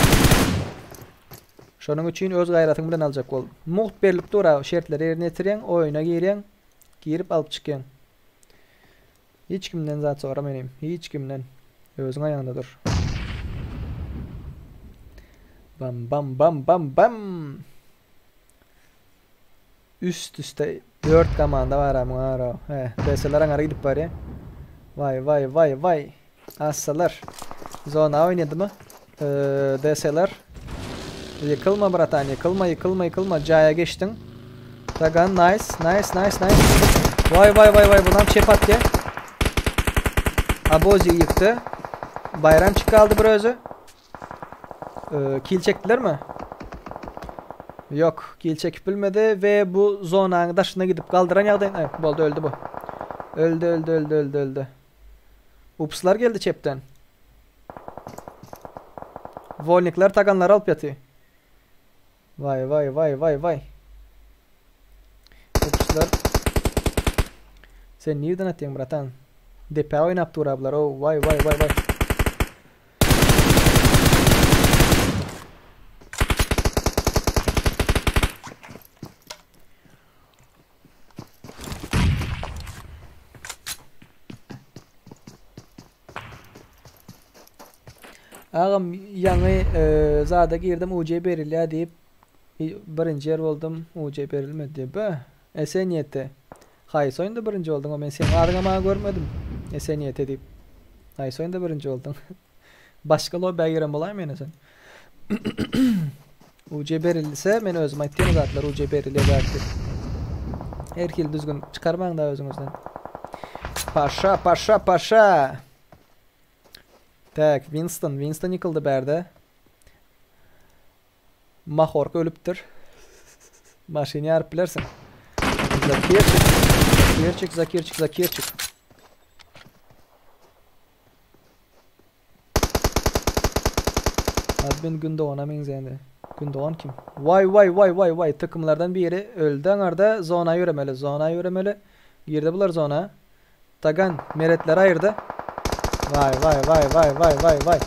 Şonuň üçin öz gaýratyň bilen aljak bol. Mugt berlip dur şertleri ýerine ýetirýäň, oýuna girýäň, girip alyp çykýaň. Hiç kimden zat sorama inim. Hiç kimden. Özüň aýagyňda dur. Bam bam bam bam bam. Üst üste 4 komanda bar ha muňa ara. He, DS'ler aňara gidip barýar. Vay vay vay vay. Assalar. Zona oýnadymy? Ee, DS'ler. Ýykylma bratan, ýykylma, ýykylma, ýykylma. Jaýa geçdiň. Tagan nice, nice, nice, nice. Vay vay vay vay bunam çep atýa. Abozi ýykdy. Bayram çyk aldy bir özü. Ee, kill çekdilermi? Ýok, kill çekip bilmedi we bu zonanyň daşyna gidip galdyran ýagdaý, Ay, boldy öldi bu. Öldi, öldi, öldi, öldi, öldi. Upslar geldi çepden. Wolnikler taganlary alyp ýaty. Vay vay vay vay vay. Upslar. Sen nirden atýaň bratan? Depä oýnap dur ablar. Oh, vay vay vay vay. Agam ýaňy zada girdim UC berilýär diýip birinji ýer boldum UC berilmedi diýip. Bö. Esenýete. Haýsy oýunda birinji bolduň o men seň adyňam maňa görmedim. Esenýete diýip. Haýsy oýunda birinji bolduň? Başga lobby'a giren bolaýma ýene sen. UC berilse men özüm aýtdym zatlar UC berilýär zat diýip. Her hili düzgün çykarmaň da özüňizden. Paşa, paşa, paşa. Tak, Winston, Winston ýykyldy bärde. Mahorka ölüpdir. Maşyny ýaryp bilersiň. Zakirçik. Zakirçik, zakirçik, zakirçik. Admin Gündoğan'a meňzeýändi. Gündoğan kim? Waý waý waý waý waý takymlardan biri öldi aňarda zona ýöremeli zona ýöremeli. Girdi bular zona. Tagan meretleri aýyrdy. Waý waý waý waý waý waý waý.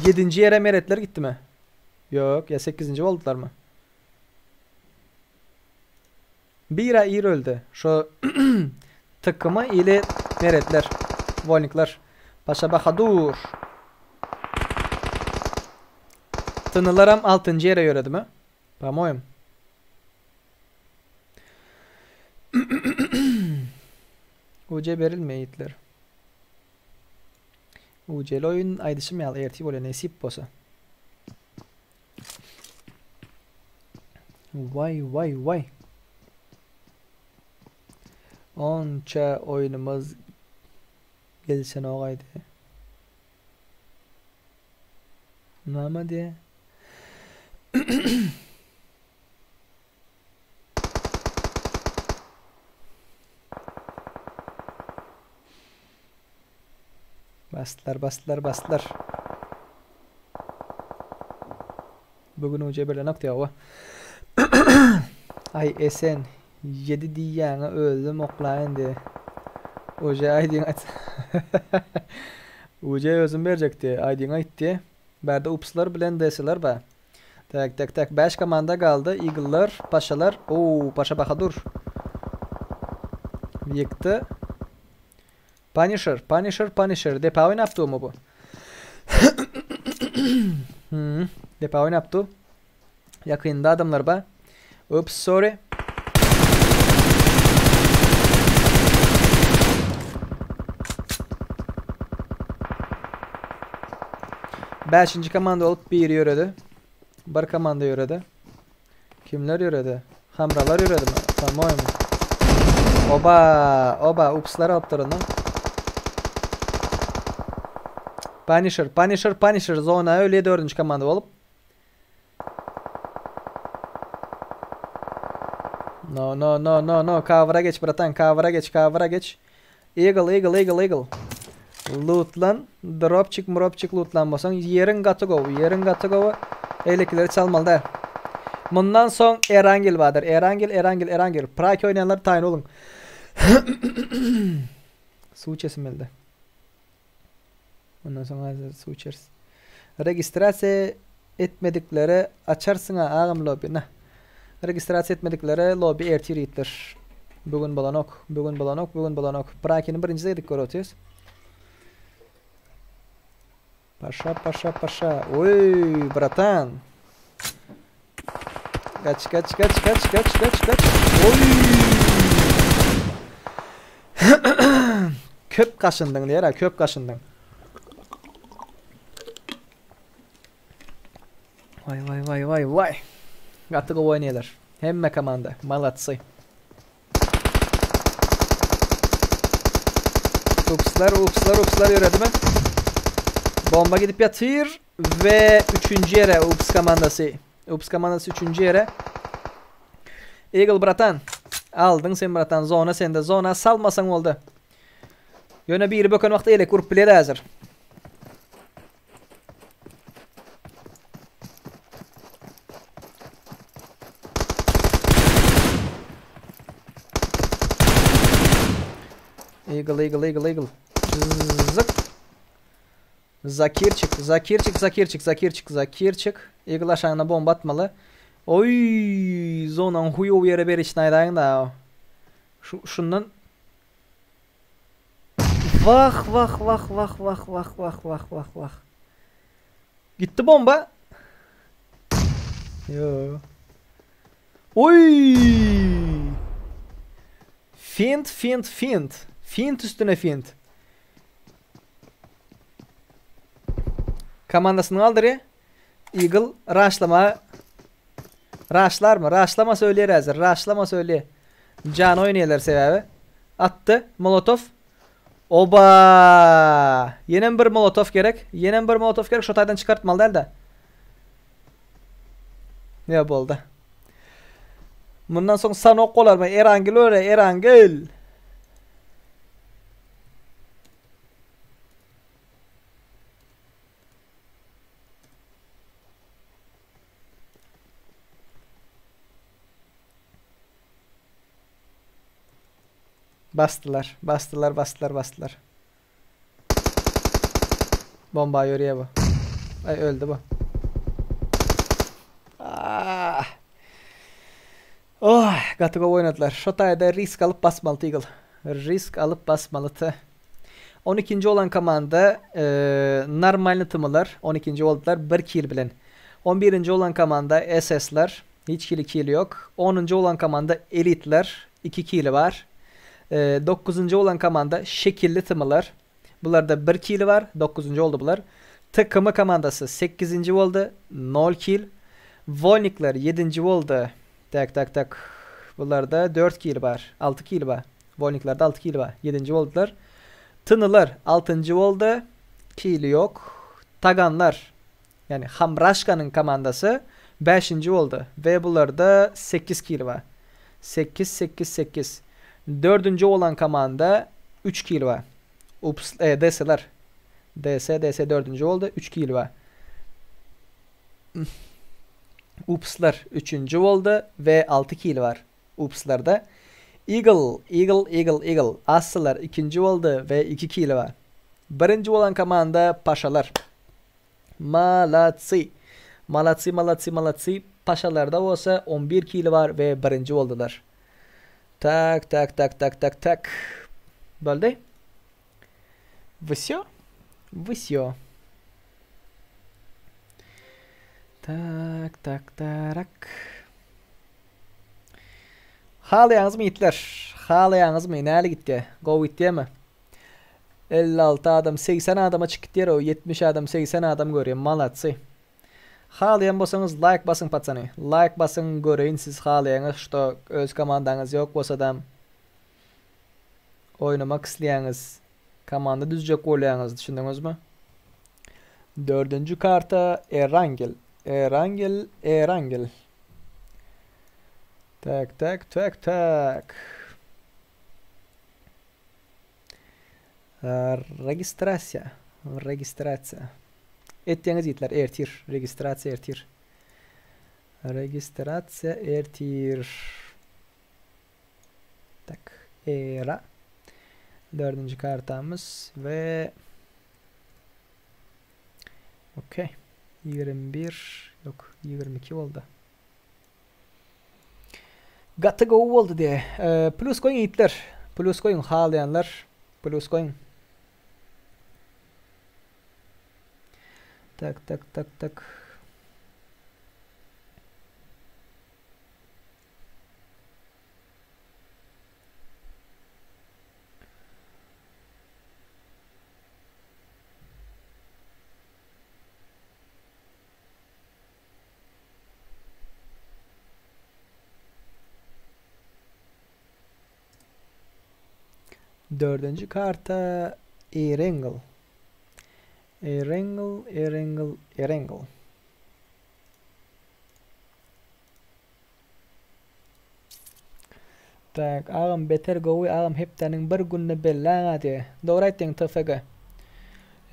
Ýedinji ýere meretler gitdimi? Ýok, ýa sekizinji boldularmy? Bira ir öldi. Şo tykymy ili meretler. Wolnikler. Paşa Bahadur. Tynylaram altynjy ýere ýöredimi? Pamoýum. UC berilmeýär ýigitler. UC-li oýun aýdyşym ýaly ertir bolýar nesip bolsa. Waý waý waý. Onça oýunymyz gelişenok aýdy. Name diýe? Basdylar, basdylar, basdylar. Bugün uca berlenok diýýär owa. Aý Esen, ýedi diýýäňe özüm oklaýyn diý. Uje aýdyň aýt. Uje özüm berjek diý. Aýdyň aýt diý. Bärde upslar bilen DS-ler bar. Tak tak tak 5 komanda galdy. Eagle'lar, Paşalar. Oo, Paşa Bahadur. Ýykdy. Punisher, Punisher, Punisher. Depa oýnapdy mu bu? hmm, depa oýnapdy. Ýakynda adamlar bar. Oops, sorry. Beşinji komanda bolup biri ýöredi. Bir komanda ýöredi. Kimler ýöredi? Hamralar ýöredimi? По-моему. Oba, oba, upslar alypdyr ony. Punisher, Punisher, Punisher zona ölýär dördünji komanda bolup. No, no, no, no, no. Cover'a geç bratan, cover'a geç, cover'a geç. Eagle, Eagle, Eagle, Eagle. Lootlan, dropçik, mropçik lootlan bolsaň, ýeriň gaty gowy, ýeriň gaty gowy. Eýlekileri çalmaly däl. Mundan soň Erangel bardyr. Erangel, Erangel, Erangel. Praki oýnaýanlar taýyn boluň. Suw içesim geldi. Ondan soň hazir suw içeris. Registrasiýa etmediklere açarsyň-a agam lobby. Nah. Registrasiýa etmediklere lobby ertir ýitler. Bu gün bolanok. Bu gün bolanok. Bu gün bolanok. Prakini birinji gezek görüp otyrys. Paşa, paşa, paşa. Oý, bratan. Kaç, kaç, kaç, kaç, kaç, kaç, kaç. Oý. Köp kaşyndyň diýer ha, köp kaşyndyň. Vay vay vay vay vay. Gaty gowy oýnaýarlar. Hemme komanda. Malatsy. Upslar, upslar, upslar ýöredimi? Bomba gidip ýatyr we üçünji ýere Ups komandasy. Ups komandasy üçünji ýere. Eagle bratan. Aldyň sen bratan zona sende. Zona salmasaň boldy. Ýöne biri böken wagty elek urup biler häzir. Eagle, Eagle, Eagle, Eagle. Zık. Zakirçik, Zakirçik, Zakirçik, Zakirçik, Zakirçik. Eagle aşagyna bomba atmaly. Oý, zonaň huýow ýere berişini aýdaýyň da. Şu şundan Wah wah wah wah wah wah wah wah wah wah. Gitdi bomba. Yo. Oy! Fint fint fint. Fint üstüne fint. Komandasyny galdyry. Eagle raşlama Raşlarmy? Raşlamasa ölýär häzir. Raşlamasa ölýär. Jan oýnaýarlar sebäbi. Atdy. Molotow. Oba! Ýenem bir molotow gerek. Ýenem bir molotow gerek. Şo taýdan çykartmaly däl-de. Ýa boldy. Mundan soň sanok bolarmy? Erangel öre, Erangel. Basdylar, basdylar, basdylar, basdylar. Bomba ýörýär bu. Ay öldü bu. Ah. Oh, gaty gowy oýnadylar. Şo taýda risk alyp basmaly Eagle. Risk alyp basmaly T. 12-nji bolan komanda e, normalny tymylar. 12-nji boldular 1 kill bilen. 11-nji bolan komanda SS-ler. Hiç hili kili ýok. Onunjy bolan komanda Elitler. 2 kili bar. Dokuzynjy bolan komanda Şekilli Tymylar. Bularda 1 kili bar. Dokuzynjy boldy bular. TKM komandasy sekizinji boldy. Nol kil. Wolnikler ýedinji boldy. Tak tak tak. Bularda 4 kili bar. 6 kili bar. Wolniklerde 6 kili bar. Ýedinji boldular. Tynylar altynjy boldy. Kili ýok. Taganlar Ýagny Hamraşkanyň komandasy bäşinji boldy we bularda sekiz kil bar. Sekiz, sekiz, sekiz. Dördünji bolan komanda üç kil bar. Ups, e, DS-ler. DS, DS dördünji boldy, üç kil bar. Upslar üçünji boldy we alty kil bar. Upslarda. Eagle, Eagle, Eagle, Eagle. Assylar ikinji boldy we iki kili bar. Birinji bolan komanda Paşalar. Malatsy. Malatsy malatsy malatsy paşalarda bolsa 11 kili bar we birinji boldular. Tak tak tak tak tak tak. Boldy. Wsyo. Wsyo. Tak tak tarak. Halaýaňyzmy ýigitler? Halaýaňyzmy? Näli gitdi? Gowy gitdimi? 56 adam 80 adama çykyp gitýär o 70 adam 80 adam görýär malatsy. Halaýan bolsaňyz laýk basyň patsany. Laýk basyň göreýin siz halaýaňyz şto öz komandaňyz ýok bolsadam oýnamak isleýäňiz komanda düzjek bolýaňyz düşündiňizmi? Dördünji karta Erangel. Erangel Erangel. Tak tak tak tak. Registrasiýa. Registrasiýa. Etýäňiz ýigitler ertir. Registrasiýa ertir. Registrasiýa ertir. Tak. Era. Dördünji kartamyz we Okey. 21 yok 22 oldu. Gaty gowy boldy diýe. Plus goýuň ýigitler. Plus goýuň halaýanlar. Plus goýuň. Tak tak tak tak. Dördünji karta Erengel. Erengel, Erengel, Erengel. Tak, agam beter gowy agam hepdäniň bir gününi belläň-ä diýe. Dogry aýtdyň TFG.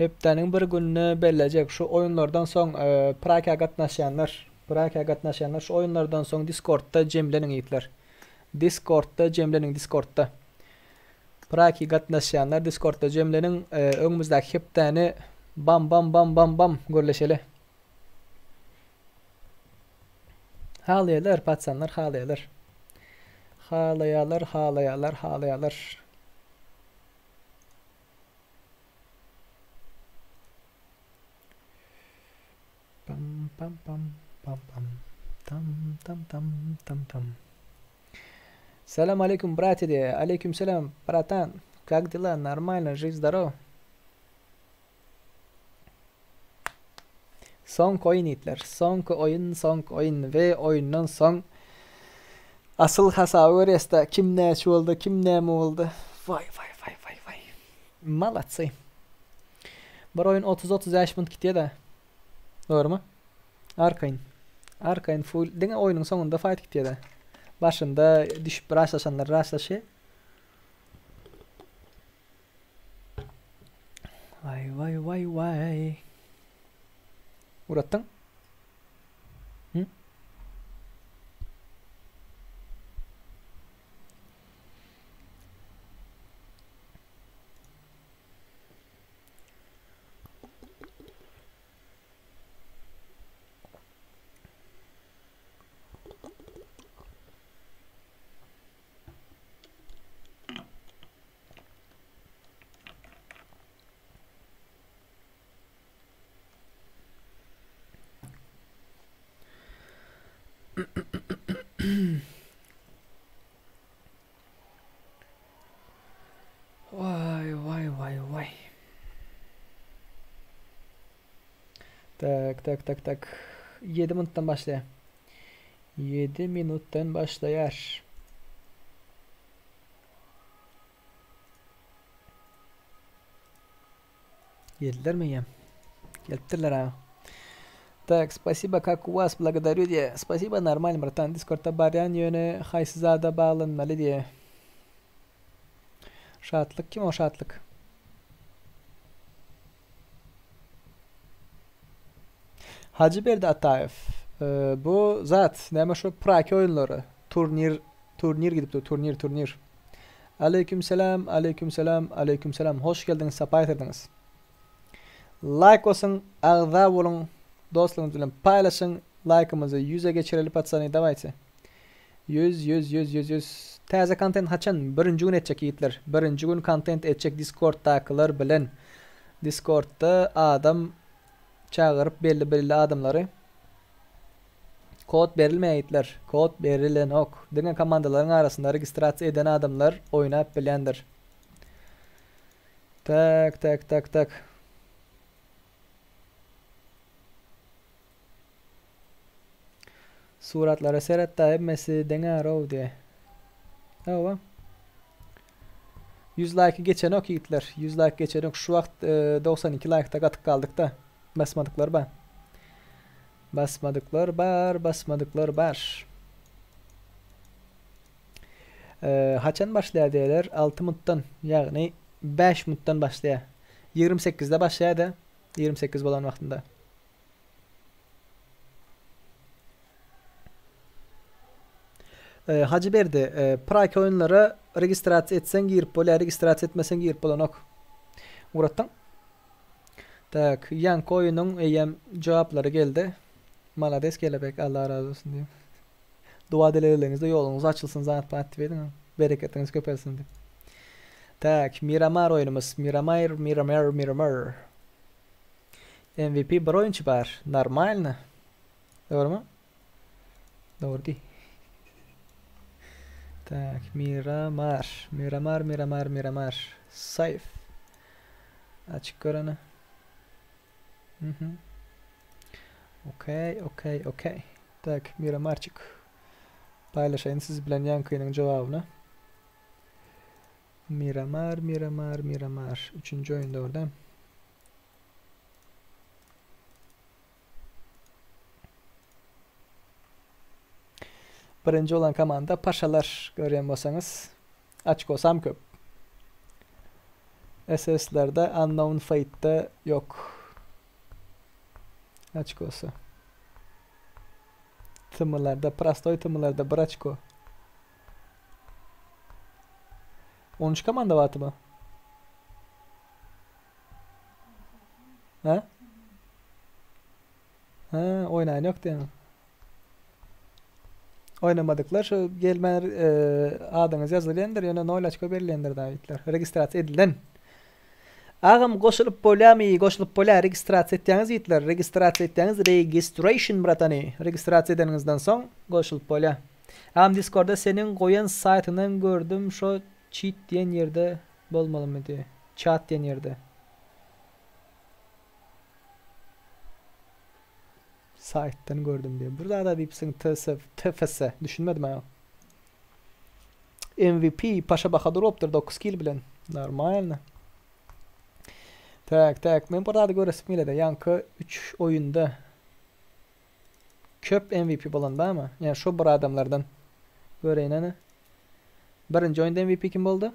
Hepdäniň bir gününi bellejek. Şu oýunlardan soň Prakä gatnaşýanlar, Prakä gatnaşýanlar şu oýunlardan soň Discordda jemleniň ýigitler. Discordda jemleniň Discordda. Praki gatnaşýanlar Discordda jemleniň öňümizdäki hepdäni bam bam bam bam bam gürleşeli. Halaýarlar patsanlar halaýarlar. Halaýarlar halaýarlar halaýarlar. Pam pam pam pam pam tam tam tam tam tam. Salam aleýkum brati diýýär. Aleýkum salam bratan. Kak dela? Normalno, živ zdorov. Soňky oýun ýigitler. Soňky oýun, soňky oýun we oýundan soň asyl hasaby görýäs-dä. Kim näçe boldy, kim näme boldy. Waý waý waý waý waý. Malatsy. Bir oýun 30-35 minut gitýär-dä. Dogrymy? Arkaýyn. Arkaýyn full diňe oýnuň soňunda fight gitýär-dä. Başynda düşüp raşlaşanlar raşlaşýar. Waý waý waý waý. Uratdyň? Hı? Tak, tak, tak, tak. 7 minutdan başlaýar. 7 minutdan başlaýar. Geldilermi eýýäm? Gelipdirler ha. Tak, spasiba как у вас, благодарю diýe. Spasiba normal bratan, Discordda barýan ýöne haýsy zada baglanmaly diýe. Şatlyk kim o Şatlyk? Hajyberdi Ataýew. Bu zat näme şu praki oýunlary. Turnir turnir gidip dur turnir turnir. Aleyküm selam aleyküm selam aleyküm selam hoş geldiňiz sapa getirdiňiz. Laýk basyň agza boluň dostlaryňyz bilen paýlaşyň laýkymyzy ýüze geçireli patsany dawayte. Ýüz ýüz ýüz ýüz ýüz täze kontent haçan birinji gün etjek ýigitler birinji gün kontent etjek discorddakylar bilen discordda adam çagyryp belli belli adamlary kod berilmeýär ýigitler kod berilenok diňe komandalaryň arasynda registrasiýa eden adamlar oýnap bilýändir tak tak tak tak. Suratlara seret-dä hemmesi deňär-ow diýe. Hawa. 100 laýky geçenok ýigitler. 100 laýk geçenok. Şu wagt 92 laýkda gatyp galdyk-da. Basmadyklar bar. Basmadyklar bar, basmadyklar bar. Haçan başlaýar diýerler? 6 minutdan, ýagny 5 minutdan başlaýar. 28-de başlaýar-da. 28 bolan wagtynda. Hajyberdi, Prike oýunlara registrasiýa etseň girip bolýar, registrasiýa etmeseň girip bolanok. Ugratdyň. Tak, ýaňky oýunyň eýýäm jogaplary geldi. Malades Kelebek, Allah razy bolsun diýip. Dua dilegleriňizde ýoluňyz açylsyn zat bat diýip ediň. Bereketiňiz köpelsin diýip. Tak, Miramar oýunymyz. Miramar, Miramar, Miramar. MVP bir oýunçy bar. Normalno. Dogrymy? Dogry diý. Tak, Miramar. Miramar, Miramar, Miramar. Safe. Açyk görene. Mhm. Okey, okey, okey. Tak, Miramarçyk. Paýlaşaýyn siz bilen ýaňkynyň jogabyny. Miramar, Miramar, Miramar. Üçünji oýun dogry Birinji bolan komanda Paşalar görýän bolsaňyz. Açkosam köp. SS-lerde Unknown Fate-de ýok. Açkosy. Tmlarda, prostoý tmlarda bir açko. 13 komanda bardymy? Ha? Ha, oýnaýan ýok diýýäň. Oýnamadyklar şu gelmän e, adyňyz ýazylýandyr, ýöne nol oçko berilýändir da itler. Registrasiýa edilen. Agam goşulyp bolýamy? Goşulyp bolýar. Registrasiýa etýäňiz itler. Registrasiýa etýäňiz. Registration bratany. Registrasiýa edeniňizden soň goşulyp bolýar. Agam Discordda seniň goýan saýtyňdan gördüm şo çit diýen ýerde bolmalymydy. Çat diýen ýerde. Saýtdan gördüm diýip. Bir zada diýipsiň TS, TFS. Düşünmedim ha. MVP Paşa Bahadur bolupdyr 9 kill bilen. Normalno. Tak, tak. Men bir zady göresim gelýär. Ýaňky 3 oýunda köp MVP bolan barmy? Ýani şu bir adamlardan göreýin hany. Birinji oýunda MVP kim boldy?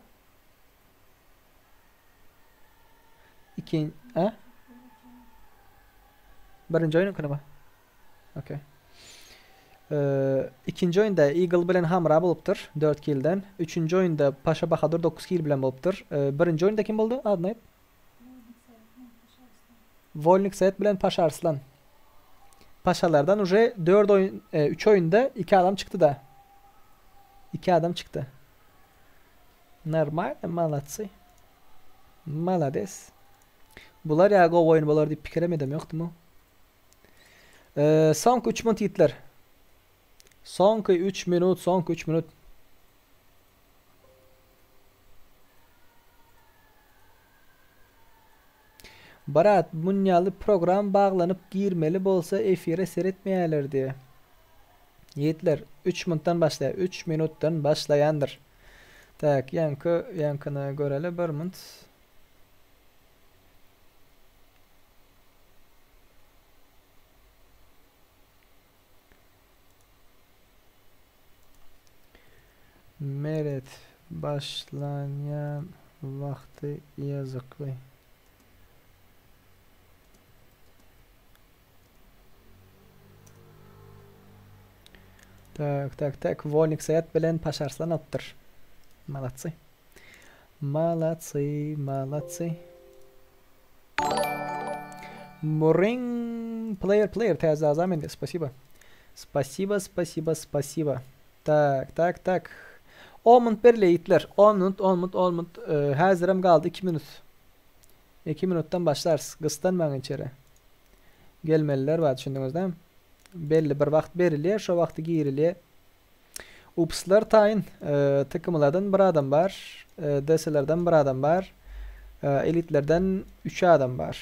Ikin, a? Birinji oýnuňkyny mı? Okey. Ee, ikinji oýunda Eagle bilen Hamra bolupdyr 4 killden. Üçünji oýunda Paşa Bahadur 9 kill bilen bolupdyr. Ee, birinji oýunda kim boldy? Adyny aýt. Wolnik Said bilen Paşa Arslan. Paşalardan uje 4 oýun, 3 e, oýunda 2 adam çykdy da. 2 adam çykdy. Normalno, malatsy. Malades. Bular ýa gowy oýun bolar diýip pikirem edem ýokdum. Ee, soňky 3 minut ýigitler. Soňky 3 minut, soňky 3 minut. Brat munýaly program baglanyp girmeli bolsa efire seretmeýäler diýe. Ýigitler 3 minutdan başlaýar. 3 minutdan başlaýandyr. Tak ýaňky ýaňkyny göreli bir minut. Meret başlanýan wagty ýazykly. Tak, tak, tak. Wolnik Saýat bilen Paşarslan alypdyr. Malatsy. Malatsy, malatsy. Muring player player täze agza mende. Spasiba. Spasiba, spasiba, spasiba. Tak, tak, tak. 10 minut berile ýigitler. 10 minut, 10 minut, 10 minut. Ee, häzirem galdy 2 minut. 2 minutdan başlarys. Gysdanmaň içeri. Gelmeliler bar düşündiňiz dämi? Belli bir wagt berilýär, şo wagty girilýär. Upslar taýyn. TKM-lardan bir adam bar. DS-lerden bir adam bar. Elitlerden 3 adam bar.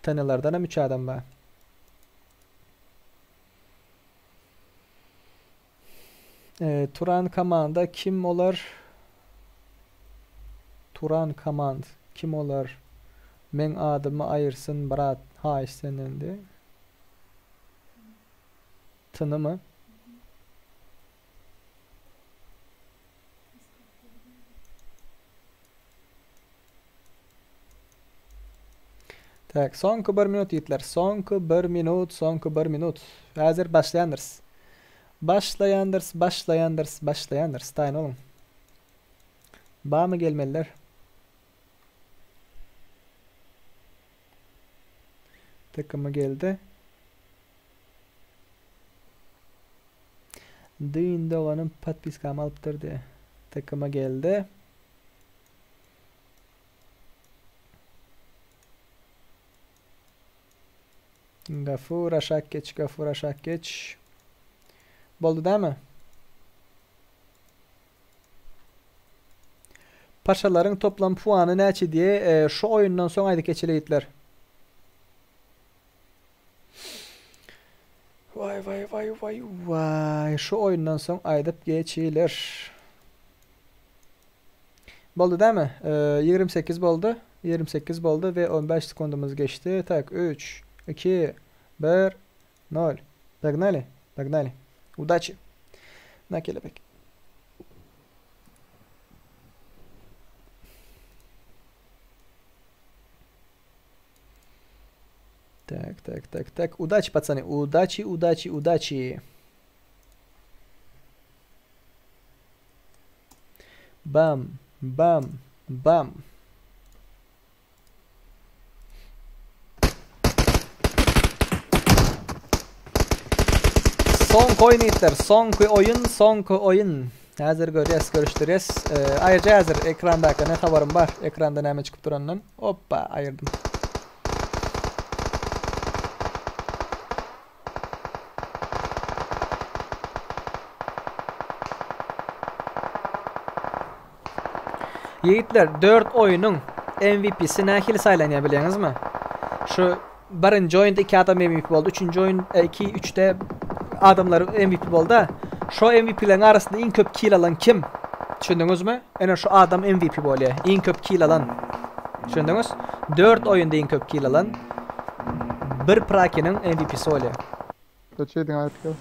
TN-lerden hem 3 adam bar. Turan komanda kim olar? Turan komand kim olar? Meň adymy aýyrsyn brat haýyş senden diýe. Tynymy? Tak, soňky bir minut ýigitler. Soňky bir minut, soňky bir minut. Häzir başlaýandyrys. Başlaýandyrys, başlaýandyrys, başlaýandyrys. Taýyn boluň. Barmy gelmeliler? Tykymy geldi. Düýn doganym podpiskamy alypdyr diýe. Tykymy geldi. Gafur aşak geç, Gafur aşak geç. Boldy dämi? Paşalaryň toplam puany näçe diýe, e, şu oýundan soň aýdyp geçeli ýigitler. Waý waý waý waý waý şu oýundan soň aýdyp geçiler. Boldy dämi? 28 boldy. 28 boldy we 15 sekundumyz geçdi. Tak 3 2 1 0. Погнали? Погнали. Удачи. Na kelebek. Так, так, так, так. Удачи, пацаны. Удачи, удачи, удачи. Бам, бам, бам. Soňky oýun ýigitler, soňky oýun, soňky oýun. Häzir görýäs, görüşdirýäs. Aýyrja häzir ekrandaky ne habarym bar, ekranda näme çykyp duranyndan. Oppa, aýyrdym. Ýigitler, 4 oýnuň MVP-si nähili saýlanýar bilýäňizmi? Şu birinji oýunda 2 adam MVP boldy, üçünji oýun 2 3-de adamlar MVP boldy. Şo MVP-leriň arasynda iň köp kill alan kim? Düşündiňizmi? Ene şu adam MVP bolýar. Iň köp kill alan. Düşündiňiz? 4 oýunda iň köp kill alan bir Prakiniň MVP-si bolýar. Kaçaýdyň aýyp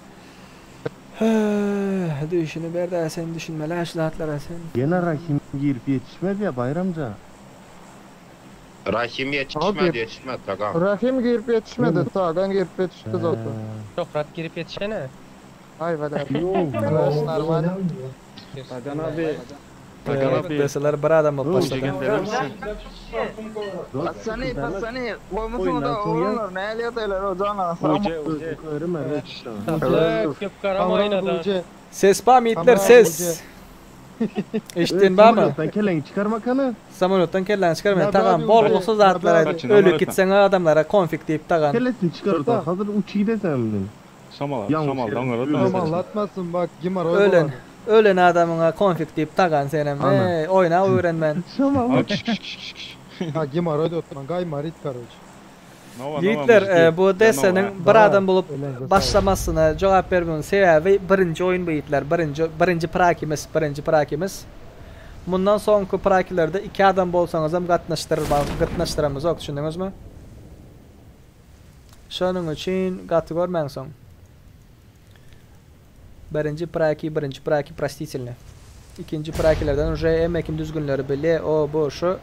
Düşüni ber-dä sen düşünmeli şu zatlara sen. Gene Rahim girip ýetişmez ya Bayramja. Rahim ýetişmedi, ýetişmedi Tagan. Rahim girip ýetişmedi, Tagan girip ýetişdi zaten. Şöhrat girip ýetişene. Aý bada. Normal. Tagan abi. Tagan abi. Deseler bir adam bolup başlady. Patsany, patsany, goýmasyň da oglanlar, näle ýataýlar o jana. Uje, uje. Köp garam oýnady. Ses barmy ýigitler ses. Eşitdin barmy? Samolýotdan kelleňi çykarmak hany. Samolýotdan kelläňi çykarmaýan tagam bolgusyz zatlar aýdyp ölüp gitseň adamlara konfig diýip tagan. Kellesini çykarsa hazır uçup gidesem men. Şamal, şamal, Şamallatmasyn bak gemoroý Ölen, ölen adamyňa konfig diýip tagan senem. Eý, oýna öwrenmän. Şamal. Ha gemoroý da otman, gaýmarit karoç. Ýigitler, bu DS-niň bir adam bolup başlamasyna jogap bermegiň sebäbi birinji oýun bu ýigitler, birinji birinji prakimiz, birinji prakimiz. Mundan soňky prakilerde iki adam bolsaňyzam gatnaşdyrma gatnaşdyramyzok, düşündiňizmi? Şonuň üçin gaty görmäň soň. Birinji praki, birinji praki prostitelny. Ikinji prakilerden uje emme kim düzgünleri bilýä, o, bu, şu.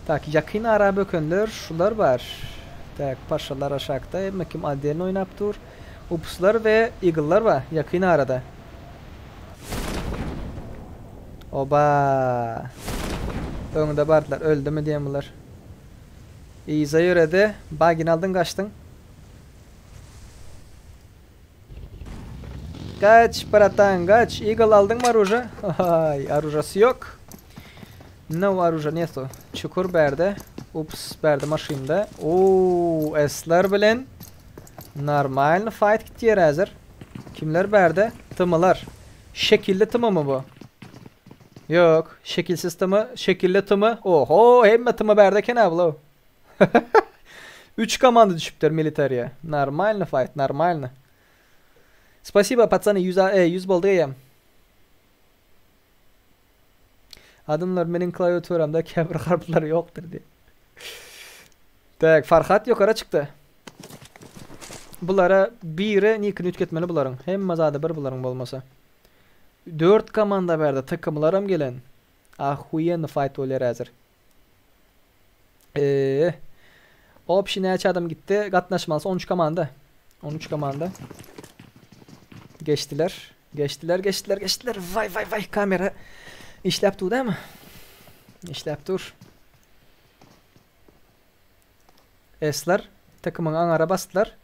Tak, ýakyn ara bökenler şular bar. Tak, paşalar aşakda, emme kim otdelno oýnap dur. Upslar we Eagle'lar bar ýakyn arada. Oba! Öňde bardylar, öldümi diýen bular. Yza ýöredi, bagini aldyň gaçdyň. Kaç bratan kaç. Eagle aldyň mı oruja? Ay orujası yok. No oruja neto. Çukur berde. Ups berde maşynda. Oo S'ler bilen normal fight gitýär häzir. Kimler berde? Tımylar. Şekilli tymy mı bu? Yok. Şekilsiz tymy. Şekilli tymy. Oho hemme tymy berde eken abla. 3 komanda düşüpdir militariýa. Normalny fight, normalny. Spasibo, patsany, 100 e, 100 boldy eýýäm. Adamlar meniň klawiaturamda käbir harplar ýokdur diýip. Tak, Farhat ýokara çykdy. Bulara biri nikini üýtgetmeli bularyň. Hemme zady bir bularyň bolmasa. 4 komanda bärde takymlaram gelen. Ahuýenny fight bolýar häzir. Eee. Obşi näçe adam gitdi? Gatnaşmalysy 13 komanda. 13 komanda. Geçdiler. Geçdiler, geçdiler, geçdiler. Vay vay vay kamera işläp dur dämi? Işläp dur. Esler takymyň aňara basdylar.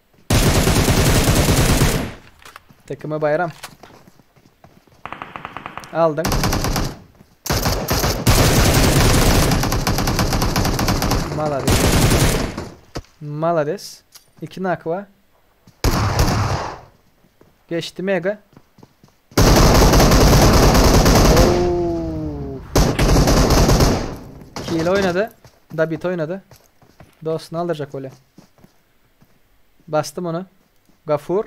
Takymy Bayram. Aldyň. Malades. Malades. 2 nak var. Geçdi mega. Oo. Kill oynady. Dabit oynady. Dostunu aldıracak öyle. Bastım onu. Gafur.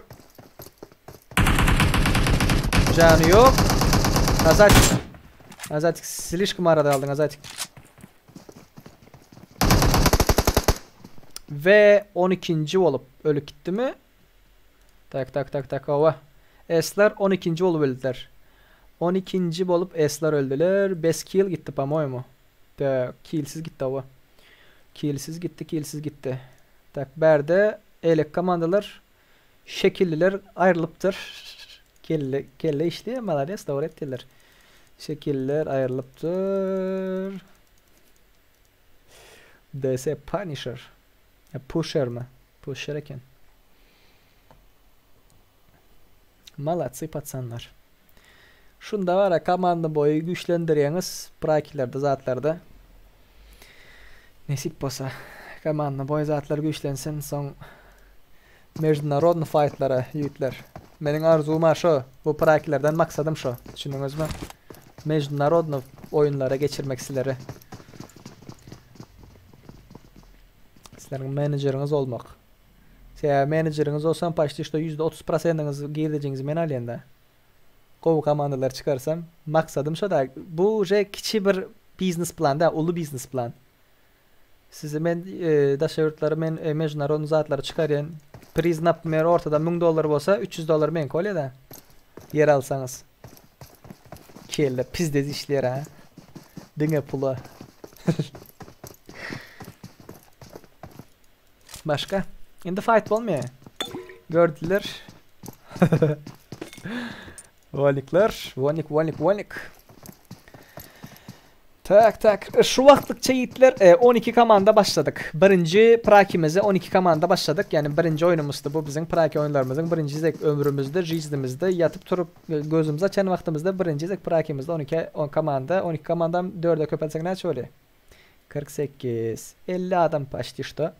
Canı yok. Azatik. Azatik slişkom arada aldın Azatik. Ve 12. olup ölüp gitti mi? Tak tak tak tak ova. S'ler 12. olup öldüler. 12. bolup S'ler öldüler. 5 kill gitti по-моему. Tak, killsiz gitti ova. Killsiz gitti, killsiz gitti. Tak, bärde elek komandalar şekilliler aýrylypdyr. Kelle, kelle işleýär, malades, dogry etdiler. Şekiller aýrylypdyr. DS Punisher. E, Pusher mi? Pusher eken. Malatsy patsanlar. Şunda bara komanda boýy güýçlendirýäňiz prakilerde zatlarda. Nesip bolsa komanda boýy zatlar güýçlensin soň mejdunarodny fightlara ýigitler. Meniň arzuwym şo. Bu prakilerden maksadym şo. Düşündiňizmi? Mejdunarodny oýunlara geçirmek sizleri. Sizleriň menejeriňiz olmak. Sebäbi menejeriňiz bolsam почти что %30 prosentiňiz girdejiňizi men alýan da. Gowy komandalar çykarsam, maksadym şo da. Bu уже kiçi bir biznes plan da, uly biznes plan. Sizi men e, daşary ýurtlara men e, mejdunarodny zatlary çykarýan. Priz naprimер ortada 1000 dollar bolsa 300 dollar men kolýa da. Ýer alsaňyz. Kelle pizdez işleýär ha. Diňe pula. Başga? Indi fight bolmaýar. Gördüler. Volikler, vonik, vonik, vonik. Tak tak. Şu wagtlykça ýigitler 12 e, komanda başladyk. Birinji prakimize 12 komanda başladyk. Yani birinji oýnumyzdy bu biziň praki oýunlarymyzyň birinji zek ömrümizde, jizdimizde ýatyp turup e, gözümizi açan wagtymyzda birinji zek prakimizde 12 10 komanda, 12 komandam 4-e köpeltsek näçe bolýar? 48, 50 adam почти что.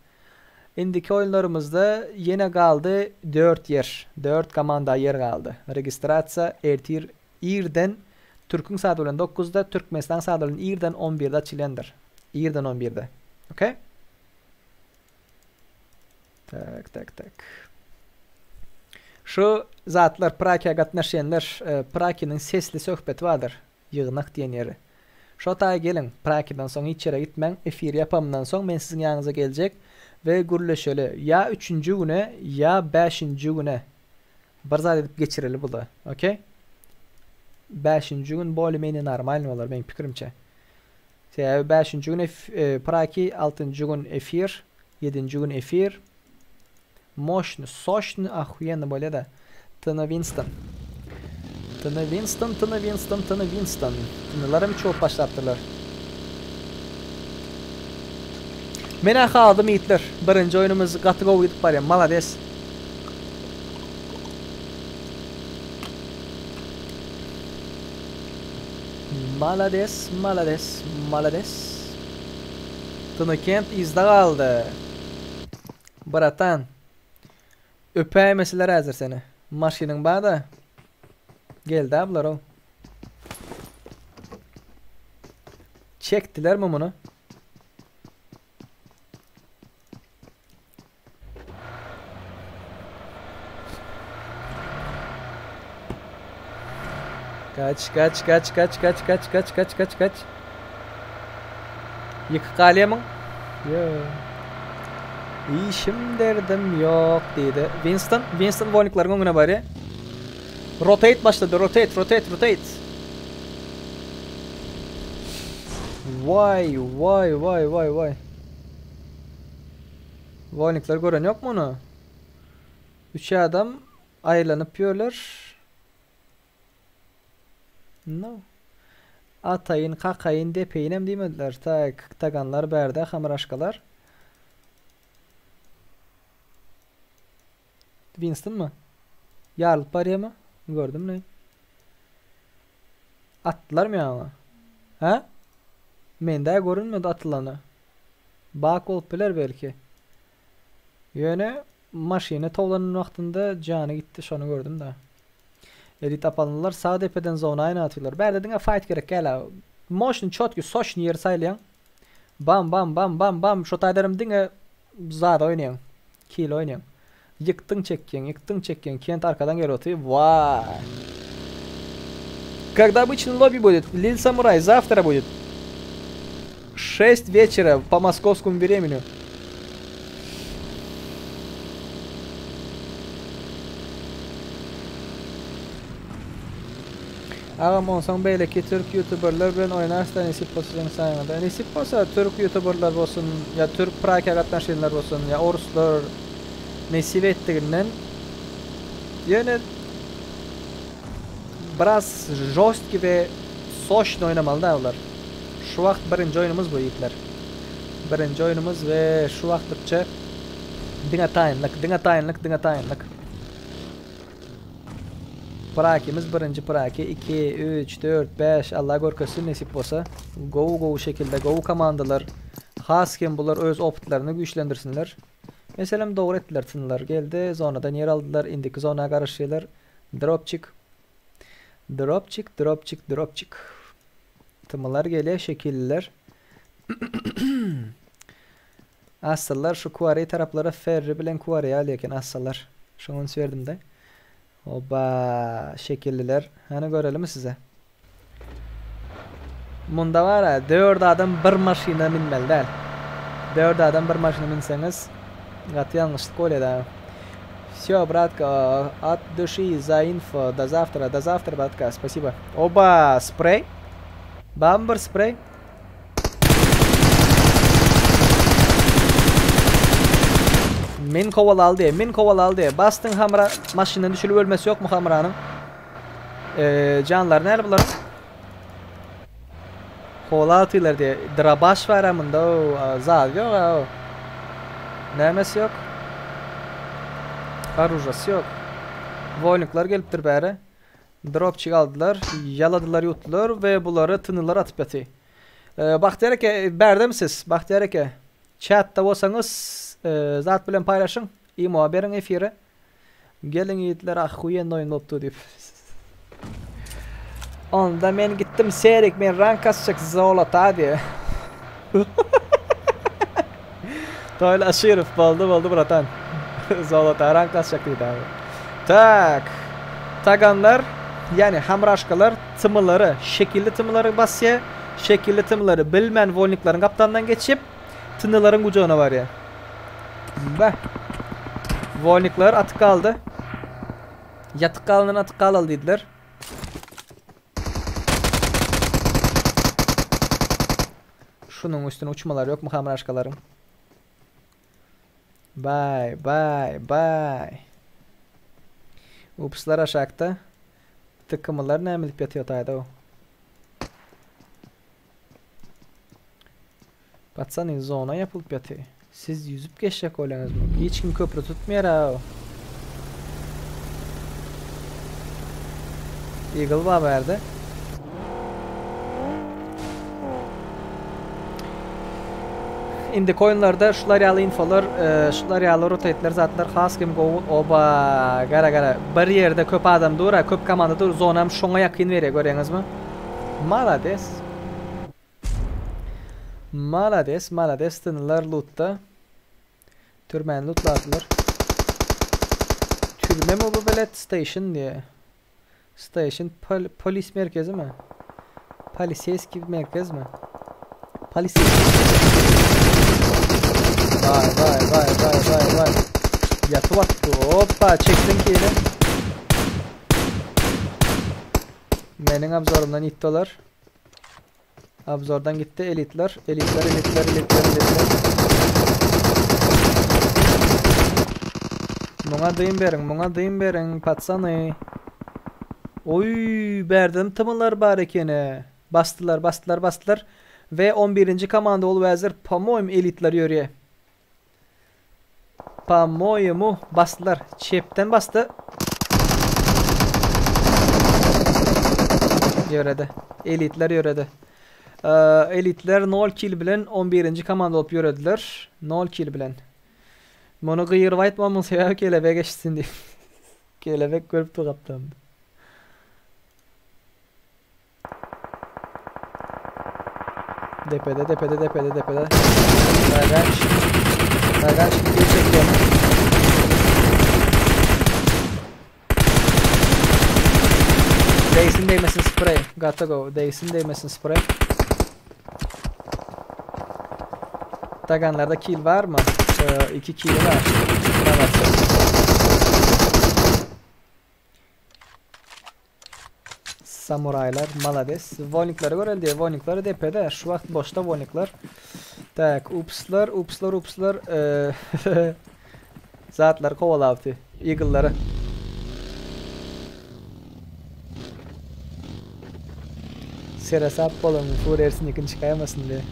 Indiki oýunlarymyzda ýene galdy 4 ýer. 4 komanda ýer galdy. Registrasiýa ertir irden Türküň saady bilen 9-da, Türkmenistan saady bilen irden 11-de açylýandyr. Irden 11-de. Okey? Tak, tak, tak. Şu zatlar Prakiýa gatnaşýanlar, e, Prakiniň sesli söhbeti bardyr. Ýygnak diýen ýeri. Şo taýa geliň, Prakidan soň hiç ýere gitmäň, efir ýapamdan soň men siziň ýanyňyza geljek we gürleşeli. Ýa üçünji güne, ýa bäşinji güne bir zat edip geçireli buda. Okey? Bäşinji gün bolее-menее normalny bolar meň pikirimçe. Sebäbi bäşinji gün e, Praki, altynjy gün efir, ýedinji gün efir. Moşny, soşny, ahuýenny bolýa-da. Tny Winston. Tny Winston, Tny Winston, Tny Winston. Tnylaram üç bolup başlapdyrlar. Men-ä haladym ýigitler. Birinji oýnumyz gaty gowy gidip barýar. Malades. Malades, malades, malades. Tny Kent yzda galdy. Bratan. Öpäýmeseler häzir seni. Maşynyň bar-da. Geldi-ä bular-ow. Çekdilermi muny? Kaç kaç kaç kaç kaç kaç kaç kaç kaç kaç. Ýykyk galýamyň? Ýok. Işim derdim ýok diýdi. Winston, Winston wolniklaryň öňüne barýar. Rotate başlady, rotate, rotate, rotate. Waý, waý, waý, waý, waý. Wolnikler gören ýokmy ony? Üç adam aýlanyp ýörler. No. Ataýyn, kakaýyn, depeýinem diýmediler. Tak, taganlar bärde, hamraşkalar. Winstonmy? Ýarylyp barýamy? Gördüm ne? Atdylarmy ýaňy? Hä? Mende görünmedi atylany. Bak bolup biler belki. Ýöne maşyny towlanan wagtynda jany gitdi şony gördüm da. Elit apalylar sag depeden zona aýna atýarlar. Bärde diňe fight gerek gäla. Moşny çotki soşny ýeri saýlaýaň. Bam bam bam bam bam şo taýdanam diňe zada oýnaýaň. Kill oýnaýaň. Ýykdyň çekýäň, ýykdyň çekýäň. Kent arkadan gelip otyr. Waý. Когда обычный лобби будет? Лил Самурай завтра будет. 6 вечера по московскому времени. Agam onsoň beýleki türk ýutuberler bilen oýnarysda nesip bolsa seň saýaňda. Nesip bolsa türk ýutuberler bolsun ýa türk praýka gatnaşýanlar bolsun ýa oruslar nesip etdiginden ýöne biraz žostki we soçny oýnamaly da bular. Şu wagt birinji oýnumyz bu ýigitler. Birinji oýnumyz we şu wagtlykça diňe taýynlyk, diňe taýynlyk, diňe taýynlyk. Prakimiz birinji praki 2, 3, 4, 5 Allah görkezsin nesip bolsa. Gowy gowy şekilde gowy komandalar. Has hem bular öz opytlaryny güýçlendirsinler. Meselem dogry etdiler tynlar geldi zonadan ýer aldylar indiki zona garaşýarlar. Dropçik. Dropçik, dropçik, dropçik. Tymylar gelýär şekilliler. Asyllar şu Kuari taraplara Ferri bilen Kuari alýar eken asyllar. Şoňa üns berdim-de. Oba, şekilliler. Hany görelimi size. Munda bar-a, dört adam bir maşyna minmeli däl. Dört adam bir maşyna minseňiz, gaty ýalňyşlyk bolýar-da. Всё, братка, от души за info. До завтра, до завтра, братка. Спасибо. Oba, spreý. Barmy bir spreý? Men kowalaly diýe, men kowalaly diýe. Basdyň hamra, maşyndan düşülip ölmesi ýokmy hamranyň? Eee, janlary näle bularyň? Kola atýarlar diýe. Drabaş bar a munda, o, zat ýok a, o. Nämesi ýok? Oružasy ýok. Woýnikler gelipdir bäre. Dropçik aldylar, ýaladylar, ýutdular we bulary tynylar atyp ýaty. Bagtyýar eke, bärdemi siz? Bagtyýar eke, çatda bolsaňyz, zat bilen paýlaşyň, imo beriň efire. Geliň ýigitler ahuýenny oýun bolupdy diýip. Onda men gitdim Serik men rank kasjak zolota diýe. Toýly Aşyrow boldy boldy bratan. Zolota rank basjak diýdi abi. Tak. Taganlar, ýani hamraşkalar tymylary, şekilli tymylary basýa, şekilli tymylary bilmän wolniklaryň gapdalyndan geçip, tynylaryň gujagyna barýa. Beh. Wolniklar atyk galdy. Ýatyk galandan atyk galaly diýdiler. Şunuň üstüne uçmalar ýokmy hamraşkalaryň? Baý, baý, baý. Upslar aşakda. Tykymylar näme edip ýatyr taýda o? Patsany zona ýapylyp ýatyr. Siz ýüzüp geçjek bolýaňyzmy? Hiç kim köpri tutmaýar a. Eagle bar bärde. Indiki oýunlarda şular ýaly infolar, e, şular ýaly rotate'ler zatlar has hem gowy. Oba, gara gara. Bir ýerde köp adam dur, köp komanda dur. Zonam şoňa ýakyn berýär, görýäňizmi? Malades. Malades, malades dyndylar lootda. Türmäni lootladylar. Türme mi bu belet station diye. Station pol polis merkezi mi? Poliseyski merkez mi? Poliseyski. Vay vay vay vay vay vay. Yatıp attı. Hoppa çektin ki yine. Meniň obzorumdan ýitdi olar. Obzordan gitdi elitler. Elitler, elitler, elitler, elitler. Muňa dym beriň, muňa dym beriň, patsany. Oý, bärden tymylar bar ekeni. Basdylar, basdylar, basdylar. Ve 11-nji komanda bolup häzir, po-moýem, elitler ýörýär. Po-moýemu basdylar. Çepden basdy. Ýöredi. Elitler ýöredi. Elitler 0 kill bilen 11-nji komanda bolup ýörediler. 0 kill bilen. Muny gygyryp aýtmamyň sebäbi kelebek eşitsin diýip. Kelebek görüp dur gapdalynda. Depede depede depede depede. Ragaç. Ragaç video çekiyor. Değsin değmesin sprey. Gotta go. Değsin değmesin sprey. Taganlarda kill var mı? Ee, iki kill var. Evet. Samuraýlar malades. Wolniklere göreli diýýär. Wolnikler depede. Şu wagt boşda wolnikler. Tak, upslar, upslar, upslar. Zatlary kowalapdy. Eagle-lary. Seresap boluň, Furersinikini çykaýmasyn diýe.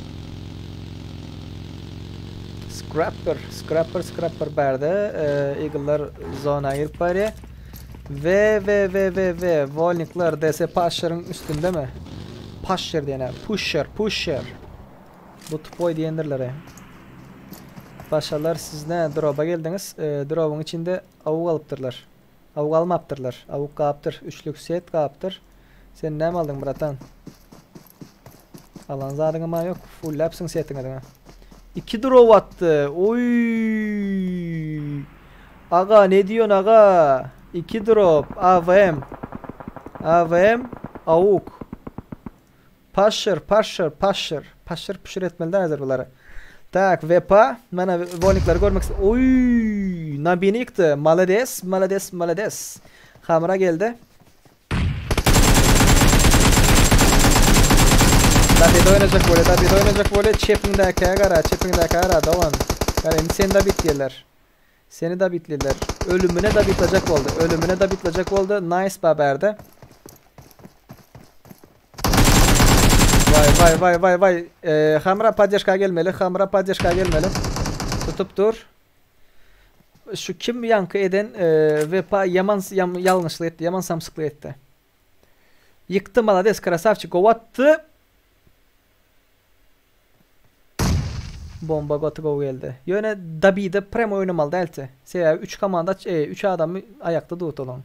Scrapper, Scrapper, Scrapper bärde. Eagle-lar zona girip barýar. W W W W W Wolnikler DS Paşşeriň üstündemi? Paşşer diýene Pusher Pusher. Bu tupoý diýendirler. Paşalar siz ne droba geldiňiz? E, drobyň içinde awuk alypdyrlar. Awuk almapdyrlar. Awuk gapdyr. Üçlük set gapdyr. Sen näme aldyň bratan? Alan zadyň ma ýok. Fulläpsiň setiňi diňe. 2 drop atdy. Oý! Aga ne diýon aga? 2 drop AWM. AWM AUK. Paşşyr, paşşyr, paşşyr. Paşşyr püşür etmeli däl häzir bulary. Tak, VP. Mana wolnikleri görmek ist. Oý! Nabini ýykdy. Malades, malades, malades. Hamra geldi. Dabide oýnajak bolýar, Dabide oýnajak bolýar. Çepiňdäkä gara, çepiňdäkä gara, dogan. Gara, indi seni dabitlýärler. Seni dabitlediler. Ölümine dabitlejek boldy. Ölümine dabitlejek boldy. Nice ba bärde. Vay vay vay vay vay. Ee, Hamra poddeşka gelmeli. Hamra poddeşka gelmeli. Tutup dur. Şu kim yankı eden e, vepa yaman yam, yanlışlık etti. Yaman samsyklyk etdi. Ýykdy malades krasavçik gowy atdy. Bomba gaty gowy geldi. Ýöne Dabide prem oýnamaly däldi. Sebäbi 3 komanda 3 e, adamy aýakda durdy olaň.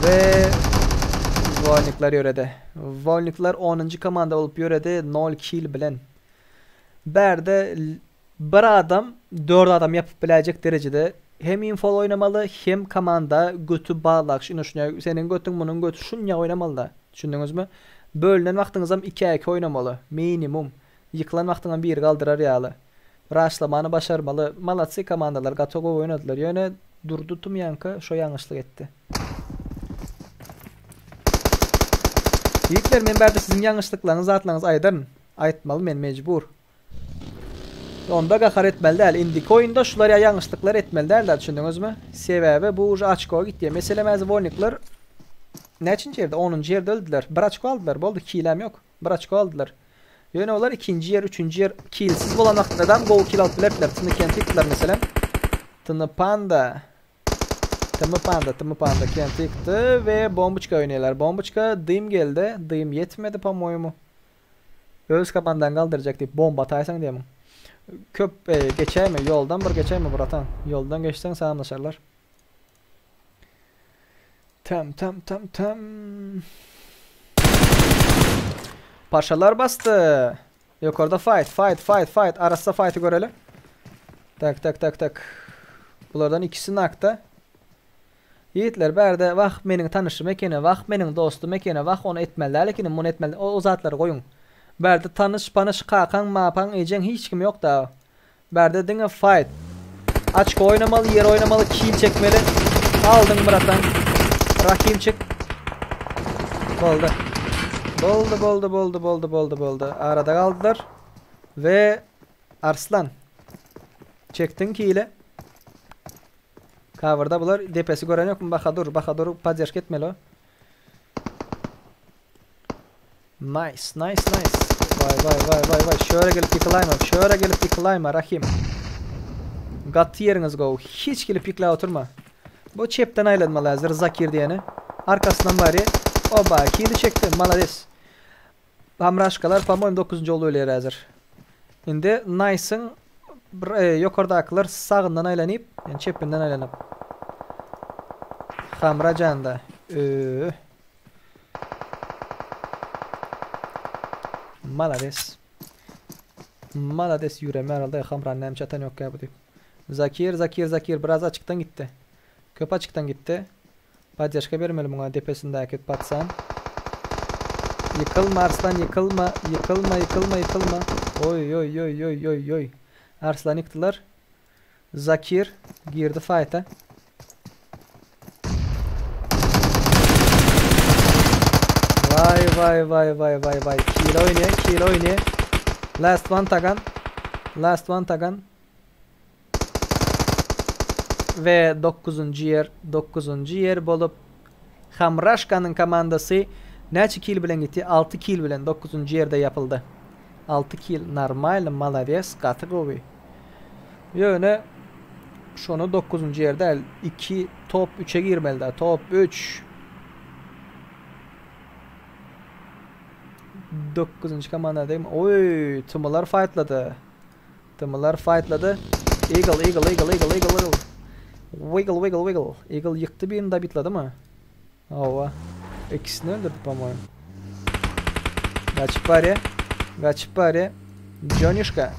We Wolnikler ýöredi. Wolnikler 10-njy komanda bolup ýöredi 0 kill bilen. Bärde. Bir adam 4 adam ýapyp biläýjek derejede hem infol oýnamaly, hem komanda göti baglak ine şunýa seniň götüň munuň göti şunýa oýnamalyda. Düşündiňizmi? Bölünen wagtyňyzam ikä iki oýnamaly. Minimum. Ýykylan wagtyňam biri galdyrar ýaly. Raşlamany başarmaly. Malatsy komandalar gaty gowy oýnadylar. Ýöne Durdy Tumýanka şo ýalňyşlyk etdi. Ýigitler men bärde siziň ýalňyşlyklaryňyzy zatlaryňyzy aýdaryn. Aýtmaly men mejbur. Onda gahar etmeli däl. Indiki oýunda şular ýa ýalňyşlyklar etmeli däl düşündiňizmi? Sebäbi bu uje oçko gitýär. Meselem häzir wolnikler näçinji ýerde? Onunjy ýerde öldüler. Bir oçko aldylar. Boldy kilem ýok. Bir oçko aldylar. Ýöne olar ikinji ýer, üçünji ýer kilsiz bolan wagtynda gowy kil alyp bilerdiler. Tny kenti ýykdylar meselem. Tny panda. Tmy panda, tmy panda kenti ýykdy we bombuçka oýnaýarlar. Bombuçka dym geldi. Dym ýetmedi po-moýemu. Öz komandaňy galdyrjak diýip bomba ataýsaň diýemiň. Köp e, geçäýme, ýoldan bir geçäýme bratan. Ýoldan geçseň salamlaşarlar. Tam tam tam tam. Paşalar basdy. Ýokarda fight, fight, fight, fight. Arassa fight'y göreli. Tak tak tak tak. Bulardan ikisi nakda. Ýigitler bärde wah meniň tanyşym ekeni, wah meniň dostum ekeni, wah ony etmeli däl ekeni, muny etmeli o, o zatlary goýuň. Bärde tanyş, panyş, kakaň, mapaň, ejeň hiç kim ýok da. Bärde diňe fight. Açko oýnamaly, ýer oýnamaly, kill çekmeli. Aldyň bratan. Rahimçik. Boldy. Boldy, boldy, boldy, boldy, boldy, boldy. Arada galdylar. We Arslan. Çekdiň kile. Coverda bular depesi gören ýokmy? Bahadur, Bahadur podderžka etmeli o. Nice, nice, nice. Vay vay vay vay vay. Şöyle gelip ýykylaýma. Şöyle gelip ýykylaýma Rahim. Gaty ýeriňiz gowy. Hiç gelip ýykyla oturma. Bu çepden aýlanmaly häzir Zakir diýeni. Arkasyndan bari. Oba, kili çekdi. Malades. Hamraşkalar, po-moýemu 9-njy ol ölýär häzir. Indi Nice-iň bir e, ýokardakylar sagyndan aýlanyp, ýani çepinden aýlanyp. Hamra janda. Öö. Malades. Malades ýüreme aralda Hamra näme çatan ýok ýa bu diýip. Zakir, Zakir, Zakir biraz açykdan gitdi. Köp açykdan gitdi. Poddežka bermeli muňa depesindäki patsan. Ýykylma Arslan ýykylma, ýykylma, ýykylma, ýykylma. Oý oý oý oý oý oý. Arslan ýykdylar. Zakir girdi faýta. Vay vay vay vay vay vay. Kilo oýnaýar, kilo oýnaýar. Last one tagan. Last one tagan. We dokuzynjy ýer, dokuzynjy ýer bolup Hamraşkanyň komandasy näçe kil bilen gitdi? 6 kil bilen dokuzynjy ýerde ýapyldy. 6 kil normal, malades, gaty gowy. Ýöne şony dokuzynjy ýer däl, 2 top 3-e girmeli da, top 3. Dokuzynjy komanda deým. Oý, Tymylar faýtlady. Tymylar fightladı. Eagle, Eagle, Eagle, Eagle, Eagle, Eagle. Wiggle, wiggle, wiggle. Eagle ýykdy birini dobitladymy? Hawa. İkisini öldürdü po-moýemu. Gaçyp barýa. Gaçyp barýa. Jonişka.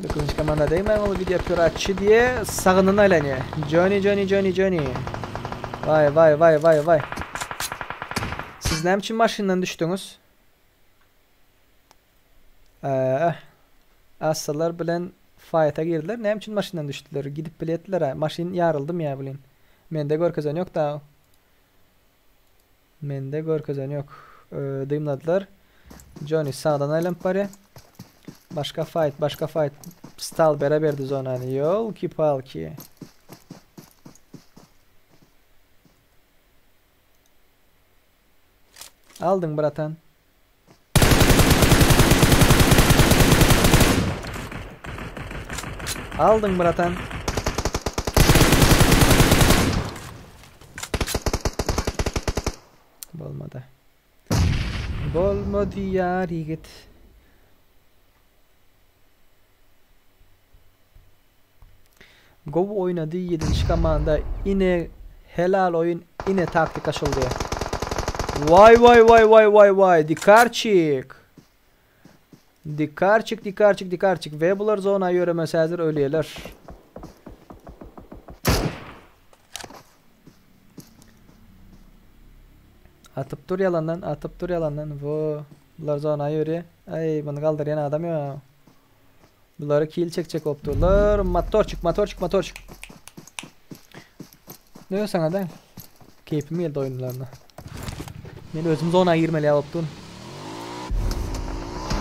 Dokuzunjy komanda degmän ol gidýär piratçy diýe sagyndan aýlanýar. Johnny, Johnny, Johnny, Johnny. Vay, vay, vay, vay, vay. Siz näme üçin maşyndan düşdüňiz? Eee, Assalar bilen faýta girdiler. Näme üçin maşyndan düşdüler? Gidip biletdiler. Maşyn ýaryldymy ýa bilin. Mende görkezen ýok da. Mende görkezen ýok. Dymladylar. Johnny sagdan aýlanyp barýar. Başga fight, başga fight. Stal bere berdi zonany. Ýolki palki. Aldyň bratan. Aldyň bratan. Bolmady. Bolmady ýar ýigit. Gowy oýnady ýedinji komanda ine helal oýun ine taktika şol diýe. Waý waý waý waý waý waý dikarçik. Dikarçik, dikarçik, dikarçik. Ve bular zona ýöremese häzir ölýärler. Atyp dur ýalandan, atyp dur ýalandan. Wo, bular zona ýörýär. Aý, muny galdyrýan adam ýok. Bulary kill çekjek bolup durlar. Motorçik, motorçik, motorçik. Ne sana da? Keyfim geldi oýunlaryna. Men özüm zona girmeli ýa bolup durun.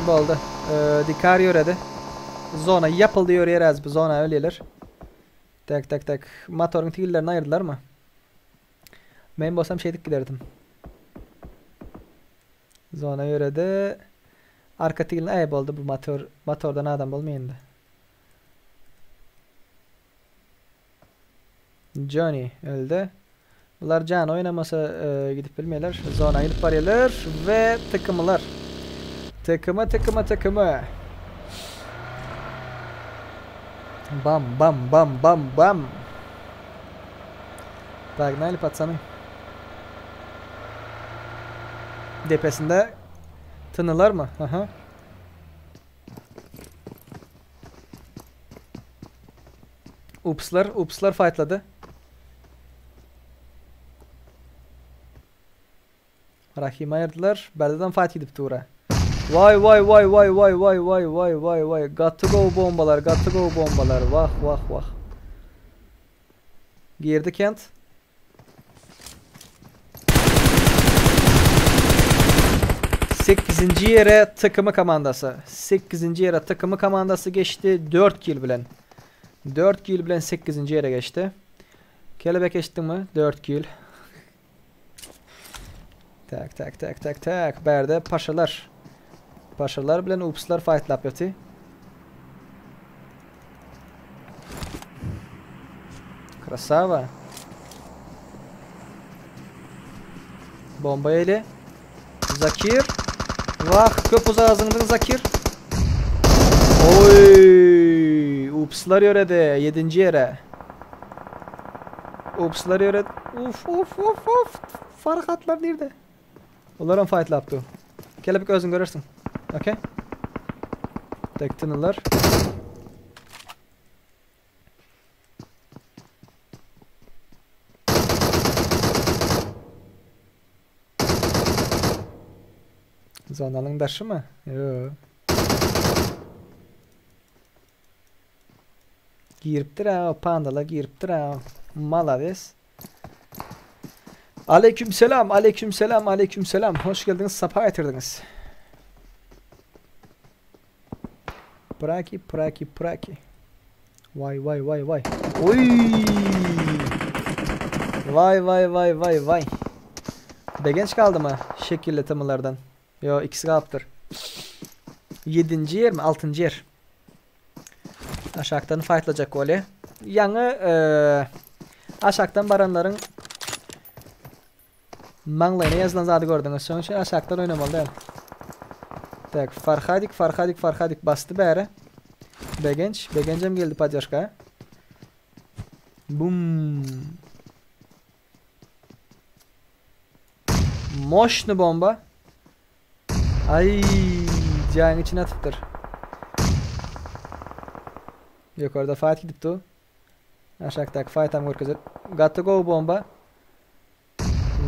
Boldy. Ee, dikar ýöredi. Zona ýapyldy ýörýär az bu zona ölýärler. Tak tak tak. Motoryň tigirlerini aýyrdylarmy? Men bolsam şeýdip giderdim. Zona ýöredi. Arka tigirine aý boldy bu motor. Motordan adam bolmaýar indi. Johnny öldi. Bular jan oýnamasa e, gidip bilmeýärler. Zona gidip barýarlar we tykymylar. Tykymy tykymy tykymy. Bam bam bam bam bam. Погнали, пацаны. Depesinde tınılar mı? Aha. Upslar, upslar fightladı. Rahim ayırdılar. Berde'den fight gidip tura. Vay vay vay vay vay vay vay vay vay vay. Got to go bombalar, got to go bombalar. Vah vah vah. Girdi Kent. Sekizinci yere takımı komandası. Sekizinci yere takımı komandası geçti. 4 kill bilen. 4 kill bilen 8. yere geçti. Kelebek geçti mi? 4 kill. Tak tak tak tak tak. Berde paşalar. Paşalar bilen upslar fightlap ýaty. Krasava. Bomba eli. Zakir. Vah köp uzağa zyňdyň Zakir. Oy, upslar ýöredi 7-nji ýere. Upslar ýöredi. Uf uf uf uf. Farhatlar nirde? Olaram fightlapdy. Kelebek özüň görersiň. Okey. Tek tınırlar. Zonanyň daşymy? Ýo. Giripdir ha, pandalar giripdir ha. Malades. Aleykümselam, aleykümselam, aleykümselam. Hoş geldiniz, sapa getirdiniz. Praki, praki, praki. Vay vay vay vay. Oy! Vay vay vay vay vay. Begenç kaldı mı? Şekilli tımılardan. Yo ikisi kalıptır. 7. yer mi? 6. yer. Aşaktan fightlayacak golü. Ýaňy e, aşakdan baranlaryň maňlaýyna ýazylan zady gördüňiz. Şonuň üçin aşakdan oýnamaly däl. Tak, Farhadik, Farhadik, Farhadik basdy bäri. Begenç, Begencem geldi podderžka. Bum. Moşny bomba. Ay, jaýyň içine atypdyr. Ýokarda fight gidipdi. Aşakdaky fight hem görkezer. Got to go bomba.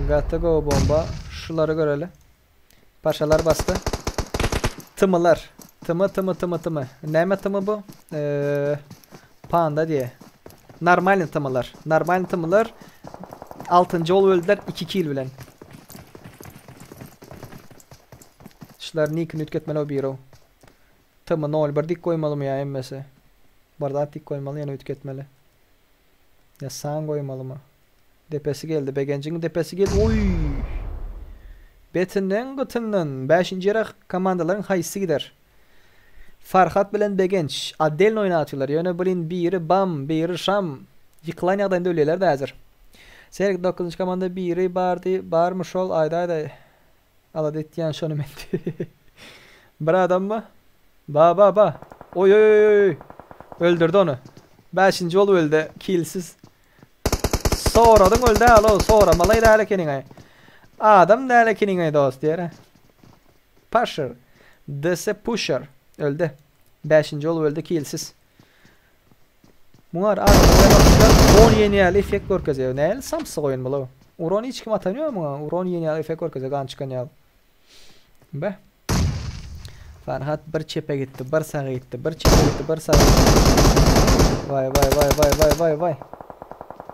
Got to go bomba. Şulary göreli. Paşalar basdy. Tımylar. Tymy tymy tymy tymy. Näme tymy bu? Ee, panda diye. Normalny tymylar. Normalny tymylar. 6. ol öldüler 2 kill bilen. Şular nickini üýtgetmeli o biri. Tymy 01 dik goýmalymy ýa emmesi? Barda dik goýmaly ýene üýtgetmeli. Ýa san goýmalymy? Depesi geldi. Begenjiň depesi geldi. Oy! Betinden gytyndan 5. ýere komandalaryň haýsy gider? Farhat bilen Begenç отдельно oýnatýarlar. Ýöne bilin biri bam, biri şam. Ýykylan ýagdaýynda ölýärler de häzir. Serik 9. komanda biri bardy, barmy şol aýda aýda. Alada etýän şony men. Bir adam mı? Ba ba ba. Oy oy oy oy. Öldürdü onu. 5. ol öldü. Killsiz. Soradyň öldü alo, soramaly däl ekeniň. Adam däl ekeniň dost diýär. Pusher. DS Pusher. Öldi. Bäşinji bolup öldi kilsiz. Muňar adam 10 ýenýäli effekt görkezýär. Näli samsyk oýun bul. Uron hiç kim atan ýok muňa. Uron ýenýäli effekt görkezýär gan çykan ýaly. Be. Farhat bir çepe gitdi, bir saga gitdi, bir çepe gitdi, bir saga gitdi. Vay vay vay vay vay vay vay.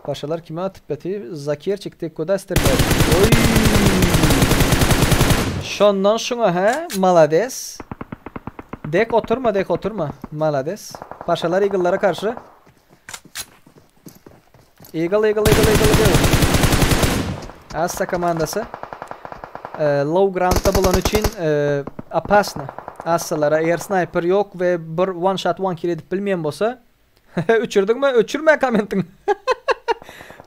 Paşalar kime atyp ýatyr? Zakir çykdy, kuda strelýär? Oý! Şondan şuňa hä? Malades. Dek oturma, dek oturma. Malades. Paşalar Eagle'lara karşy. Eagle, Eagle, Eagle, Eagle, Eagle. Assa komandasy. E, low groundda bolan üçin e, opasno. Assalara eger sniper ýok we bir one shot one kill edip bilmeýän bolsa Öçürdiňmi? Öçürme kommentiň.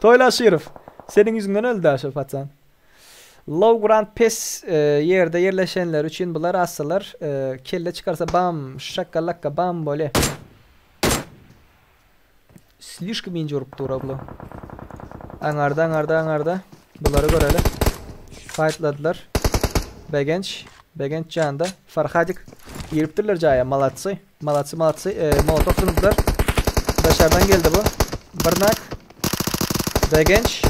Toýla Şirow. Seniň ýüzüňden öldi aşa paçan. Low ground pes e, ýerde ýerleşenler üçin bular assalar e, kelle çykarsa bam şakalaka bam bolýa. Slişkom ince urup dur abla. Aňarda aňarda aňarda. Bulary göreli. Fightladylar. Begenç. Begenç janda. Farhadik. Giripdirler jaýa. Malatsy. Malatsy malatsy. E, Molotov zyňdylar. Daşardan geldi bu. Birnak. Begenç.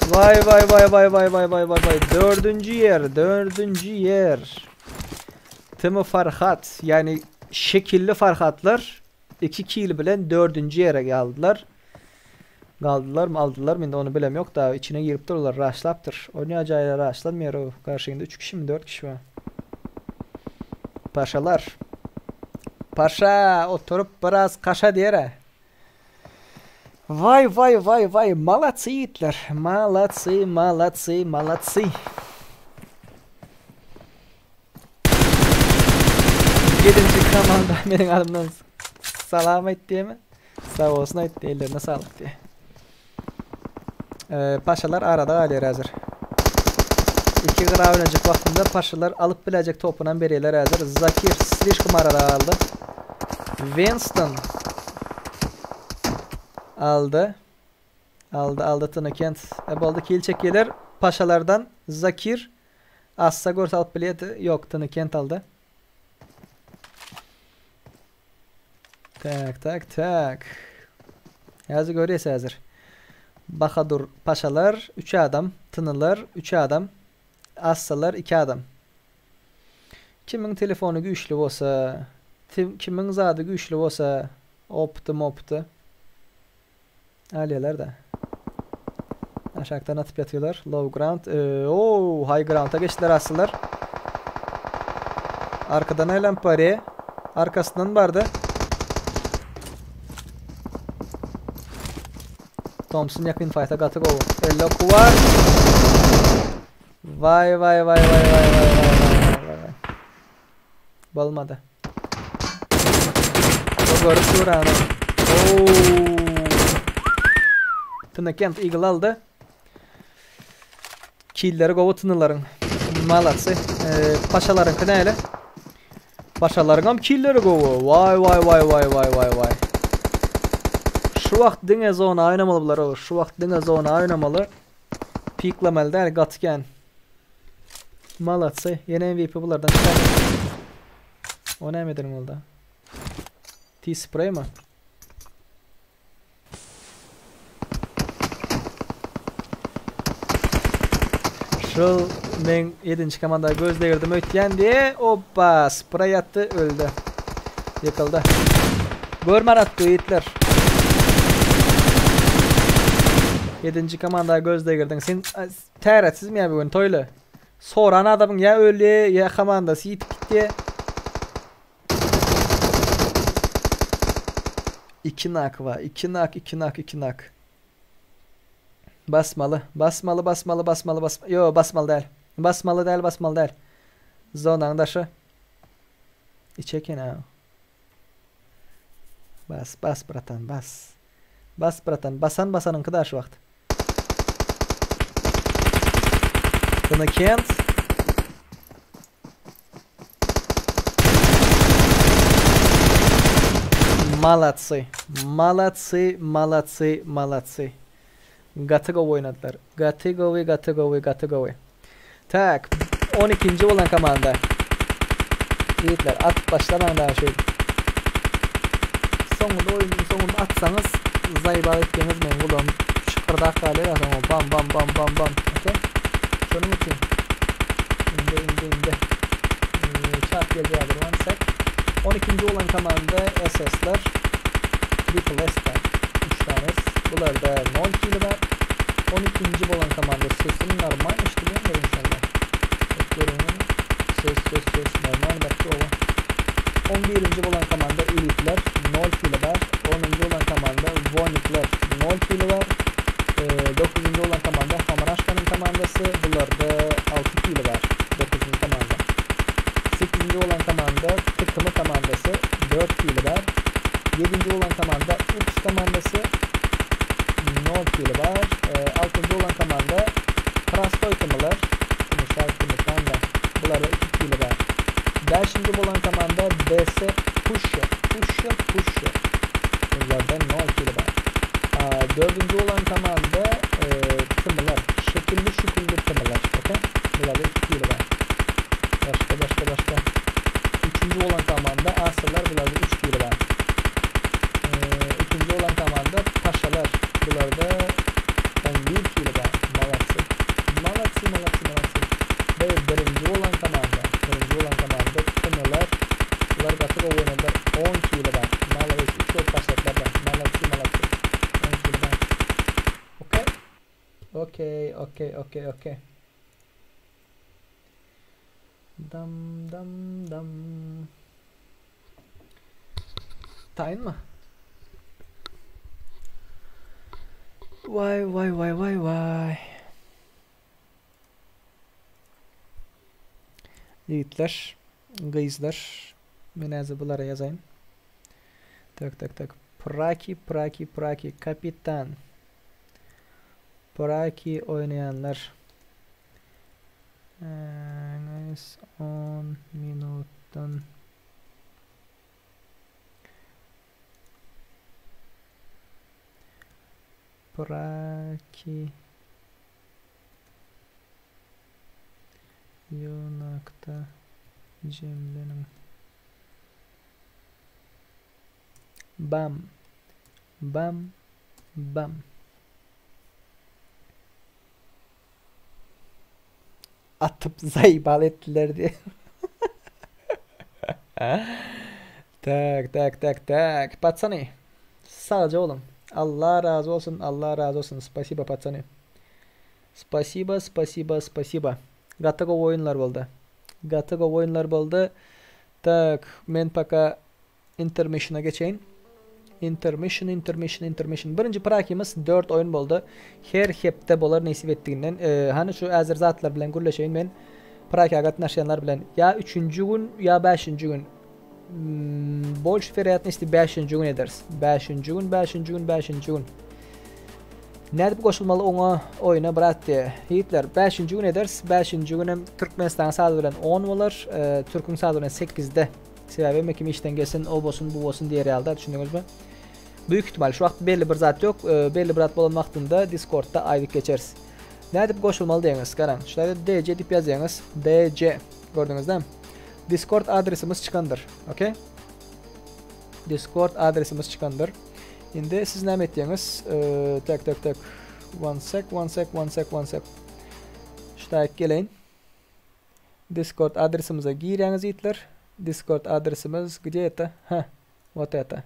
Vay vay vay vay vay vay vay vay vay. Dördüncü yer. Dördüncü yer. Timi Farhat. Yani şekilli Farhatlar. 2 kill bilen dördünji ýere galdylar. Galdylarmy, aldylarmy indi ony bilem ýok da içine girip durlar, raşlapdyr. O ne ajaýyp raşlanmaýar o garşyňda 3 kişimi, 4 kişi bar. Paşalar. Paşa oturyp biraz kaşa diýer-ä. Waý waý waý waý malatsy ýigitler. Malatsy, malatsy, malatsy. Ýedinji komanda meniň adymdan salam aýt diýemi? Sag bolsun aýt diýe, ellerine saglyk diýe. Ee, paşalar arada galýar häzir. Iki gyra oynajak wagtynda paşalar alyp biläjek topunam berýärler häzir. Zakir slişkom arada galdy. Winston aldy. Aldy, aldy Tynykent. E boldy kill çekýärler. Paşalardan Zakir Assa görse alyp bilýärdi. Ýok, Tyny Kent aldy. Tak, tak, tak. Häzir görýäs häzir. Bahadur paşalar 3 adam, Tynylar 3 adam, Assalar 2 adam. Kimiň telefony güýçli bolsa, kimiň zady güýçli bolsa, opty mopty. Alýarlar-da. Aşakdan atyp ýatyrlar. Low ground. Ee, oo, high ground'a geçdiler aslylar. Arkadan aýlanyp barýar. Arkasyndan bardy. Thompson ýakyn fight'a gaty gowy. Elle oku var. Vay vay vay vay vay vay vay vay vay. Bolmady. O görüp dur ana. Oo. Tynakent Eagle aldy. Killeri gowy tynylaryň. Malatsy. Ee, paşalaryňky näle? Paşalaryňam killeri gowy. Vay vay vay vay vay vay vay. Şu wagt diňe zona oýnamaly bular. Şu wagt diňe zona oýnamaly. Piklemeli däl gaty kän. Malatsy. Ýene MVP bulardan çykar. O näme ederin boldy? T-spray mi? Şul men 7. komanda göz degirdim öýtýän diye. Hoppa, spray atdy, öldi. Ýykyldy. Görmän atdy ýigitler. 7. komanda göz degirdiň. Sen Täretsizmi ýa bu gün Toýly? Soran adamyň ýa ölýä, ýa komandasy ýitip gitýä. Iki nak bar. Iki nak, iki nak, iki nak. Basmaly, basmaly, basmaly, basmaly, basmaly. Ýo, basmaly däl. Basmaly däl, basmaly däl. Zonaň daşy. Içi eken ha. Bas, bas bratan, bas. Bas bratan, basan basanyňky da şu wagt. Bunu Kent. Malatsy. Malatsy, malatsy, malatsy. Gaty gowy oýnadylar. Gaty gowy, gaty gowy, gaty gowy. Tak, 12-nji bolan komanda. Ýigitler atyp başlamaň dagy şeýdip. Soňunda oýnuň soňunda atsaňyz zaýbal etdiňiz meň gulagym şykyrdap galýar soňra bam bam bam bam bam okey. Şonuň üçin indi indi indi çap geljek hazir one sec. 12-nji bolan komanda SS-ler Triple S bar. 3 tane S. Bularda 0 kili bar. 12-nji bolan komanda sesim normal eşidilýändir inşallah. Görüň. Ses ses ses normal gaty gowy. 11-nji bolan komanda Elitler 0 kili bar. 10-njy bolan komanda Wonikler 0 kili bar. 9-njy bolan komanda Hamraşkanyň komandasy bularda 6 kili bar. 9-njy komanda. 8-nji bolan komanda TKM komandasy 4 kili bar. 7-nji bolan komanda Ups komandasy 0 kili bar. 6-njy bolan komanda Prostoý tmylar, Tmyşar, Tmyşanda, bularda 2 kili bar. Bäşinji bolan komanda DS Puşa, Puşa, Puşa. Bularda 0 kili bar. Dördünji bolan komanda Tmylar, şekilli şükülli Tmylar, okey? Bularda 2 kili bar. Başga, başga, başga. Üçünji bolan komanda Asyrlar, bularda 3 kili bar. Ikinji bolan komanda Paşalar, bularda 11 kili bar. Malatsy. Malatsy, malatsy, malatsy. Ve birinji bolan komanda, birinji bolan komanda Tmylar. Bular gaty gowy oýnadylar. 10 kili bar. Malades, 3 bolup başladylar da. Malatsy, malatsy. 10 kili bar. Okey. Okey, okey, okey, okey. Dam, dam, dam. Taýynmy? Waý, waý, waý, waý, waý. Ýigitler, gyzlar, men häzir bulara ýazaýyn. Tak, tak, tak. Praki, praki, praki, kapitan. Praki oýnaýanlar. Nice 10 minutdan Praki ýygnakda jemleniň. Bam. Bam. Bam. Atyp zaýbal etdiler diýe. Tak, tak, tak, tak. Patsany. Sagja boluň. Allah razy bolsun, Allah razy bolsun. Spasibo, patsany. Spasibo, spasibo, spasibo. Gaty gowy oýunlar boldy. Gaty gowy oýunlar boldy. Tak, men paka Intermissiona geçeýin. Intermission, intermission, intermission. Birinji prakimiz 4 oýun boldy. Her hepde bolar nesip etdiginden. E, hany şu äzir zatlar bilen gürleşeýin men. Praka gatnaşýanlar bilen. Ýa 3-nji gün, ýa 5-nji gün. Hmm, bolşy verýatnosti 5-nji gün ederis. 5-nji gün, 5-nji gün, 5-nji gün. Nädip goşulmaly oňa oýuna brat diýe. Ýigitler, 5-nji gün ederis. 5-nji günem Türkmenistanyň sazy bilen 10 bolar. E, Türküň sazy bilen 8-de. Sebäbi hemme kim işden gelsin, o bolsun, bu bolsun diýer ýalyda, düşündiňizmi? Büyük ihtimal şu wagt belli bir zat ýok. E, belli bir zat bolan wagtynda Discordda aýdyp geçeris. Nädip goşulmaly diýeňiz, garaň. Şularda DC diýip ýazýaňyz. DC. Gördüňizmi? Discord adresimiz çykandyr. Okey? Discord adresimiz çykandyr. Indi siz näme etýäňiz? E, tak tak tak. One sec, one sec, one sec, one sec. Şutaýyk geleýin. Discord adresimize girýäňiz ýigitler. Discord adresimiz gde это? Hä, вот это.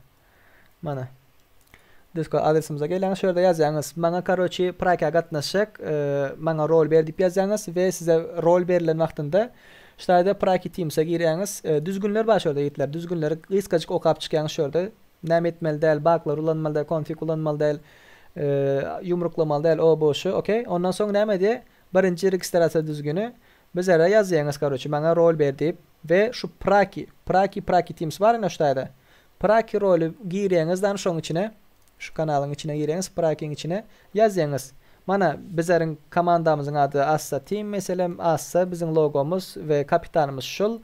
Mana. Discord adresimize gelýäňiz, şu ýerde ýazýaňyz. Maňa karoçi praka gatnaşjak, e, maňa rol ber diýip ýazýaňyz we size rol berlen wagtynda şu taýda Praki Teams'e girýäňiz. E, düzgünler bar şu ýerde ýigitler. Düzgünleri gysgajyk okap çykýaňyz şu ýerde. Näme etmeli däl, baglar ulanmaly däl, konfig ulanmaly däl, e, ýumruklamaly däl, o bu şu, okey. Ondan soň näme diýe? Birinji registrasiýa düzgüni bizere ýazýaňyz karoçi maňa rol ber diýip we şu praki praki praki teams bar ine şu taýda praki roly girýäňiz dan şoň içine şu kanalyň içine girýäňiz prakiň içine ýazýaňyz mana bizeriň komandamyzyň ady assa team meselem assa biziň logomyz we kapitanymyz şul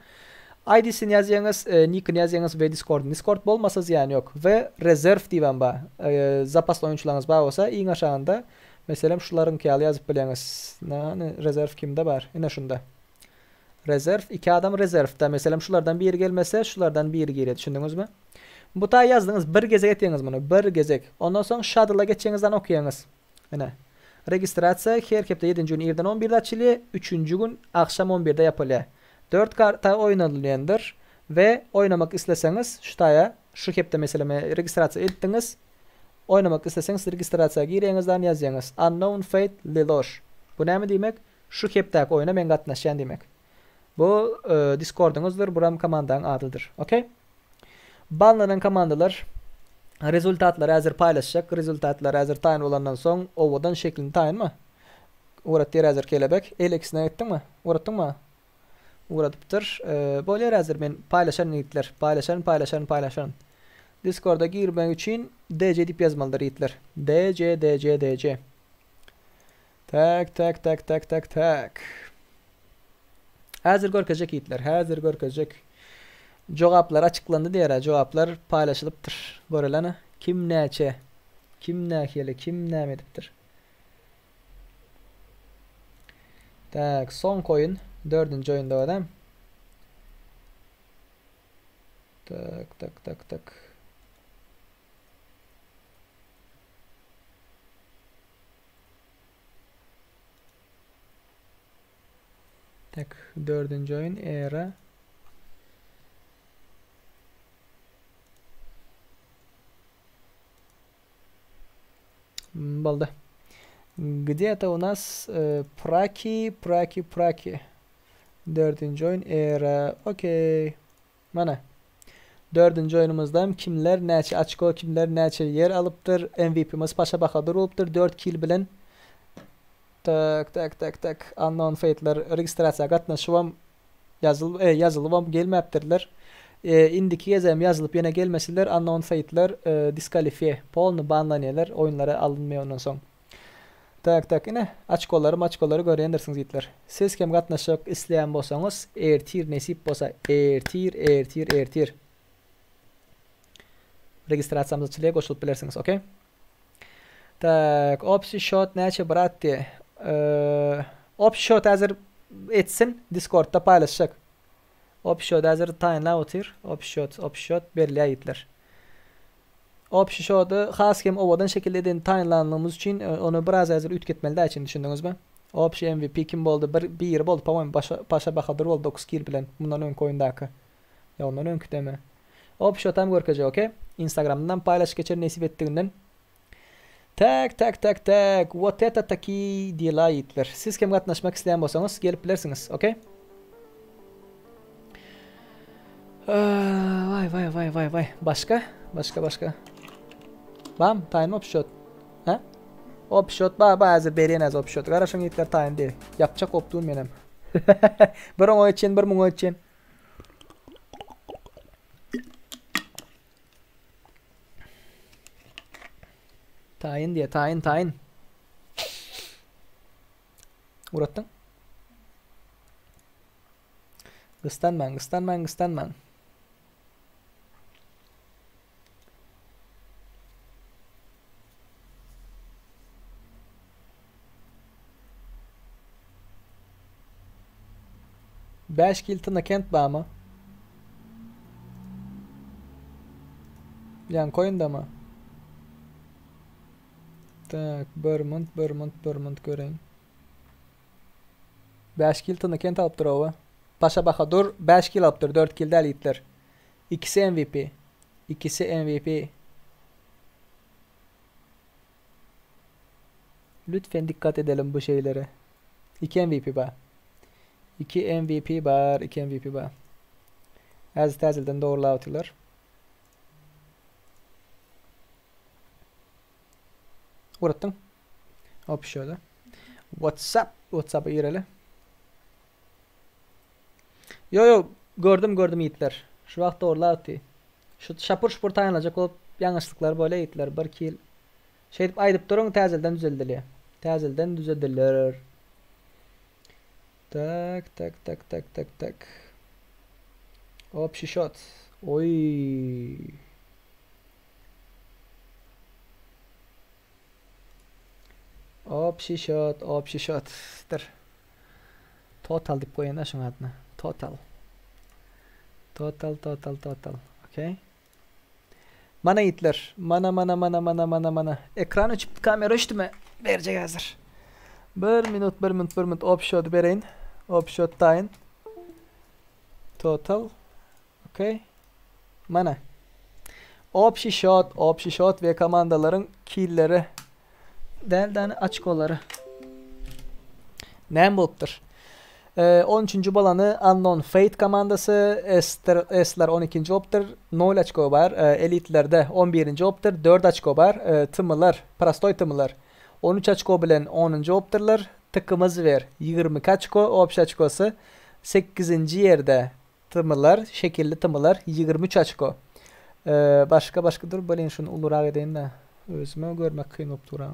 ID-sini ýazýaňyz nikini ýazýaňyz we discordyny discord bolmasa zyýany ýok we rezerw diýibem bar zapasly oýunçylaryňyz bar bolsa iň aşagynda Meselem şularyňky ýaly ýazyp bilýäňiz. Hany rezerw kimde bar? Ine şunda. Rezerw, iki adam rezerwde. Meselem, şulardan biri gelmese, şulardan biri girýär. Düşündiňizmi? Bu taý ýazdyňyz, bir gezek etýäňiz muny, bir gezek. Ondan soň şadyla geçýäňizden okýaňyz. Ine. Registrasiýa her hepde ýedinji gün irden on birde açylýar, üçünji gün agşam on birde ýapylýar. Dört karta oýnalylýandyr we oýnamak isleseňiz şu taýa şu hepde meselem registrasiýa etdiňiz, oýnamak isleseňiz registrasiýa girýäňizdan ýazýaňyz Unknown Fate Liloş. Bu näme diýmek? Şu hepdäki oýna men gatnaşýan diýmek. Bu Discordyňyzdyr, buram komandaň adydyr. Okey? Banlanan komandalar rezultatlary häzir paýlaşjak. Rezultatlar häzir taýyn bolandan soň owadan şeklini taýynmy? Ugrat diýer häzir kelebek. Eleksine etdiňmi? Ugratdyňmy? Ugradypdyr. Bolýar häzir men paýlaşaryn ýigitler. Paýlaşaryn, paýlaşaryn, paýlaşaryn. Discorda girmek üçin DC diýip ýazmalydyr ýigitler. DC, DC, DC. Tak, tak, tak, tak, tak, tak. Häzir görkezjek ýigitler, häzir görkezjek. Jogaplar açyklandy diýer, jogaplar paýlaşylypdyr. Görelene kim näçe, kim nähili, kim näme edipdir. Tak, soňky oýun, dördünji oýunda özem. Tak, tak, tak, tak. Tak, dördünji oýun era. Boldy. Где-то у нас e, Praki, Praki, Praki. Dördünji oýun era. Okey. Mana. Dördünji oýnumyzda kimler näçe açko, kimler näçe ýer alypdyr. MVP-miz Paşa Bahadur bolupdyr 4 kill bilen. Tak, tak, tak, tak. Unknown Fate-ler registrasiýa gatnaşybam ýazyl, e, ýazylybam gelmäpdirler. E, indiki gezegem ýazylyp ýene gelmeseler Unknown Fate-ler e, diskalifiýe, polny banlanýarlar, oýunlara alynmaýar ondan soň. Tak, tak, ine, açkolary, maçkolary görýändirsiňiz ýigitler. Siz hem gatnaşjak isleýän bolsaňyz, ertir nesip bolsa, ertir, ertir, ertir. Registrasiýamyz açylýar, goşulyp bilersiňiz, okey? Tak, opsi şot näçe brat diýe. Opsi şot häzir etsin, Discordda paýlaşjak. Opsi şot häzir taýynlap otyr. Opsi şot, opsi şot berilýär ýigitler. Opsi şody has hem owadan şekilde eden taýynlanlygymyz üçin e, ony biraz häzir üýtgetmeli däl üçin düşündiňizmi? Opsi MVP kim boldy? Bir biri boldy, po-moýemu Başa Paşa Bahadur boldy 9 kill bilen mundan öňki oýundaky. Ýa ondan öňküdemi? Op şotam görkezjek okey. Instagramdan paýlaşyp geçer nesip etdiginden. Tak tak tak tak what eta taki dela ýigitler. Siz hem gatnaşmak isleýän bolsaňyz gelip bilersiňiz okey. Vay vay vay vay vay. Başka? Başka başka. Bam taýyn op şot. Ha? Op şot ba ba häzir berýän häzir op şot. Garaşyň ýigitler taýyn diýe. Ýapjak opdun menem. bir oňa geçen bir muňa geçen. Taýyn diýe, taýyn, taýyn. Uratdyň. Gystanmaň, gystanmaň, gystanmaň. Bäş kil tyna kent bamy? Ýaňky oýundamy? Tak, bir munt, bir munt, bir munt göreýin. 5 kil tyna kent alypdyr oba. Paşa Bahadur 5 kil alypdyr, 4 kil däl ýigitler. Ikisi MVP. Ikisi MVP. Lütfen dikkat edelim bu şeylere. 2 MVP bar. 2 MVP bar, 2 MVP bar. Häzir täzelden dogrulap otyrlar. Uratdyň. Hop şöyle. WhatsApp, WhatsApp'a gireli. Yo yo gördüm gördüm ýigitler. Şu wagt dogrulap otdy. Şu şapur şupur taýynlajak bolup ýalňyşlyklar bolýar ýigitler. Bir kil. Şeýdip aýdyp duruň täzelden düzeldilýär. Täzelden düzediler. Tak tak tak tak tak tak. Hop şişot. Oý. Hop şişot, hop şişot. Dur. Total diýip goýanda şuň adyna. Total. Total, total, total. Okey. Mana ýitler. Mana, mana, mana, mana, mana, mana. Ekran öçüp, kamera öçdümi? Berjek häzir. Bir minut, bir minut, bir minut. Opşody bereýin. Opşod taýyn. Total. Okey. Mana. Opşi şot, opşi şot we komandalaryň killeri. Däl däne açkolary. Näme bolupdyr? 13-nji bolany Unknown Fate komandasy, S-ler 12-nji bolupdyr, 0 oçko bar. Elitlerde 11-nji bolupdyr, 4 oçko bar. Tm-ler, prostoý tm-ler 13 oçko bilen 10-njy bolupdyrlar. Tkmz wer 22 oçko, obşi oçkosy 8-nji ýerde Tmlar, şekilli tmlar 23 oçko. Başga başga dur blin şuny ulurak edeýin-de. Özüme görmek kyn bolup dur-a.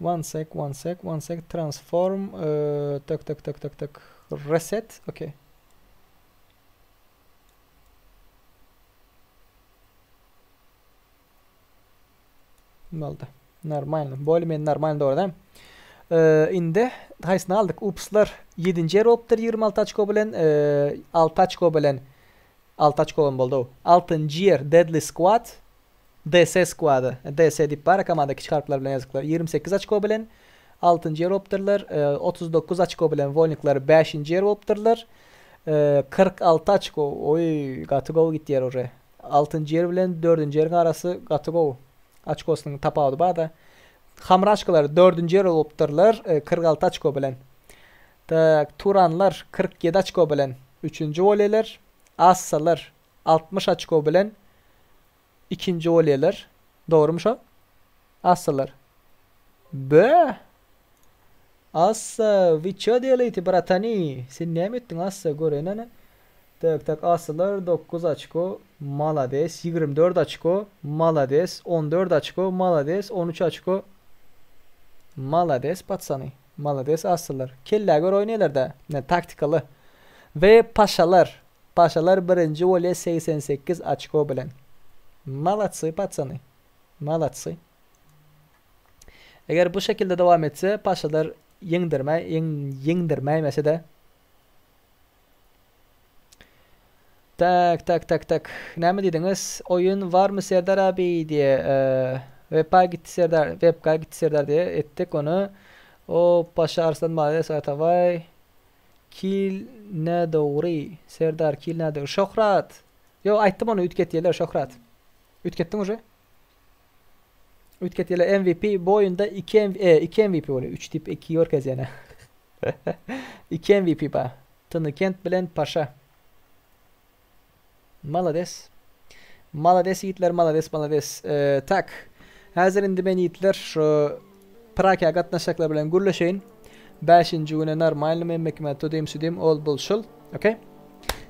One sec, one sec, one sec, transform, tak tak tak tak tak, reset, okey. Boldy. Normalny. Bolý men normalny dogry däl. Indi haýsyny aldyk? Upslar 7-nji ýer bolupdyr 26 oçko bilen, 6 oçko bilen 6 oçko bilen boldy. 6-njy ýer Deadly Squad, DS Squad-y. DS diýip bar komanda kiçi harplar bilen ýazyklar. 28 oçko bilen 6-njy ýer bolupdyrlar. 39 oçko bilen Wolnikler 5-nji ýer bolupdyrlar. 46 oçko. Oý, gaty gowy gitýär uje. Altynjy ýer bilen dördünji ýeriň arasy gaty gowy. Oçkosynyň tapawudy bar-da. Hamraçkalar dördünji ýer bolupdyrlar, 46 oçko bilen. Tak, Turanlar 47 oçko bilen üçünji bolýarlar. Assalar 60 oçko bilen ikinji bolýarlar. Dogrumy şo? Assalar. Bö! Assa, vy ço delaýte, bratani? Sen näme etdiň, Assa, göreýin hany. Tak, tak, Assalar 9 oçko, malades, 24 oçko, malades, 14 oçko, malades, 13 oçko. Malades, patsany. Malades, Assalar. Kellä görä oýnaýarlar-da, ne, taktikaly. We Paşalar. Paşalar birinji bolýar 88 oçko bilen. Maladsy, patsany. Maladsy. Eger bu şekilde dowam etse, paşalar ýeňdirme, ýeňdirmäýmese-de. Tak, tak, tak, tak. Näme diýdiňiz? Oýun barmy Serdar abi diýe. Wepa gitdi Serdar, webka gitdi Serdar diýe etdik ony. O paşa Arslan malades Atabaý. Kil ne dogry? Serdar kil ne dogry? Şöhrat. Ýok, aýtdym ony üýtgetýärler Şöhrat. Üýtgetdiň uje? Üýtgetýärler MVP bu oýunda 2 e, 2 MVP bolýar. 3 diýip 2 görkezýän. 2 MVP bar. Tynykent bilen Paşa. Malades. Malades ýigitler, malades, malades. E, tak. Häzir indi men ýigitler şu Prakiýa gatnaşjaklar bilen gürleşeýin. 5-nji güne normalny men mekime tudym südüm ol bul şul. Okey.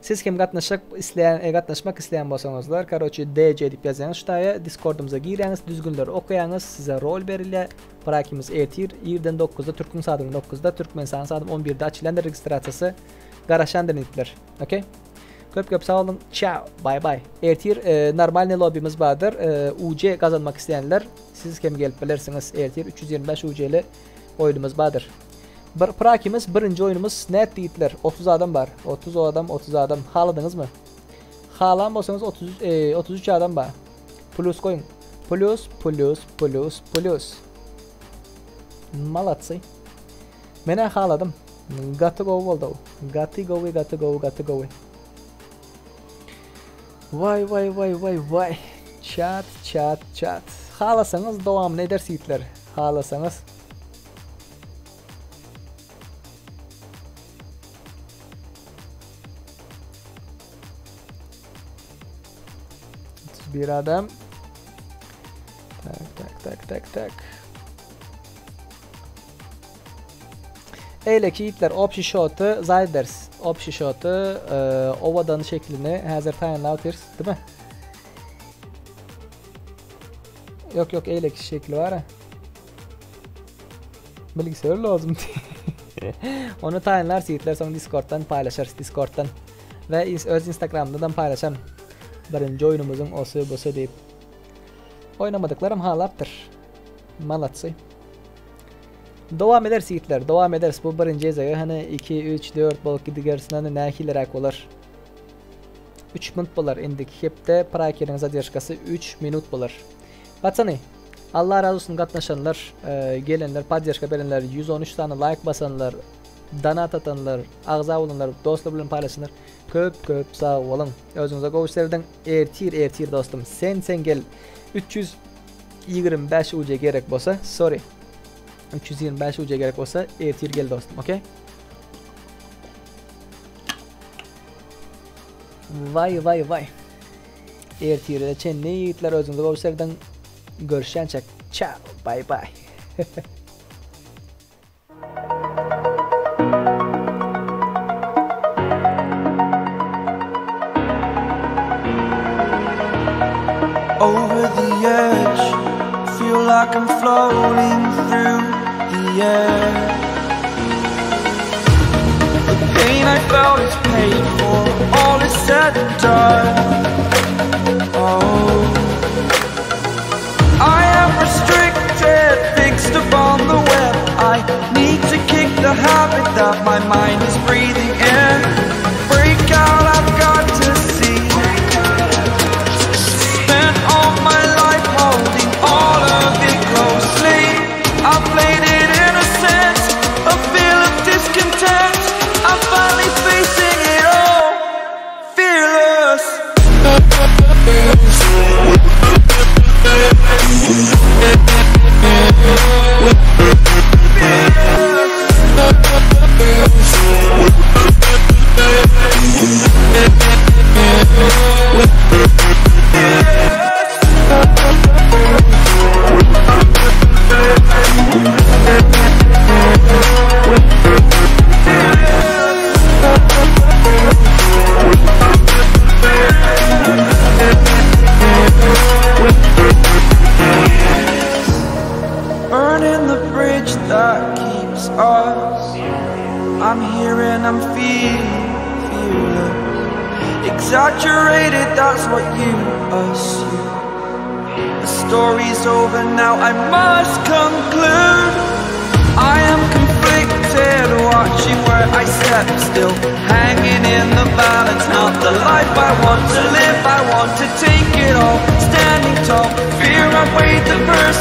Siz kim gatnaşjak isleýän, e, gatnaşmak isleýän bolsaňyzlar, karoçi DC diýip ýazýaňyz şu taýa, Discordymyza girýäňiz, düzgünleri okaýaňyz, size rol berilýär. Prakimiz ertir irden 9-da türküň saadyny 9-da, Türkmenistanyň saadyny 11-de açylýandyr registrasiýasy. Garaşýandyr nitler. Okey. Köp köp sag boluň. Çao. Bay bay. Ertir e, normalny lobbymiz bardyr. E, UC gazanmak isleýänler siz hem gelip bilersiňiz. Ertir 325 UC-li oýnumyz bardyr. Bir prakimiz birinji oýnumyz nätdi ýigitler? 30 adam bar. 30 adam, 30 adam. Haladyňyzmy? Halan bolsaňyz 30 e, 33 adam bar. Plus goýuň. Plus, plus, plus, plus. Malatsy. Menä haladym. Gaty gowy boldy. Gaty gowy, gaty gowy, gaty gowy. Waý, waý, waý, waý, waý. Chat, chat, chat. Halasaňyz dowamyny ederis ýigitler. Halasaňyz. Bir adam. Tak, tak, tak, tak, tak. Eýleki ýigitler obşi şoty zaýders. Obşi şoty e, owadan şeklini häzir taýynlap otyrys, değil mi? Yok yok eýleki şekli bar. Bilgisayar lazım. Onu taýynlar ýigitler soň Discord'dan paýlaşarys Discord'dan. We öz Instagram'dan paýlaşan. Birinji oýnumyzyň osy busy diýip. Oýnamadyklarym halapdyr. Malatsy. Dowam ederis ýigitler, dowam ederis. Bu birinji gezegi hany 2, 3, 4 bolup gidigersin hany nähiliräk bolar. 3 minut bolar indiki hepde Prakeriň zadержkasy 3 minut bolar. Patsany, Allah razy bolsun gatnaşanlar, gelenler, podderžka berenler, 113 sany laýk basanlar, donat atanlar, agza bolanlar, dostlar bilen paýlaşanlar köp köp sag boluň. Özüňize gowy serediň. Ertir ertir dostum sen sen gel 325 UC gerek bolsa sorry 325 UC gerek bolsa ertir gel dostum okey. Vay vay vay. Ertire çenli ýigitler özüňize gowy serediň. Görüşýänçäk. Ciao. Bye bye. Over the edge, feel like I'm floating through the air. The pain I felt is paid for, all is said and done. Oh, I am restricted, fixed upon the web. I need to kick the habit that my mind is breathing in. Break out, I've got to see. Spent all my life holding all of it closely. I played it innocent, a feel of discontent. I'm finally facing it all, fearless. Burning the bridge that keeps us. I'm here and I'm feeling fearless. Exaggerated, that's what you assume. The story's over now, I must conclude. I am conflicted, watching where I step still, hanging in the balance. Not the life I want to live, I want to take it all. Standing tall, fear outweighed the person.